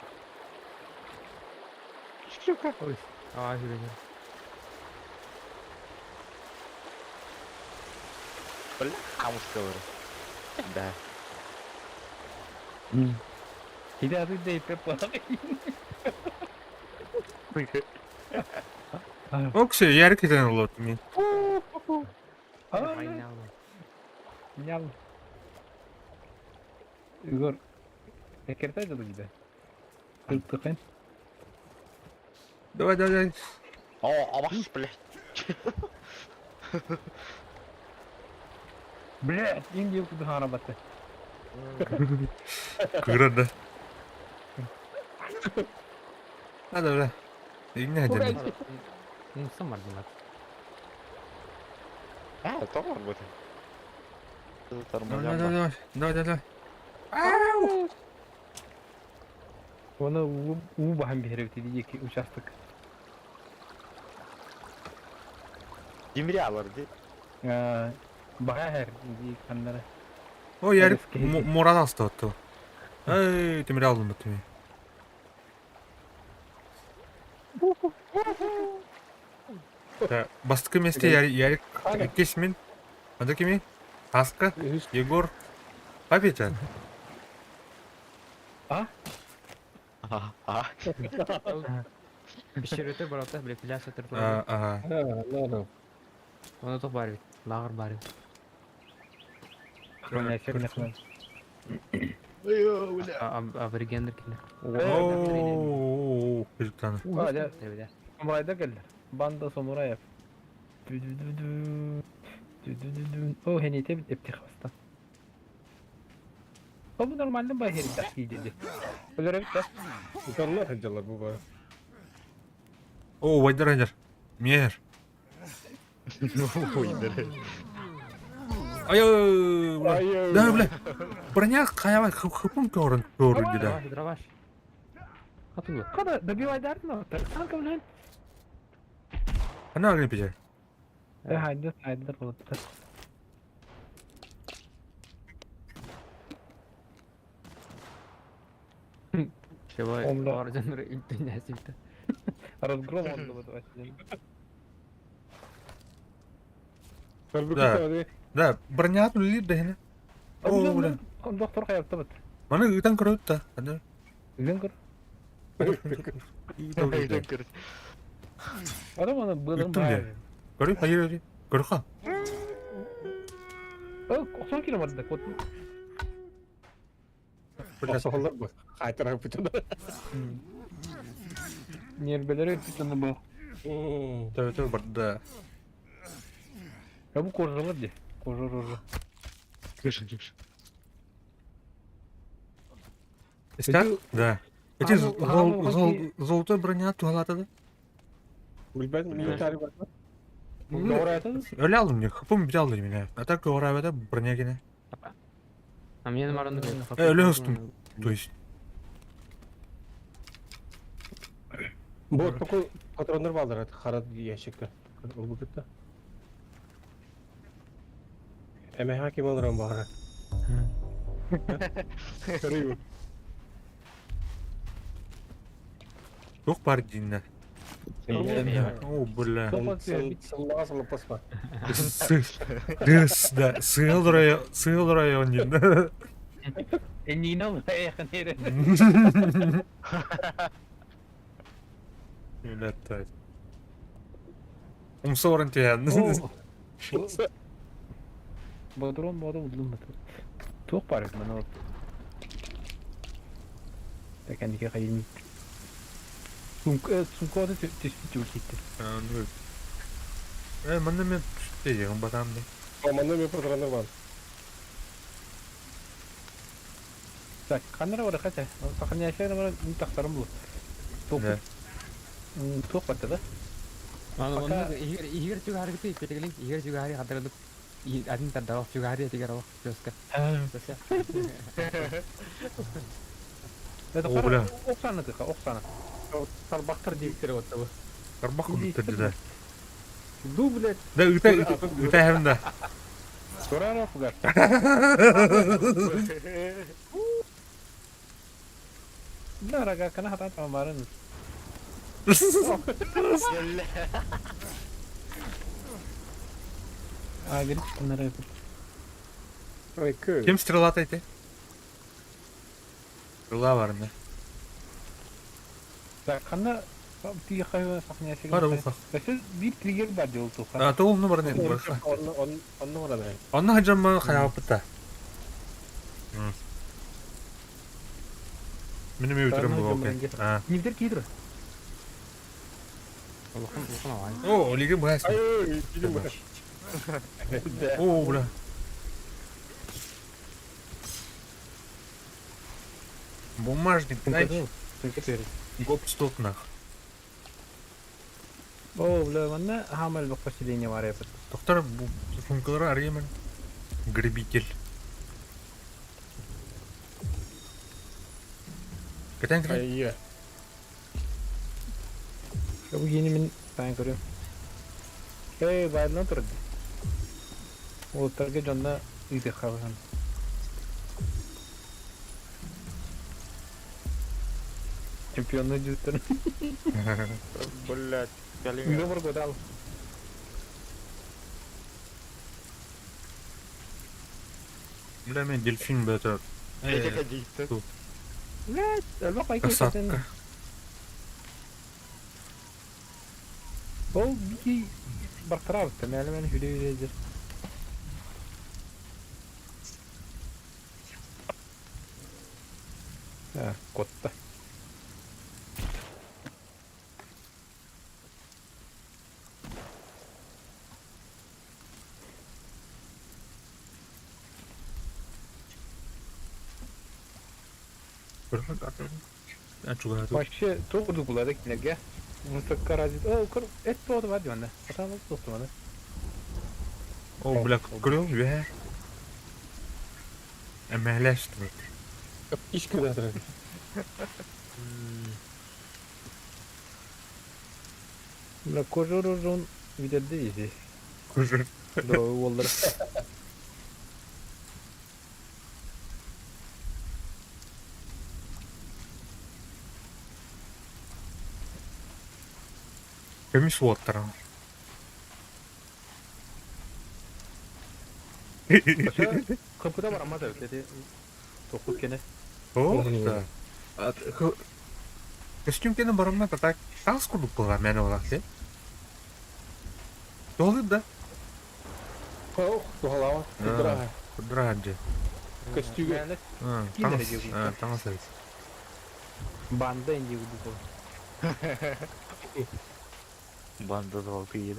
Сука. Ой. А, жүреді. Бля, хамуска бар. Да. Ити аты дейпеп буолар. Окси, ярик китен олот мин. Нял. Егор, экертай да дигде. Тыктыкын. Давай, давай, давай. О, абас, блядь. Блядь, Индия куды харабаты. Кыырар да. Надо, бля. Инне хадья. Умсам бар димат. А, это бар будет. Давай, давай, давай, давай, давай. Оны уу баһан биһирэбит диэки участок. Демирялар ди. Баһа һэр дии ханнара. О, Ярик муран алста отту. Эй, темир алдым бу тими. Бастыкы месте Ярик иккис мин. Анда кими? Аска, Егор, Папичан. А? А? Пещерете барата, бля, пляж өтөр турар. Ага. Ладно. Оны тоқ бар бит, лагыр бар бит. Аборигендер килер. О, Күлтан. Самурайда келдер. Банда самураев. О, хенете бит эптих баста. О, бу нормально бай херит тахи деди. Өлөрө бит да. Утарлар хадьялар бу бар. О, вайдар хадьяр. Мер. Ой, да. Ай, бля. Да, бля. Броня хаява хыпым көрін көрін деді. Дробаш. Хатулы. Када добивайдардын Танка блин. Ана агын печер. Э, хайдыр, хайдыр болуптар. Чего? Орден үлтен Разгром он был Да. Да, броня үлелер да хene. О, бля. Доктор каяпты бит. Маны ыйтан көрөт та. Анда. Ыйтан көр. Адам аны былын бар. Көрү, хайыр, көрү ха. О, 90 километр кот. Соһоллор бу. Хайтара бүтүн. Нербелери бүтүн бу. Төбө төбө барды. Я бу кожалар ди. Кожа рожа. Кыш, кыш. Истер? Да. Эти золотой броня туалата да? Билбет, милитари бар. Öyle aldım diyor. Kapım bir aldım yine. А так говоря, броня gene. А мне на Öyle olsun. То есть. Бу такой патрондар балдар харат ящикте. Ол бу кетти. Эме хаким алырам баара. Көрү. Туох бар динне. О, бля. Да, сыгыл район, сыгыл район динне. Эннина эхнере. Үләттай. Умсорын тиһэн. Бодрон бода уллум. Туох бар мана вот. Тәкәндиге кайын. Сумка сумка түспүт кетти. Э, манна мен түстеген батам да. Манна мен патрондар бар. Так, канара бар кача. Сохраняющая бар, тахтарым бу. Туох. Туох батты да? Аны егер егер чугары кити петегелин, егер чугары хатырдык. Один тардаров чугары тигер алак жестко. Это О, бля. Оксана тыха, Оксана. Тарбактар диптер вот бу. Тарбак күттүрдү да. Ду, блядь. Да, ыта ыта хем да. Турара фугар. Да, рага, кана хата тамарын. А, говорит, что на рэп. Ой, кö. Ким стрелата эти? Крыла барна. Так, ханна тиийэ Бары уха. Өссө биир триггер бар дии ол туха. А, то онно баран барха. Онно онно баран Онно хадьамма хайааппыта. Мин эми бүтүрүм бу окей. А. Нивдер киһи тур. Улахан улахан аҕай. О, олиги быһаас. Ай, киһи бу. О, бля. Бумажник, дай. Гоп стоп нах. О, бля, манна хаамал бөх поселение бар эбит. Доктор, бу сумкалары арыймын. Гребитель. Кэтэн кэтэн. Ай, Бу киһини мин таан көрүм. Эй, баайынан турар дии. Уолаттарга дьонно ыытыахха баҕан. Чемпионы дьүттэр. Блять, кэлиҥ. Добр годал. Бля, мен дельфин бөтө. Эти дийтэ. Блядь, элбэх байкер Касатка. Ол бики бартараабыт мээлэмэн хүлэ хүлэ А, котта. Чугаһатыы. Вообще, туох кулада кинилэргэ. Мустакка разит. О, көр, эт тоҕо бар дии манна. Сатаан туохту маны. О, бля, көрүөм үөһэ. Эмээлээстибит. Ишки да. Бля, кожуружун видерди изи. Кожур. Здоровый уоллар. Көмүс уоттара. Капыта бараммат эбит эти тохпут кене. О, да. Костюм кене бараммат, а так таас курдук буолар мэн олах те. Туолур да? Ох, туһалаава. Кудраха. Кудраха дьэ. Көстүүгэ. Таҥас, таҥас эбит. Банда инди курдук. Банда золотые.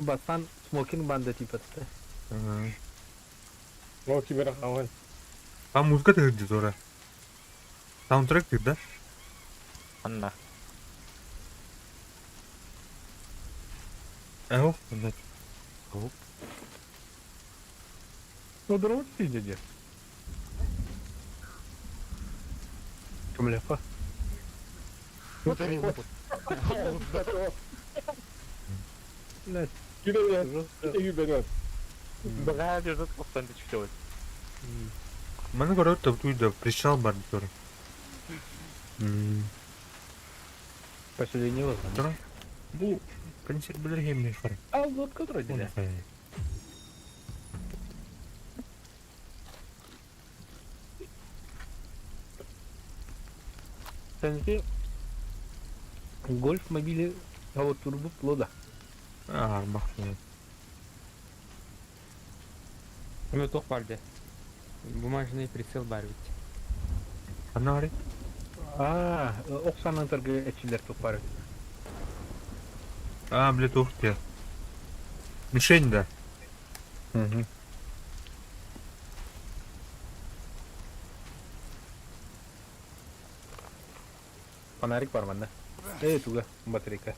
Бастан смокинг банда типа. Ол кибер хаан. Там музыка тыгырды тура. Саундтрек тыгыр да? Анна. Эho, блядь. Ну, здорово, ты дядя. Бляха. Блядь, Кибер жестко. кибер. Бля, держит постоянно чуть Маны көрөр туйда причал бар тура. Поселение возможно. Тура. Бу консерв билер хемне хар. А лодка вроде, да. Сенси гольф мобили а вот турбу плода. Аа, бах. Эме туох бар дии. Бумажный прицел бар ведь. Анари. А, оксанын торгы эчилер тупар. Аа, бля, туох те. Мишень да. Угу. Фонарик бар манна. Эй, туга, батарейка.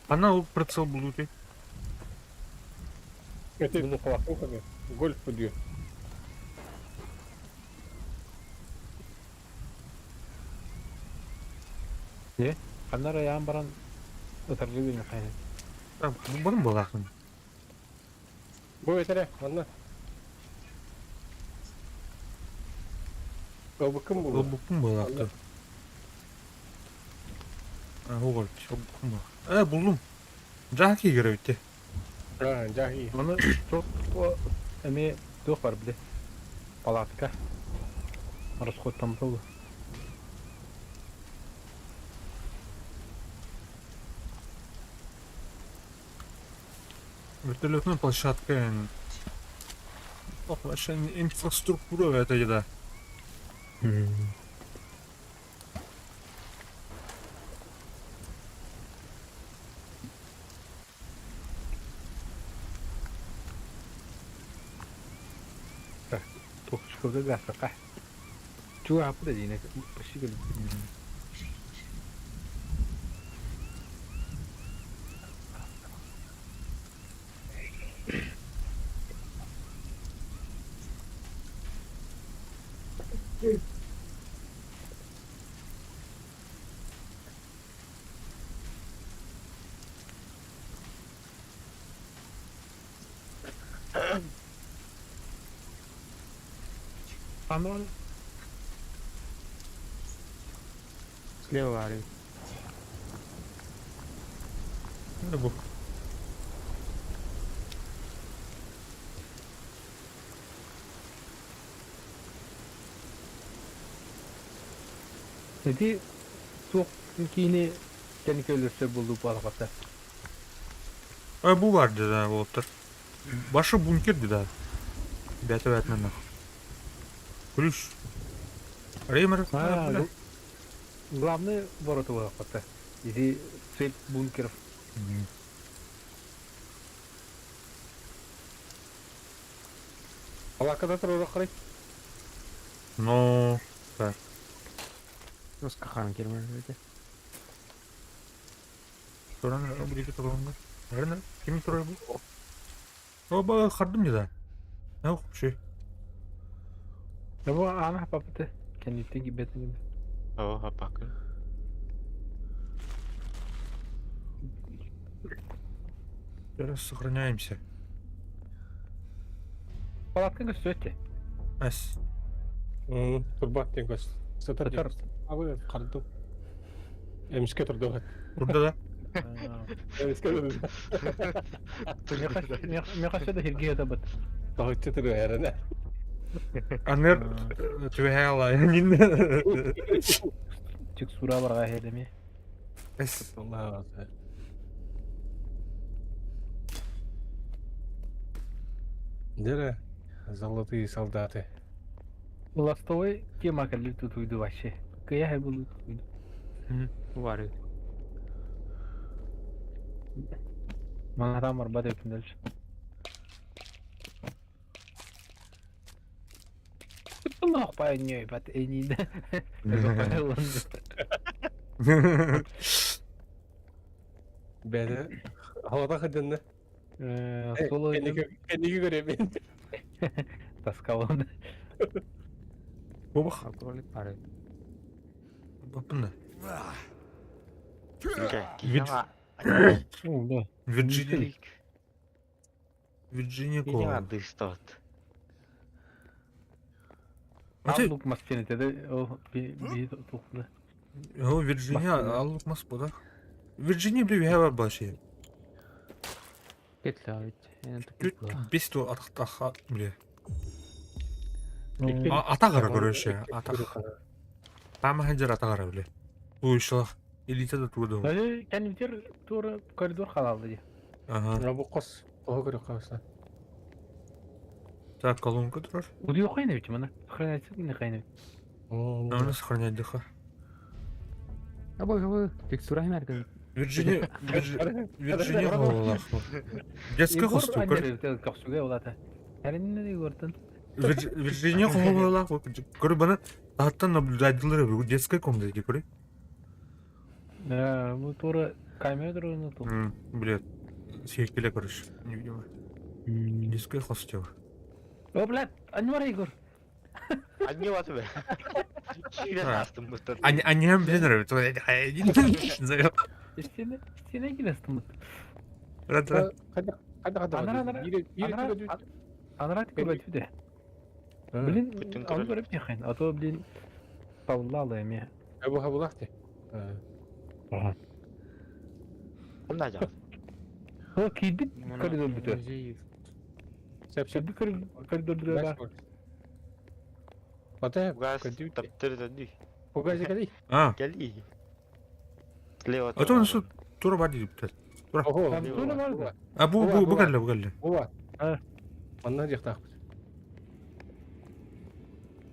Ана ол прицел булути. Это гольф подъё. Ханнара яан баран ытаргы бин хайны. Там, бу буолаахын. Бу этере, манна. Ылбыккын булла. Ылбыппын буолаахтар. Оҕор, ылбыппын буолла. Э, буллум. Дьаһа киигэр эбитти. А, дьаһи. Маны туох эмиэ туох бар били палатка расходтаммыта буолуо. Вертолетная площадка. Ох, вообще инфраструктура это еда. Туох школга гасака. Чугаһаппыт эдиинэ почти кэлбит. Анон Слева баар. Бу. Ити туох киини кэнники өлөрсөр буолуу буолбата. А бу бар да болуптар. Башы бункер да. Бәті бәтінен. Ключ. Реймер. А, главный ворота буолбата. Ити цель бункеров. Палаткада турар қарай. Но. Так. Тоска хаан кирмэр. Туран бу турганда. Рена, ким турар бу? Оба хардым не да. Ох, вообще. Бу аана папыты. Кэнниттэн кибетин. О, хапакын. Сейчас сохраняемся. Палатка көстүөттэ. Ас. Турбат тен көс. Сатар. Сатар. Абы қарды. Эмске турду. Турда да. Эмске турду. Мехаша да хирге это бат. Тахытчы турду ярене. Анер түбэхэ нин. Чик сура барга хедеми. Эс. Allah razı. Дере, золотые солдаты. Ластовой тема кэлли тутуйду вообще. Кыя хэ булу тутуйду. Бу баар. Мана там арбат эпин дальше. Лох па не бат эни. Бәді, халата хыдынны. Соло Кәнеге көрем. таскалан. Бобах. Алкоголик баар. Бапында. Вид. Ну да. Вирджиния. Вирджиния Кола. дыстот. А ты Аллук маскенете да о би би тухла. О, Вирджиния, аллук мас буда. Вирджиния бли вихава баши. Кетлэ бит. Эн тупик. Бесту атахтаха бли. Атагара көрөшө, атах. Тама ханжар атагара бли. Бу ишлах элита да турду. Даже кәнимтер тура коридор халалды ди. Ага. Бу қос. Оғы көрі қауса. Так, колонка турар. Удио хайна бит мана. Сохраняется не хайна. Надо сохранять дыха. Абы абы текстура химэр. Вирджиния, Вирджиния Колах. Детская хосту. Көхсүгө улата. Әринне көрдүн. Вирджиния Колах. Көрү бана тахаттан наблюдательлер бу детская комната ди көрү. Да, бу тура камера турunu ту. Блядь. Сейкеле короче, невидимо. Детская хостел. О, блядь, анвар Егор. Анне ваты бе. Кире астым бутар. Они они мне нравятся. Завел. Стене, стене килестим. Рад рад. Қайда қайда Анара, анара. Анара көрөтү де. Блин, Бүтүн аны көрөлүк. көрөп нехайн. А то, блин, Хабылла эмиэ. Бу хабылах ти. Ага. Ким да О, киирбит коридор бүтэр. Музей. Сөп сөп. Киирбит коридор бүтэр да. Ата, Газ көдүү. таптыр дönүү. Пугазы кали. А, Кели. Слева. а то он что, тура бар дейді бітер. Ого. Там тура бар да. А, бу, бу, бу кәлі, бу кәлі. Була. А. Манна дияқтақ.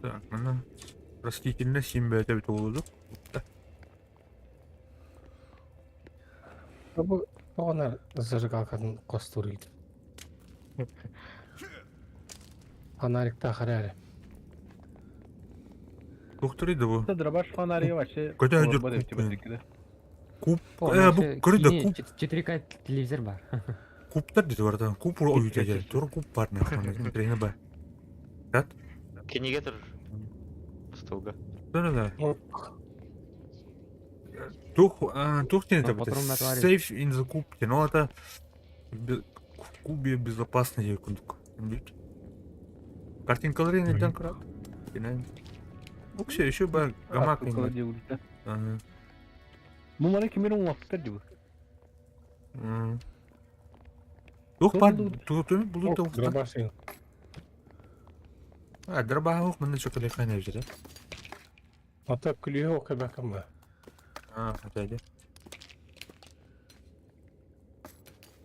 Так, мына растительность симбиота бит болду. Бу оғана зажигалкатын қостур еді. Фонарикта қарары. Доктор еді бу. Дробаш фонари вообще. Көтө өдүр Олорбот эбит куб. типа Куб. Э, бу көрді куб. 4К телевизор бар. Кубтар дейді бар да. Куб ура үйді. Тура куб бар нахуй. Трені бар. Кениге тұр. Столга. Да, да, да. Тух, а, тух не это Патрон натварит. Safe in the куб. Но это в кубе безопасно кундук. Картинкалары не крат. Уксе еще бар гамак. Ага. Бу мана кимер оңлаптар дип. Тух бар, тух тух булу тух. Дробашин. А, дроба ух, мен чөкөле кайна жер. Ата күліе оқы бәкім ба. А, опять.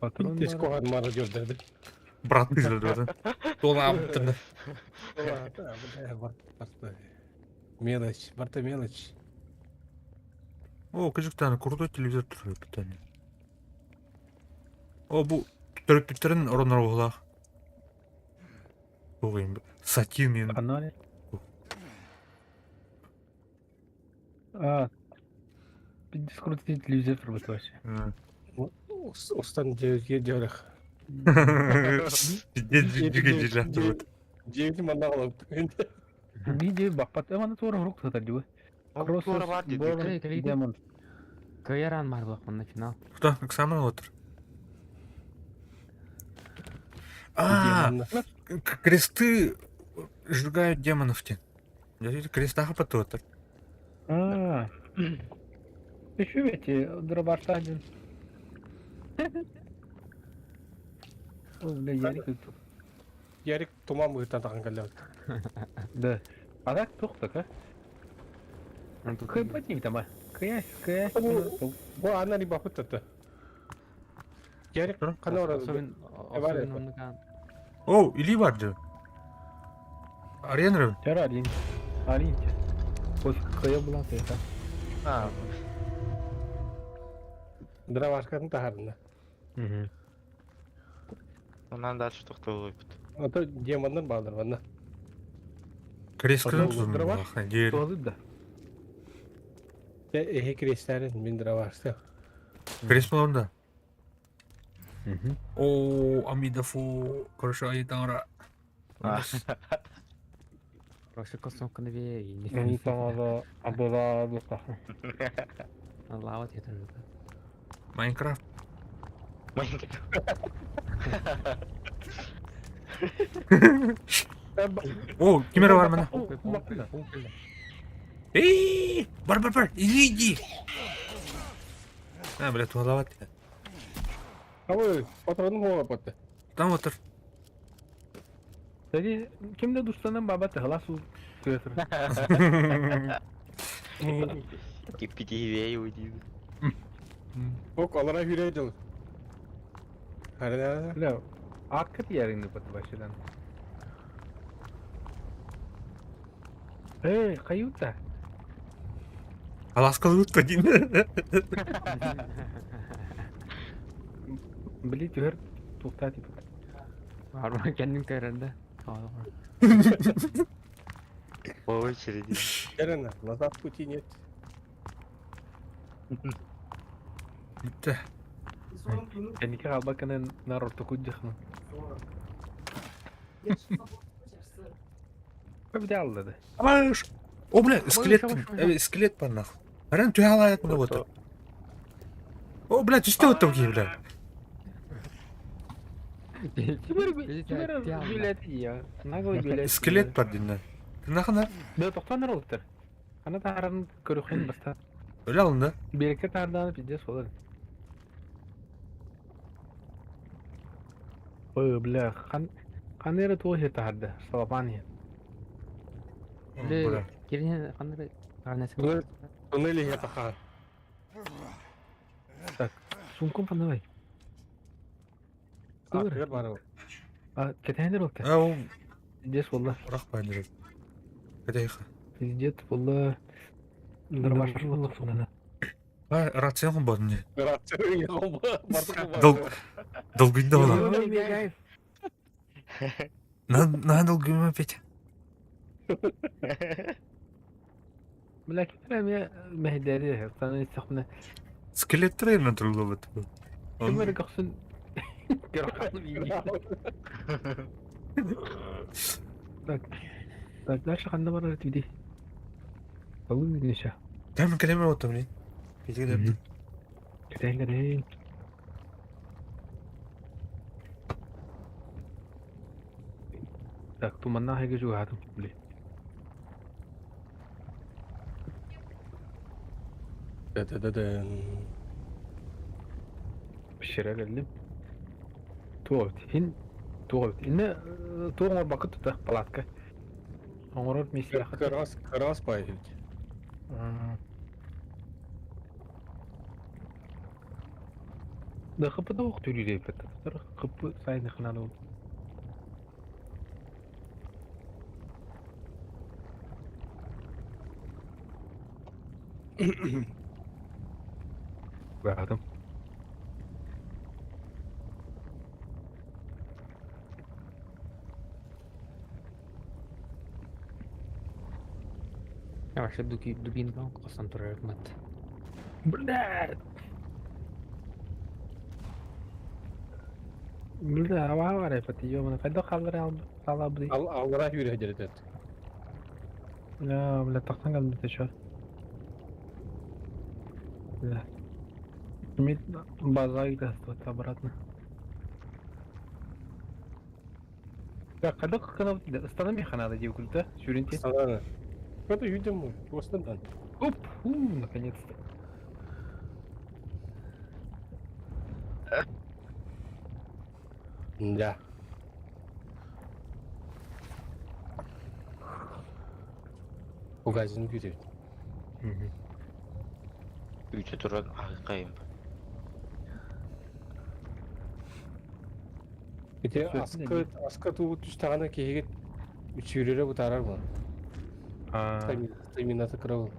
Патрон Тез коған мародер деді. Брат ты Тола Мелочь, барта мелочь. О, кыжыктан крутой телевизор турар питание. О, бу төрөппүттерин оронор оҕулаах. Тугуйм. Сатин мен. Канале. А. Скрутить телевизор турбат вообще. Устан девятке дерах. Девять манна алып. Видео бакпат, аны тура рук сатар дип. Тура бар дейді. Кали, кали. Демон. Кайран бар булак мына финал. Кто? Оксана отыр. А, кресты сжигают демонов те. Крестах пототор. А. Еще ведь дробаш один. О, бля, Ярик тут. Ярик туман быгытан таган калды. Да. А так тухтак, а? Кай подним там, а? Каясь, каясь. Бу ана ли бапыт тата. Ярик кана орады. Особенно Бар особенно оннука. О, или барды. Аренры. Тара один. Арин. Ой, кая була ты, А, Дровашкатын тахарында. Угу. онан дальше тоқталып. Ата демоннар баалар манна. Крест Дробаш? Туазы да. Эхе крестерин мин дровашты. Крест болонда. Угу. О, амидафу. Хорошо, айтаңра. Прошу космоканы бе. Там абыла абыла. Лава театр. Майнкрафт. О, кемера бар мына. Эй, бар бар бар, иди иди. А, бля, туалават. Абы патронун хоға батты. Там отыр. Кстати, кимде душтанан баба тыгыла су театр. Киппити уйди. Ок алара хүрэ жыл. Харада. Бля, аккат ярыңды бат башыдан. Эй, каюта. Аласкалы өтті один. Били түһөр тухта типа. Арма кендин кайранда. По очереди. Ярына, назад пути нет. Бітті. Кәнеке албаканын нар орто куджахны. Көбде алды. Абаш. О, бля, скелет. Скелет бар нахуй. Арен түе алаят мына отыр. О, бля, түсте отыр ки, бля. Кимер билет я. Наглый билет. Скелет бар деймін. Нахана? Да, тоқтаныр олтыр. Аны таһааран көрүөххүн бастаан. Öyle alındı. Биэрэккэ таһаардаҕына пиздец буолар. Ой, бля, хан ханна эрэ туох иһэ таһаарда, салапаан иһэ. Бля, кирин ханна ханна Туннель туннель иһэ тахаар. Так, сумкам ханна Аттыгар баар ол. А, кэтэһэн эрэ А ол Пиздец буолла. Рах баанньыр. Кэтэйха. Пиздец буолла. Дробаш буолла сунана. А, рация хомбодун не. Рация Дол долгуйда була. На на долгуйма Петя. Бля, ким эмиэ мэһэйдээри сана истэхпинэ Скелеттер на туруллубут. ким эрэ көхсүн Так, так, дальше ханна барар этибитий? Алын еще. Там кэлеме отом не. Петя кэлэм. Кэтээн кэтээн. Так, туманнаах эгэ чугаһаатым, били. Да-да-да-дэн. Пещера кэллим. Туох эбит? Һин туох эбит? Иннэ туох оҥорбокко тута палатка. Оҥорор миэстэлээх Кырас кырас баай эбит. Да хп да ох төлүүр эбит. Хп сайын ханан ол. Баатым. Вообще дубинка қосан турар мат. Бля! Бля, аваа барай пати ёмана хайдах хааллара хаалабыый. Ал аллара хүрэ дьэрэтет. Бля, бля, тахсан кэлбит еще. Бля. Мид база вот обратно. Так, хайдах канал станами ханада диэбит да? Сүүрэн Санааны. Көтө юдем туостан. Оп, у, наконец-то. Да. Угазин күүтэ. Үчө туран ахыкайым. Ити аскы аскы туу түстаҕына киһигит үчүрүрэ бутаарар буолар. А, Стамината кыра буолар.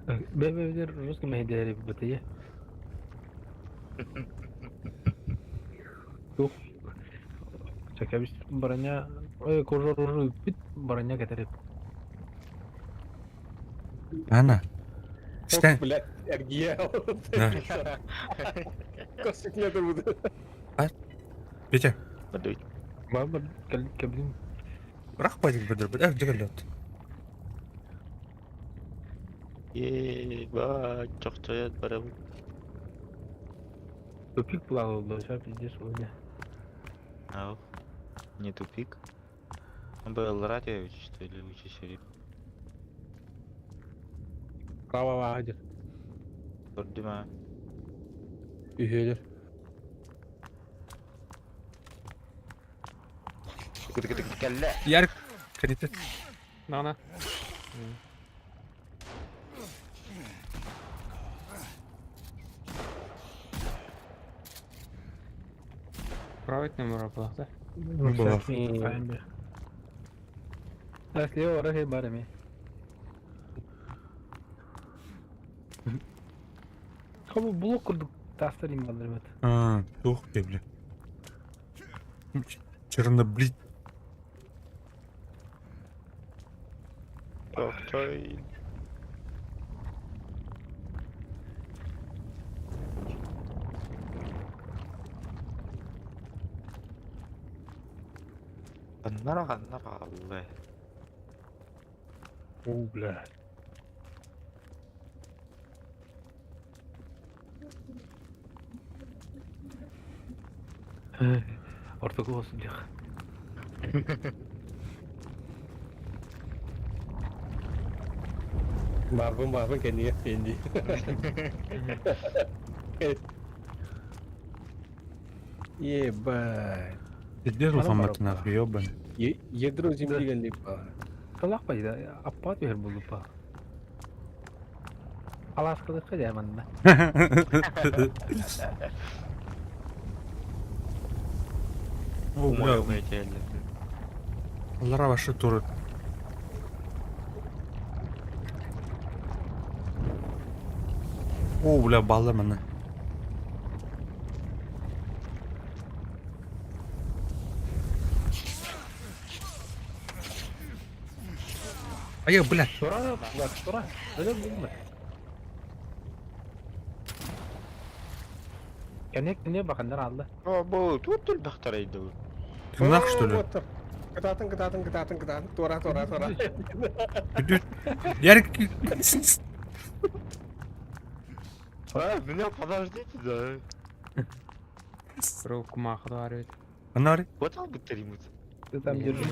Бэбэбэр русский мэһэйдээри бытыйа. Тух. Чакабис броня, ой, кожору бит броня кэтэрip. Ана. Стэн. Блядь, эргийэ. Да. Косяк буду. Петя. Бадуй. Баба кэбин. Рах бадик бадыр. Э, дьэгэллэт. Е, чохчоят барабыт. Тупик плавал, да, сейчас пиздец у Ау. Не тупик. Он был Радиович, что ли, учишь Право ваадыр. Көрдүм Үһүөлөр. Кэллэ. Яр. Кэнитэ. На-на. Править номер да? Была. Да, слева варах барами. Хобу блок курдук тастар им балдырмат. А, туох бля. Черноблит. Чохчой. Ханнара ханнара аллы. О, бля. Ортоку сылдьах. Баарбын баарбын кэннигэр тиэн дии. Ебать. Пиздец улахаммыт нахуй, ёбаный. Ядро земли галипа. Талах пайда, аппаат түһэр буоллуппа. Алааскалыахха дьэ манна. О, бля, Лара вообще туры. О, бля, балла манна. Айа, бля. Тура, тура, тура. Кэнник не бакандар алла. Бу тут түлбэхтэрэй дуу. Тыыннаах, что ли? Кытаатын, кытаатын, кытаатын, кытаатын. Туора, туора, туора. Ярик... А, меня подождите, да. Про кумаха арыт. Анары? Вот он бутаримут. Ты там держи.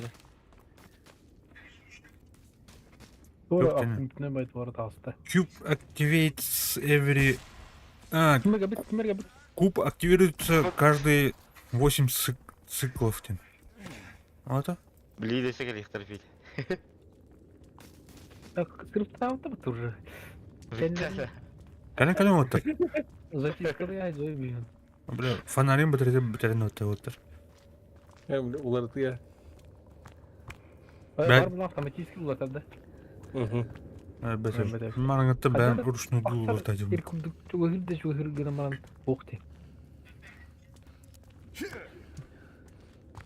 Туора Yok dene. аттын байт туора таҕыста. Cube activates every... А, Кимерге бит, кимерге бит. куб активируется каждые 8 циклов. Тин. А это? Блин, десек электрофиль. Так, скриптаутом тоже. Кален кален вот так. Записка я зои Бля, фонарем батарея батарея вот вот. Уларытыа. Бар була автоматически улатар да. Угу. Бәтер. Мараңатта бәм ручную дулу улатадым. Чугахыр да чугахыр гына маран охте.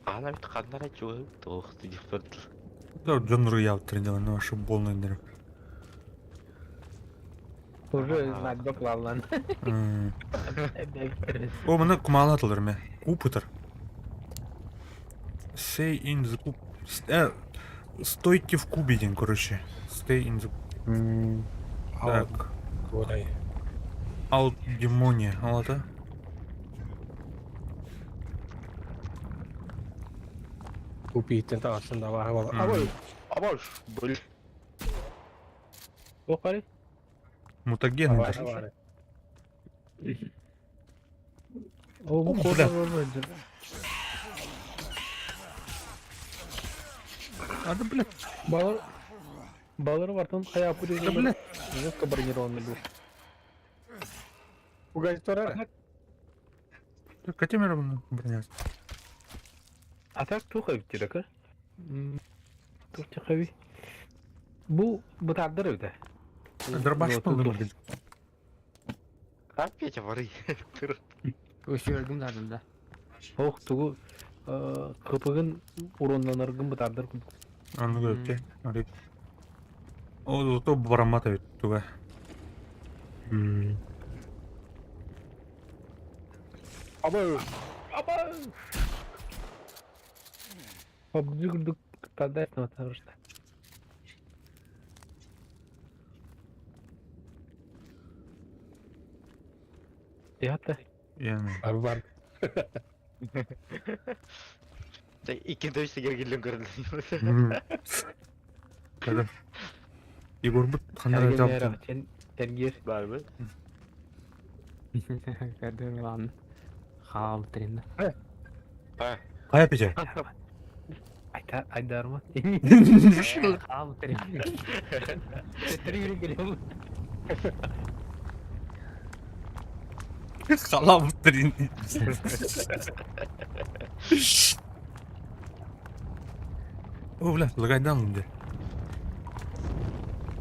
Ана бит каннара чугы тоох дип турды. Да, Джон Руял тренировал, но вообще полный нерв. Уже надо клалан. О, мына кумала атылыр ме. Куб ытыр. Stay in the cube. Стойте в кубе, день, короче. Stay in the... Так. Кудай. Out демония. Алата. Купиттен таҕыстын да баҕа буолла. Абой! Абаш, бил. Охари. Мутаген. Абай, абай. О, бу О, кора бля. А да, бля. Балар Балар вартын хая пури. Да, бля. Жестко бронированный был. Угай турара. Катемер броня. А так туха битти Тух тихави. Бу бытардыр өтө. Дробаш был, блин. А Петя воры. Өсүргүм дадым да. Ох, тугу кыпыгын уроннанаргын бытардыр. Аны көрүп те. О, то барамата бит туга. Абой! Аба! Обдүгүрдүк тадайсың атарышта. Ята. Яны. Бар бар. Икки төстө кергилен көрдүм. Когда Егор бут хандар жап. Тергер. Барбы. Кадыр лан. Хал тренде. Кая Петя? Айта айдарма. Хал тренде. Три келем. Халам трин. О, бля, лагайдан инде.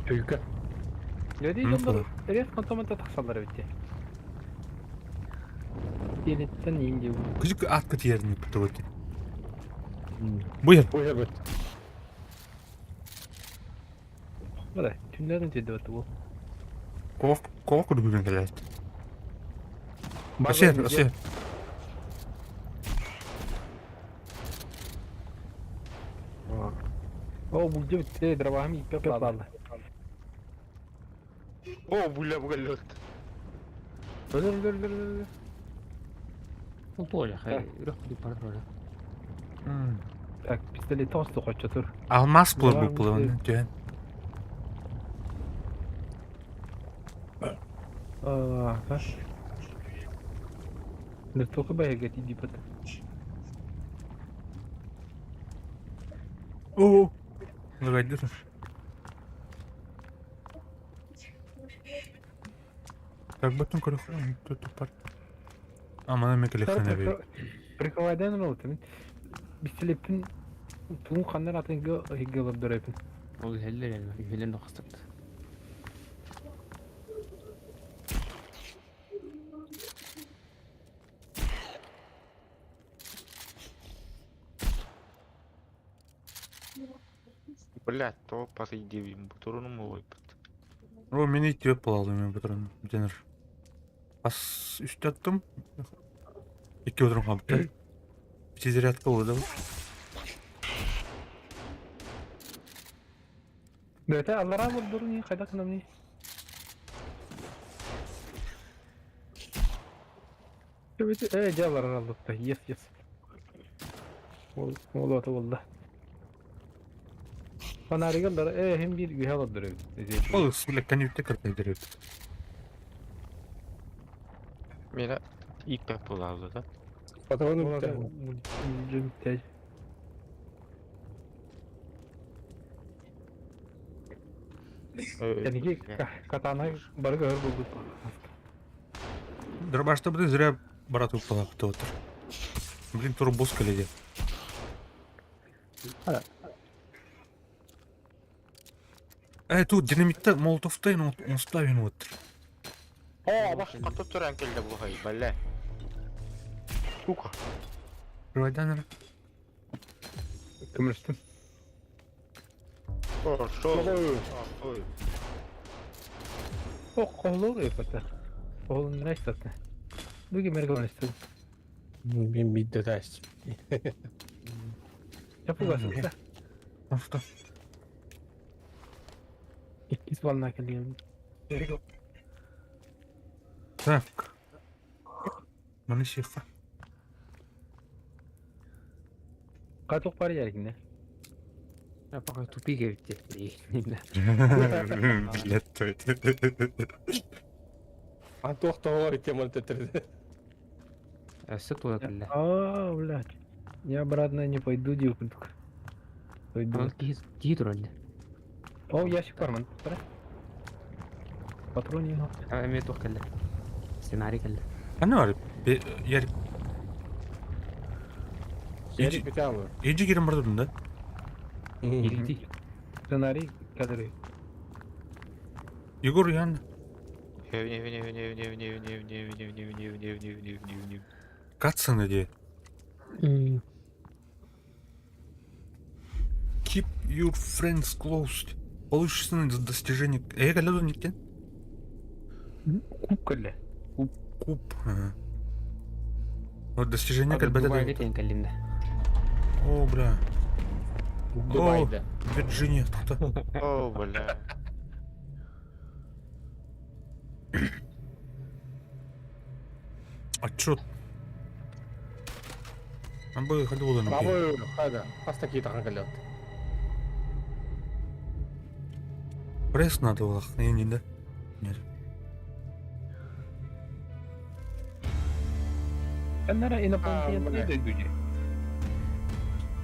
Өйкө. Люди Ну, дьоннор резко автомата тахсаллар битте. Телеттен инде. Күзүк атка тиерин бутугут. Буяр. Буяр бит. Бара, түннәрен тиде бит бу. Ковак ковак күргән килә. Асер, асер. О, булдьа бүттэ, дробаһым ииппэт баалла. О, бля, бля. Өлөр, өлөр, өлөр, өлөр. Ну тоже, хай, үрэх кудук бар роль. Так, пистолет тоҕус хоччотур. Алмаз Давай, булар бу түһэн. Ага. Да только бегать иди потом. О, Нагайдыр. Так, баттын көрөх тут пар. А, мана мен коллекционер. Прикрывайдан ол тимин. Пистолеппин туун ханнар атын гылып дөрөпүн. Ол үһэллэр элбэх, үһэллэр нохостот. Блядь, то посиди, бутуруну мой. О, мени тип буолалым мен патрон. Денер. Ас үстө аттым. Икки утром хапты. Пятизарядка болды. Бөтө аллара болдурун кайда кынамны. Бөтө э жалар аллыкта. Yes, yes. Ол ол ата болду. Фонаригалар э hem bir gühe aldır. Ол сүлек коннектте кірді. Меня икпек булалды да. Патроны бүттэ. Жемтеж. Кәнеки катана бары көр булды. Дробашта буде зря брат упала отыр. Блин, тур босс келеди. Э, тут динамитта молотовта он отыр. О, баш катып туран келди бу хай, бля. Сука. Райданер. Көмөрстүм. О, шо? Ой. О, колор өпөтө. Колун нәстәтә. Бүге мергөн исте. Мен бидде тас. Жапугасы. Авто. Иккис балына келген. Так. Маны шеха. Каток бар яргине. Я пока тупик эбит. Блядь, то это. Антох тоҕор тема төттөрдө. Өссө тула кэллэ. А, блядь. Я обратно не пойду, девку. Пойду. Онон киһи киһи турар. О, ящик барман. Патрон не Эмиэ туох кэллэ. Сценарий кэллэ. Аны бар. Яр. Ярик бүтэ Иджи кирен барды да. Илити. Сценарий кадры. Егор Ян. Катсаны де. Keep your friends close. Получится достижение. Э, каледу никтен. Куб кэллэ. Куб. Ага. Вот достижение Ады кальбета. Дубайга тиэн кэллим да. О, бля. Дубайда. Вирджиния. Тоқта. О, бля. Отчет. Абы ходил на Бабы, хада. Хаста кии тахан кэллэ. Пресс надо было, не, не, да? Нет. Каннара инопланетяннар А, дойдуги.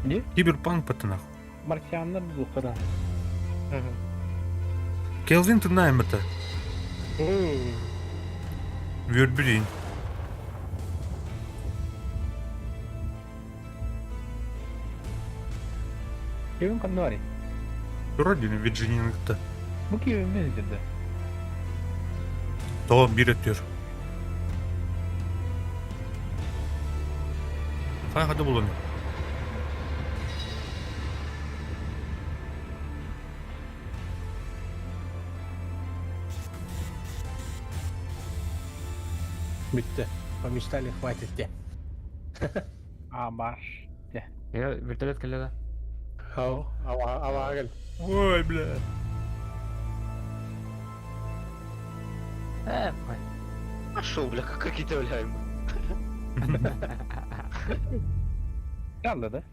Не? Киберпанк это нахуй. Марсианнар бухара. Келвин, ты знаем это. Вюрберин. Кевин каннары. Родина Вирджиния-то. Бу Кевин менеджерде. То bir ötüyor. Хай хады булын. Бүттэ. Помечтали, хватит те. А, бар. Э, вертолет кэллэ да. Ау, аваагыл. Ой, бля. Пошел, бля, как какие-то, бля, ему. Kaldı да?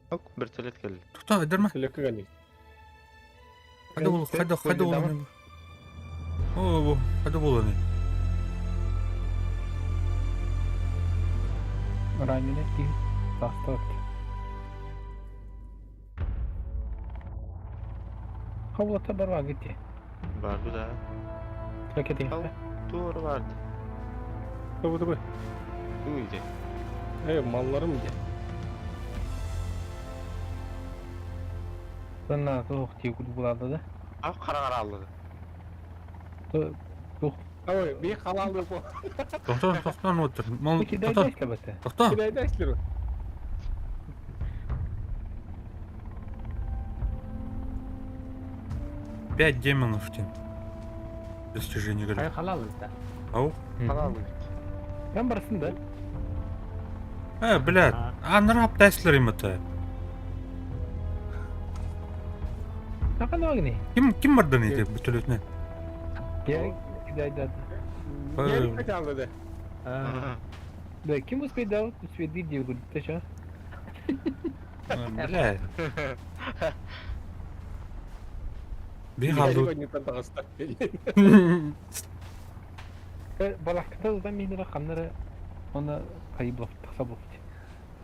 Ок, вертолет келди. Тохтоо, эдерме. Лөккө гани. Хайда бол, хайда, хайда бол. О, бу, хайда бол аны. Раненый киһи тахсыбыт. Ховлата барва гитти. Бар бу да. Ракеты. Туора барды. Тобу тобу. Уйди. Э, малларым де. Санна туох тии курдук булаада да. А караңар алды. Туох. Ой, би халалды бу. Тохтоо, тохтоо, отыр. Мал, тохтоо, тохтоо. Кидайда Пять демонов тем. Достижение говорят. Халал да. Ау? Халал. Ben барсын да. Э, блядь, а нрап Теслер им это. Нахан Ким ким бардан ити бүтөлөтүнө? Я кидайда. Да. Да, ким успеет да успеет видео говорит, ты что? Бля. Би халду. Балакта уздан минера ханнара оны кайыблов тахсаблов.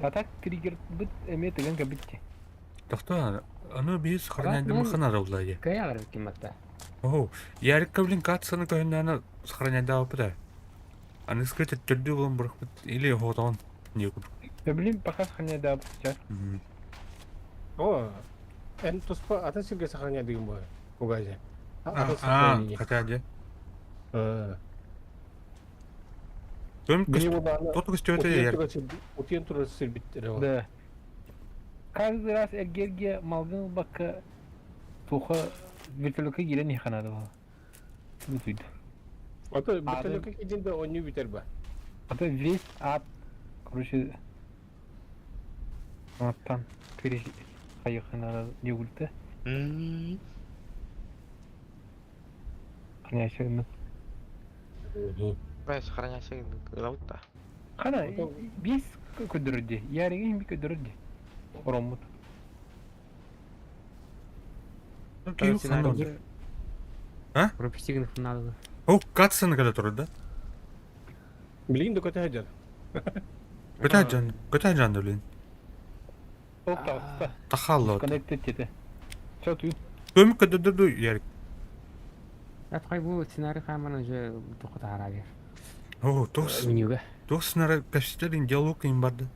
А так триггер бит эме деген кабитти. Тохто, аны биз сохраняйды ханара улайы. Кая ким атта? О, ярикка блин катсаны көһүннәне сохраняйды да. Аны скрыт түрдүү болон бирок или хотон не күп. Да блин, пока сохраняйды сейчас. О, эн туспа ата сирге сохраняйды деген бу. Угазе. А, хотя де. Төм тот көстөтө яр. Утен тура сирбиттер. Да. Каждый раз эргерге малгын бакка туха вертолетка кирен иханады бу. Бүтүйд. Ата вертолетка кидинде оню битер ба. Ата весь ад, короче, аттан пере хайыханада не М. Хранящий. Бля, сохраняйся, да. Хана, бис көдөрдү. Яриги би көдөрдү. Ороммут. А? Пропустигн надо. О, катсаны когда турат, да? Блин, да көтө Көтә жан, көтә жан блин. Опта. Тахалло. Коннектед деді. Чё ты? Көмүк көдөрдү ярик. Апхай бу сценарий хаман уже тоқта арабер. О, тос. Менюга. Тос нара кәштерин диалог им барды.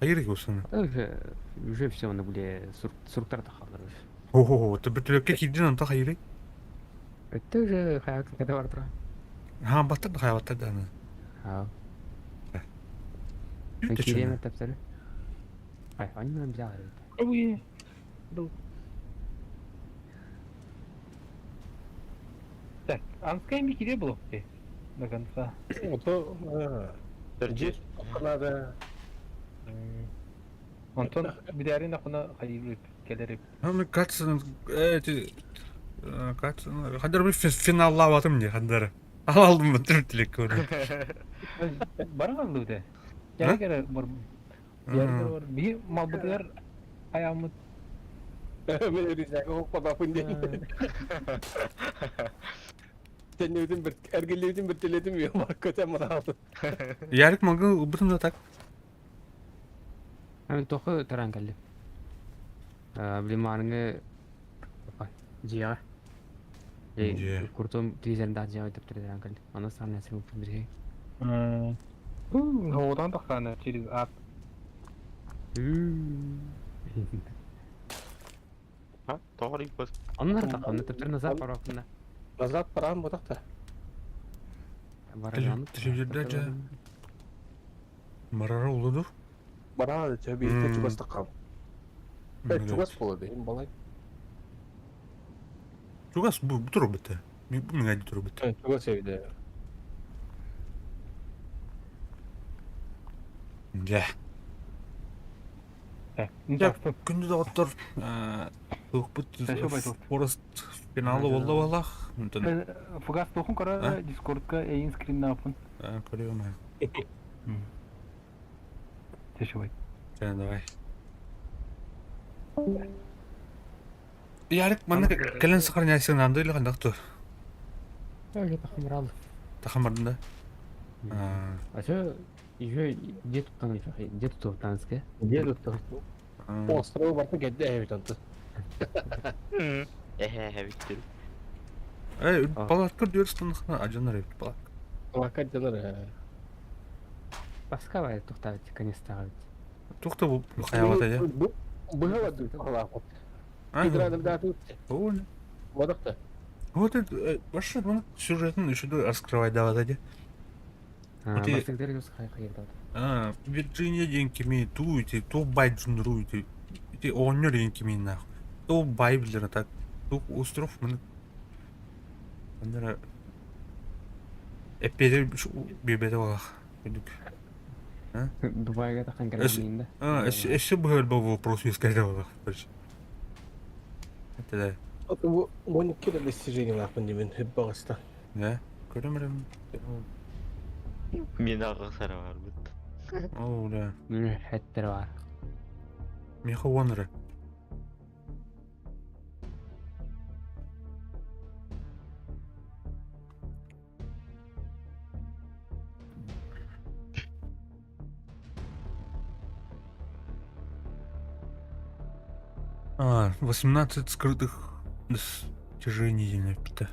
Айры осыны. Уже уже все, на были суруктар тахалдар уже. О, ты бөтөлөккө кирдин онта хайры. Это уже хаяк когда бар тура. Ха, баттар да хай баттар да аны. А. Киреме тапсары. Ай, они нам взяли. Ой. Так, анскай ми кире было до конца. Ото жер надо. Антон бидәрин ахуна хайыр келер. Аны катсын эти катсын хадыр бир финаллап атым не хадыр. Ал алдым бутыр тилек көрүп. Барган луде. Яргер бар. Яргер бар. Би малбытыгар аямыт. Мен ризага окпадапын ден. Сен бир эргелеудин бир теледим я бар көтөм алды. Ярик могу убытым да так. Мен тохы таран келди. Блин, марыңы жига. Же. Куртум телевизорында жига деп таран келди. Аны сарна сен бир. Ходан тахана через ад. А, тоғыр бас. Аннар тахана тептер назад парапына. Назад парам бутакта. Телевизорда жа. Марара улудур. Бара чөбі ите чугас такам. Чугас болады, им балай. Чугас бу тур бите. Миңа тур бите. Чугас эвде. Жа. Күндү доҕоттор, туохпут Форест финалы буолла буоллах. Онтон Фугас туохун көрө Дискордка эйин скриннааппын. Көрүөм. Тешебай. Чэ, давай. Ярик, манна кэлэн сохраняйсың нанды или хандак тур? Тахамрал. Тахамардында. А что еще где тут там где тут танская? Где тут? Острова барта кэлдэ эбит онтон. Эһэ биттир. Эй, палатка дөрстөн ажанар эбит палатка. Палатка жанар. Баска тухтаабыт конец-таабыт. Тухта бу хаябата я. Быһа бады Бодохто. Вот это вообще ну сюжетын еще раскрывать дават эди. А, Вирджиния диэн кими туу ити туох бай дьоннору ити ити оҕонньор диэн кими нах туох бай билэр так туох остров маны маннара эппиэтэ биэрбэтэ буолах үрдүк Дубайга тахан кэлэн да. А, өссө быһар вопрос үөскээтэ буолах. Это да. Бу 12 да достижениелаахпын диибин баҕаста. Да, көрөм эрэ. Мин аҕыс эрэ барбыт. Оо, да. Хэттер бар. Миэхэ уон эрэ. А, 18 скрытых достижений напита.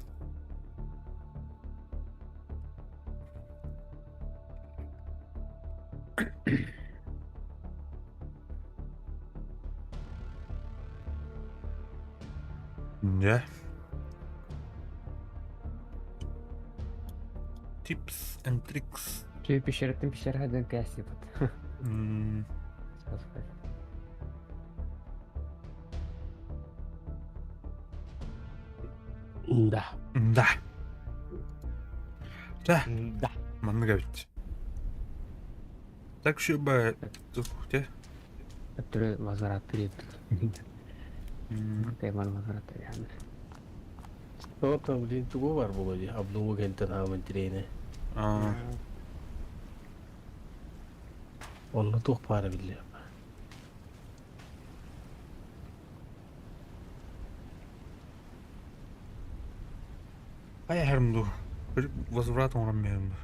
Да. Tips and tricks. Чи пещераттан пещера кәси бут. Да. Да. Да. Да. Маннык эбит. Так что те. Өттүрө возврат перед. Тайман возврат яны. Тота, блин, тугу бар буолуо дии, обнову кэнтэн хааман тирэйнэ. А, Онно туох баара биллиэ. Хайа хэрм ду. Возврат оҥорон биэрим ду.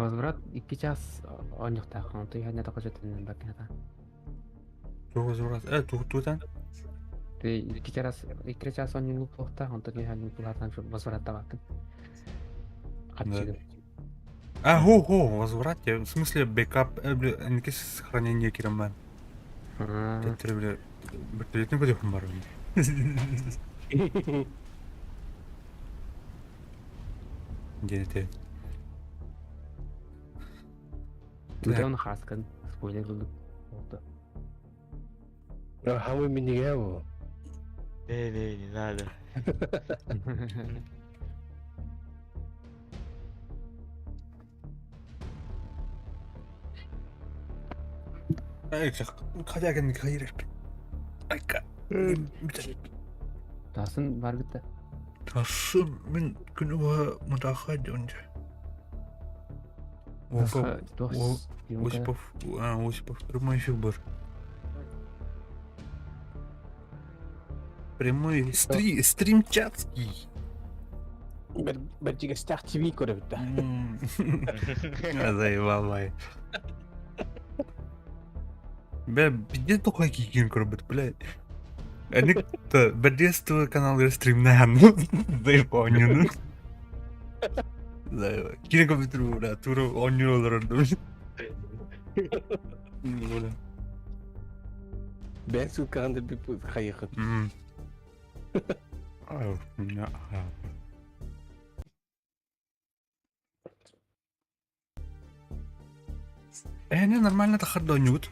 Возврат 2 час оонньуохтаах, онтон иһэн тохожотун бакката. Туох возврат? Э, туох туутан? Ты 2 час 2 час оонньуу буолуохтаах, онтон иһэн булаатан возвраттаабаккын. Хатчыгын. А, хо-хо, возврат, я, в смысле бэкап, бля, эники сохранение киреммэн. Төттөрү, бля, вертолетный көтөхүм бар били. Диэн Тута хаскан спойлер кылдык. Oldu. Хамы минигэ бу. Не, не, не надо. Ай, хотя кэнник хайыр Айка. Тасын бар битте. Тасы мин күнү баһа мутаха дьонча. Осипов, а, Осипов, прямой эфир бар. Прямой стрим, стрим чатский. Бэрдьигэстээх ТВ көрөбүт да. Заебал, бай. Бля, где только кикин көрбүт, блядь. Они то бэрдиэс каналгар стримнаан заебал оонньууну. Кини компьютер бля, тура оонньуу олорор. Бля. Бэйэн ссылкаҕын да биппут хайыхыт. Э, не нормально тахар оонньугут.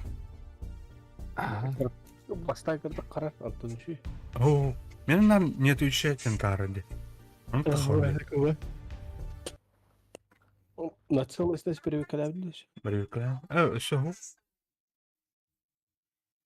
Бастаан көрдөх хара, онтон үчүй. О, мен нам не отвечает тары ди. Он тахар. На целостность привыкали. Привыкла. Э, все.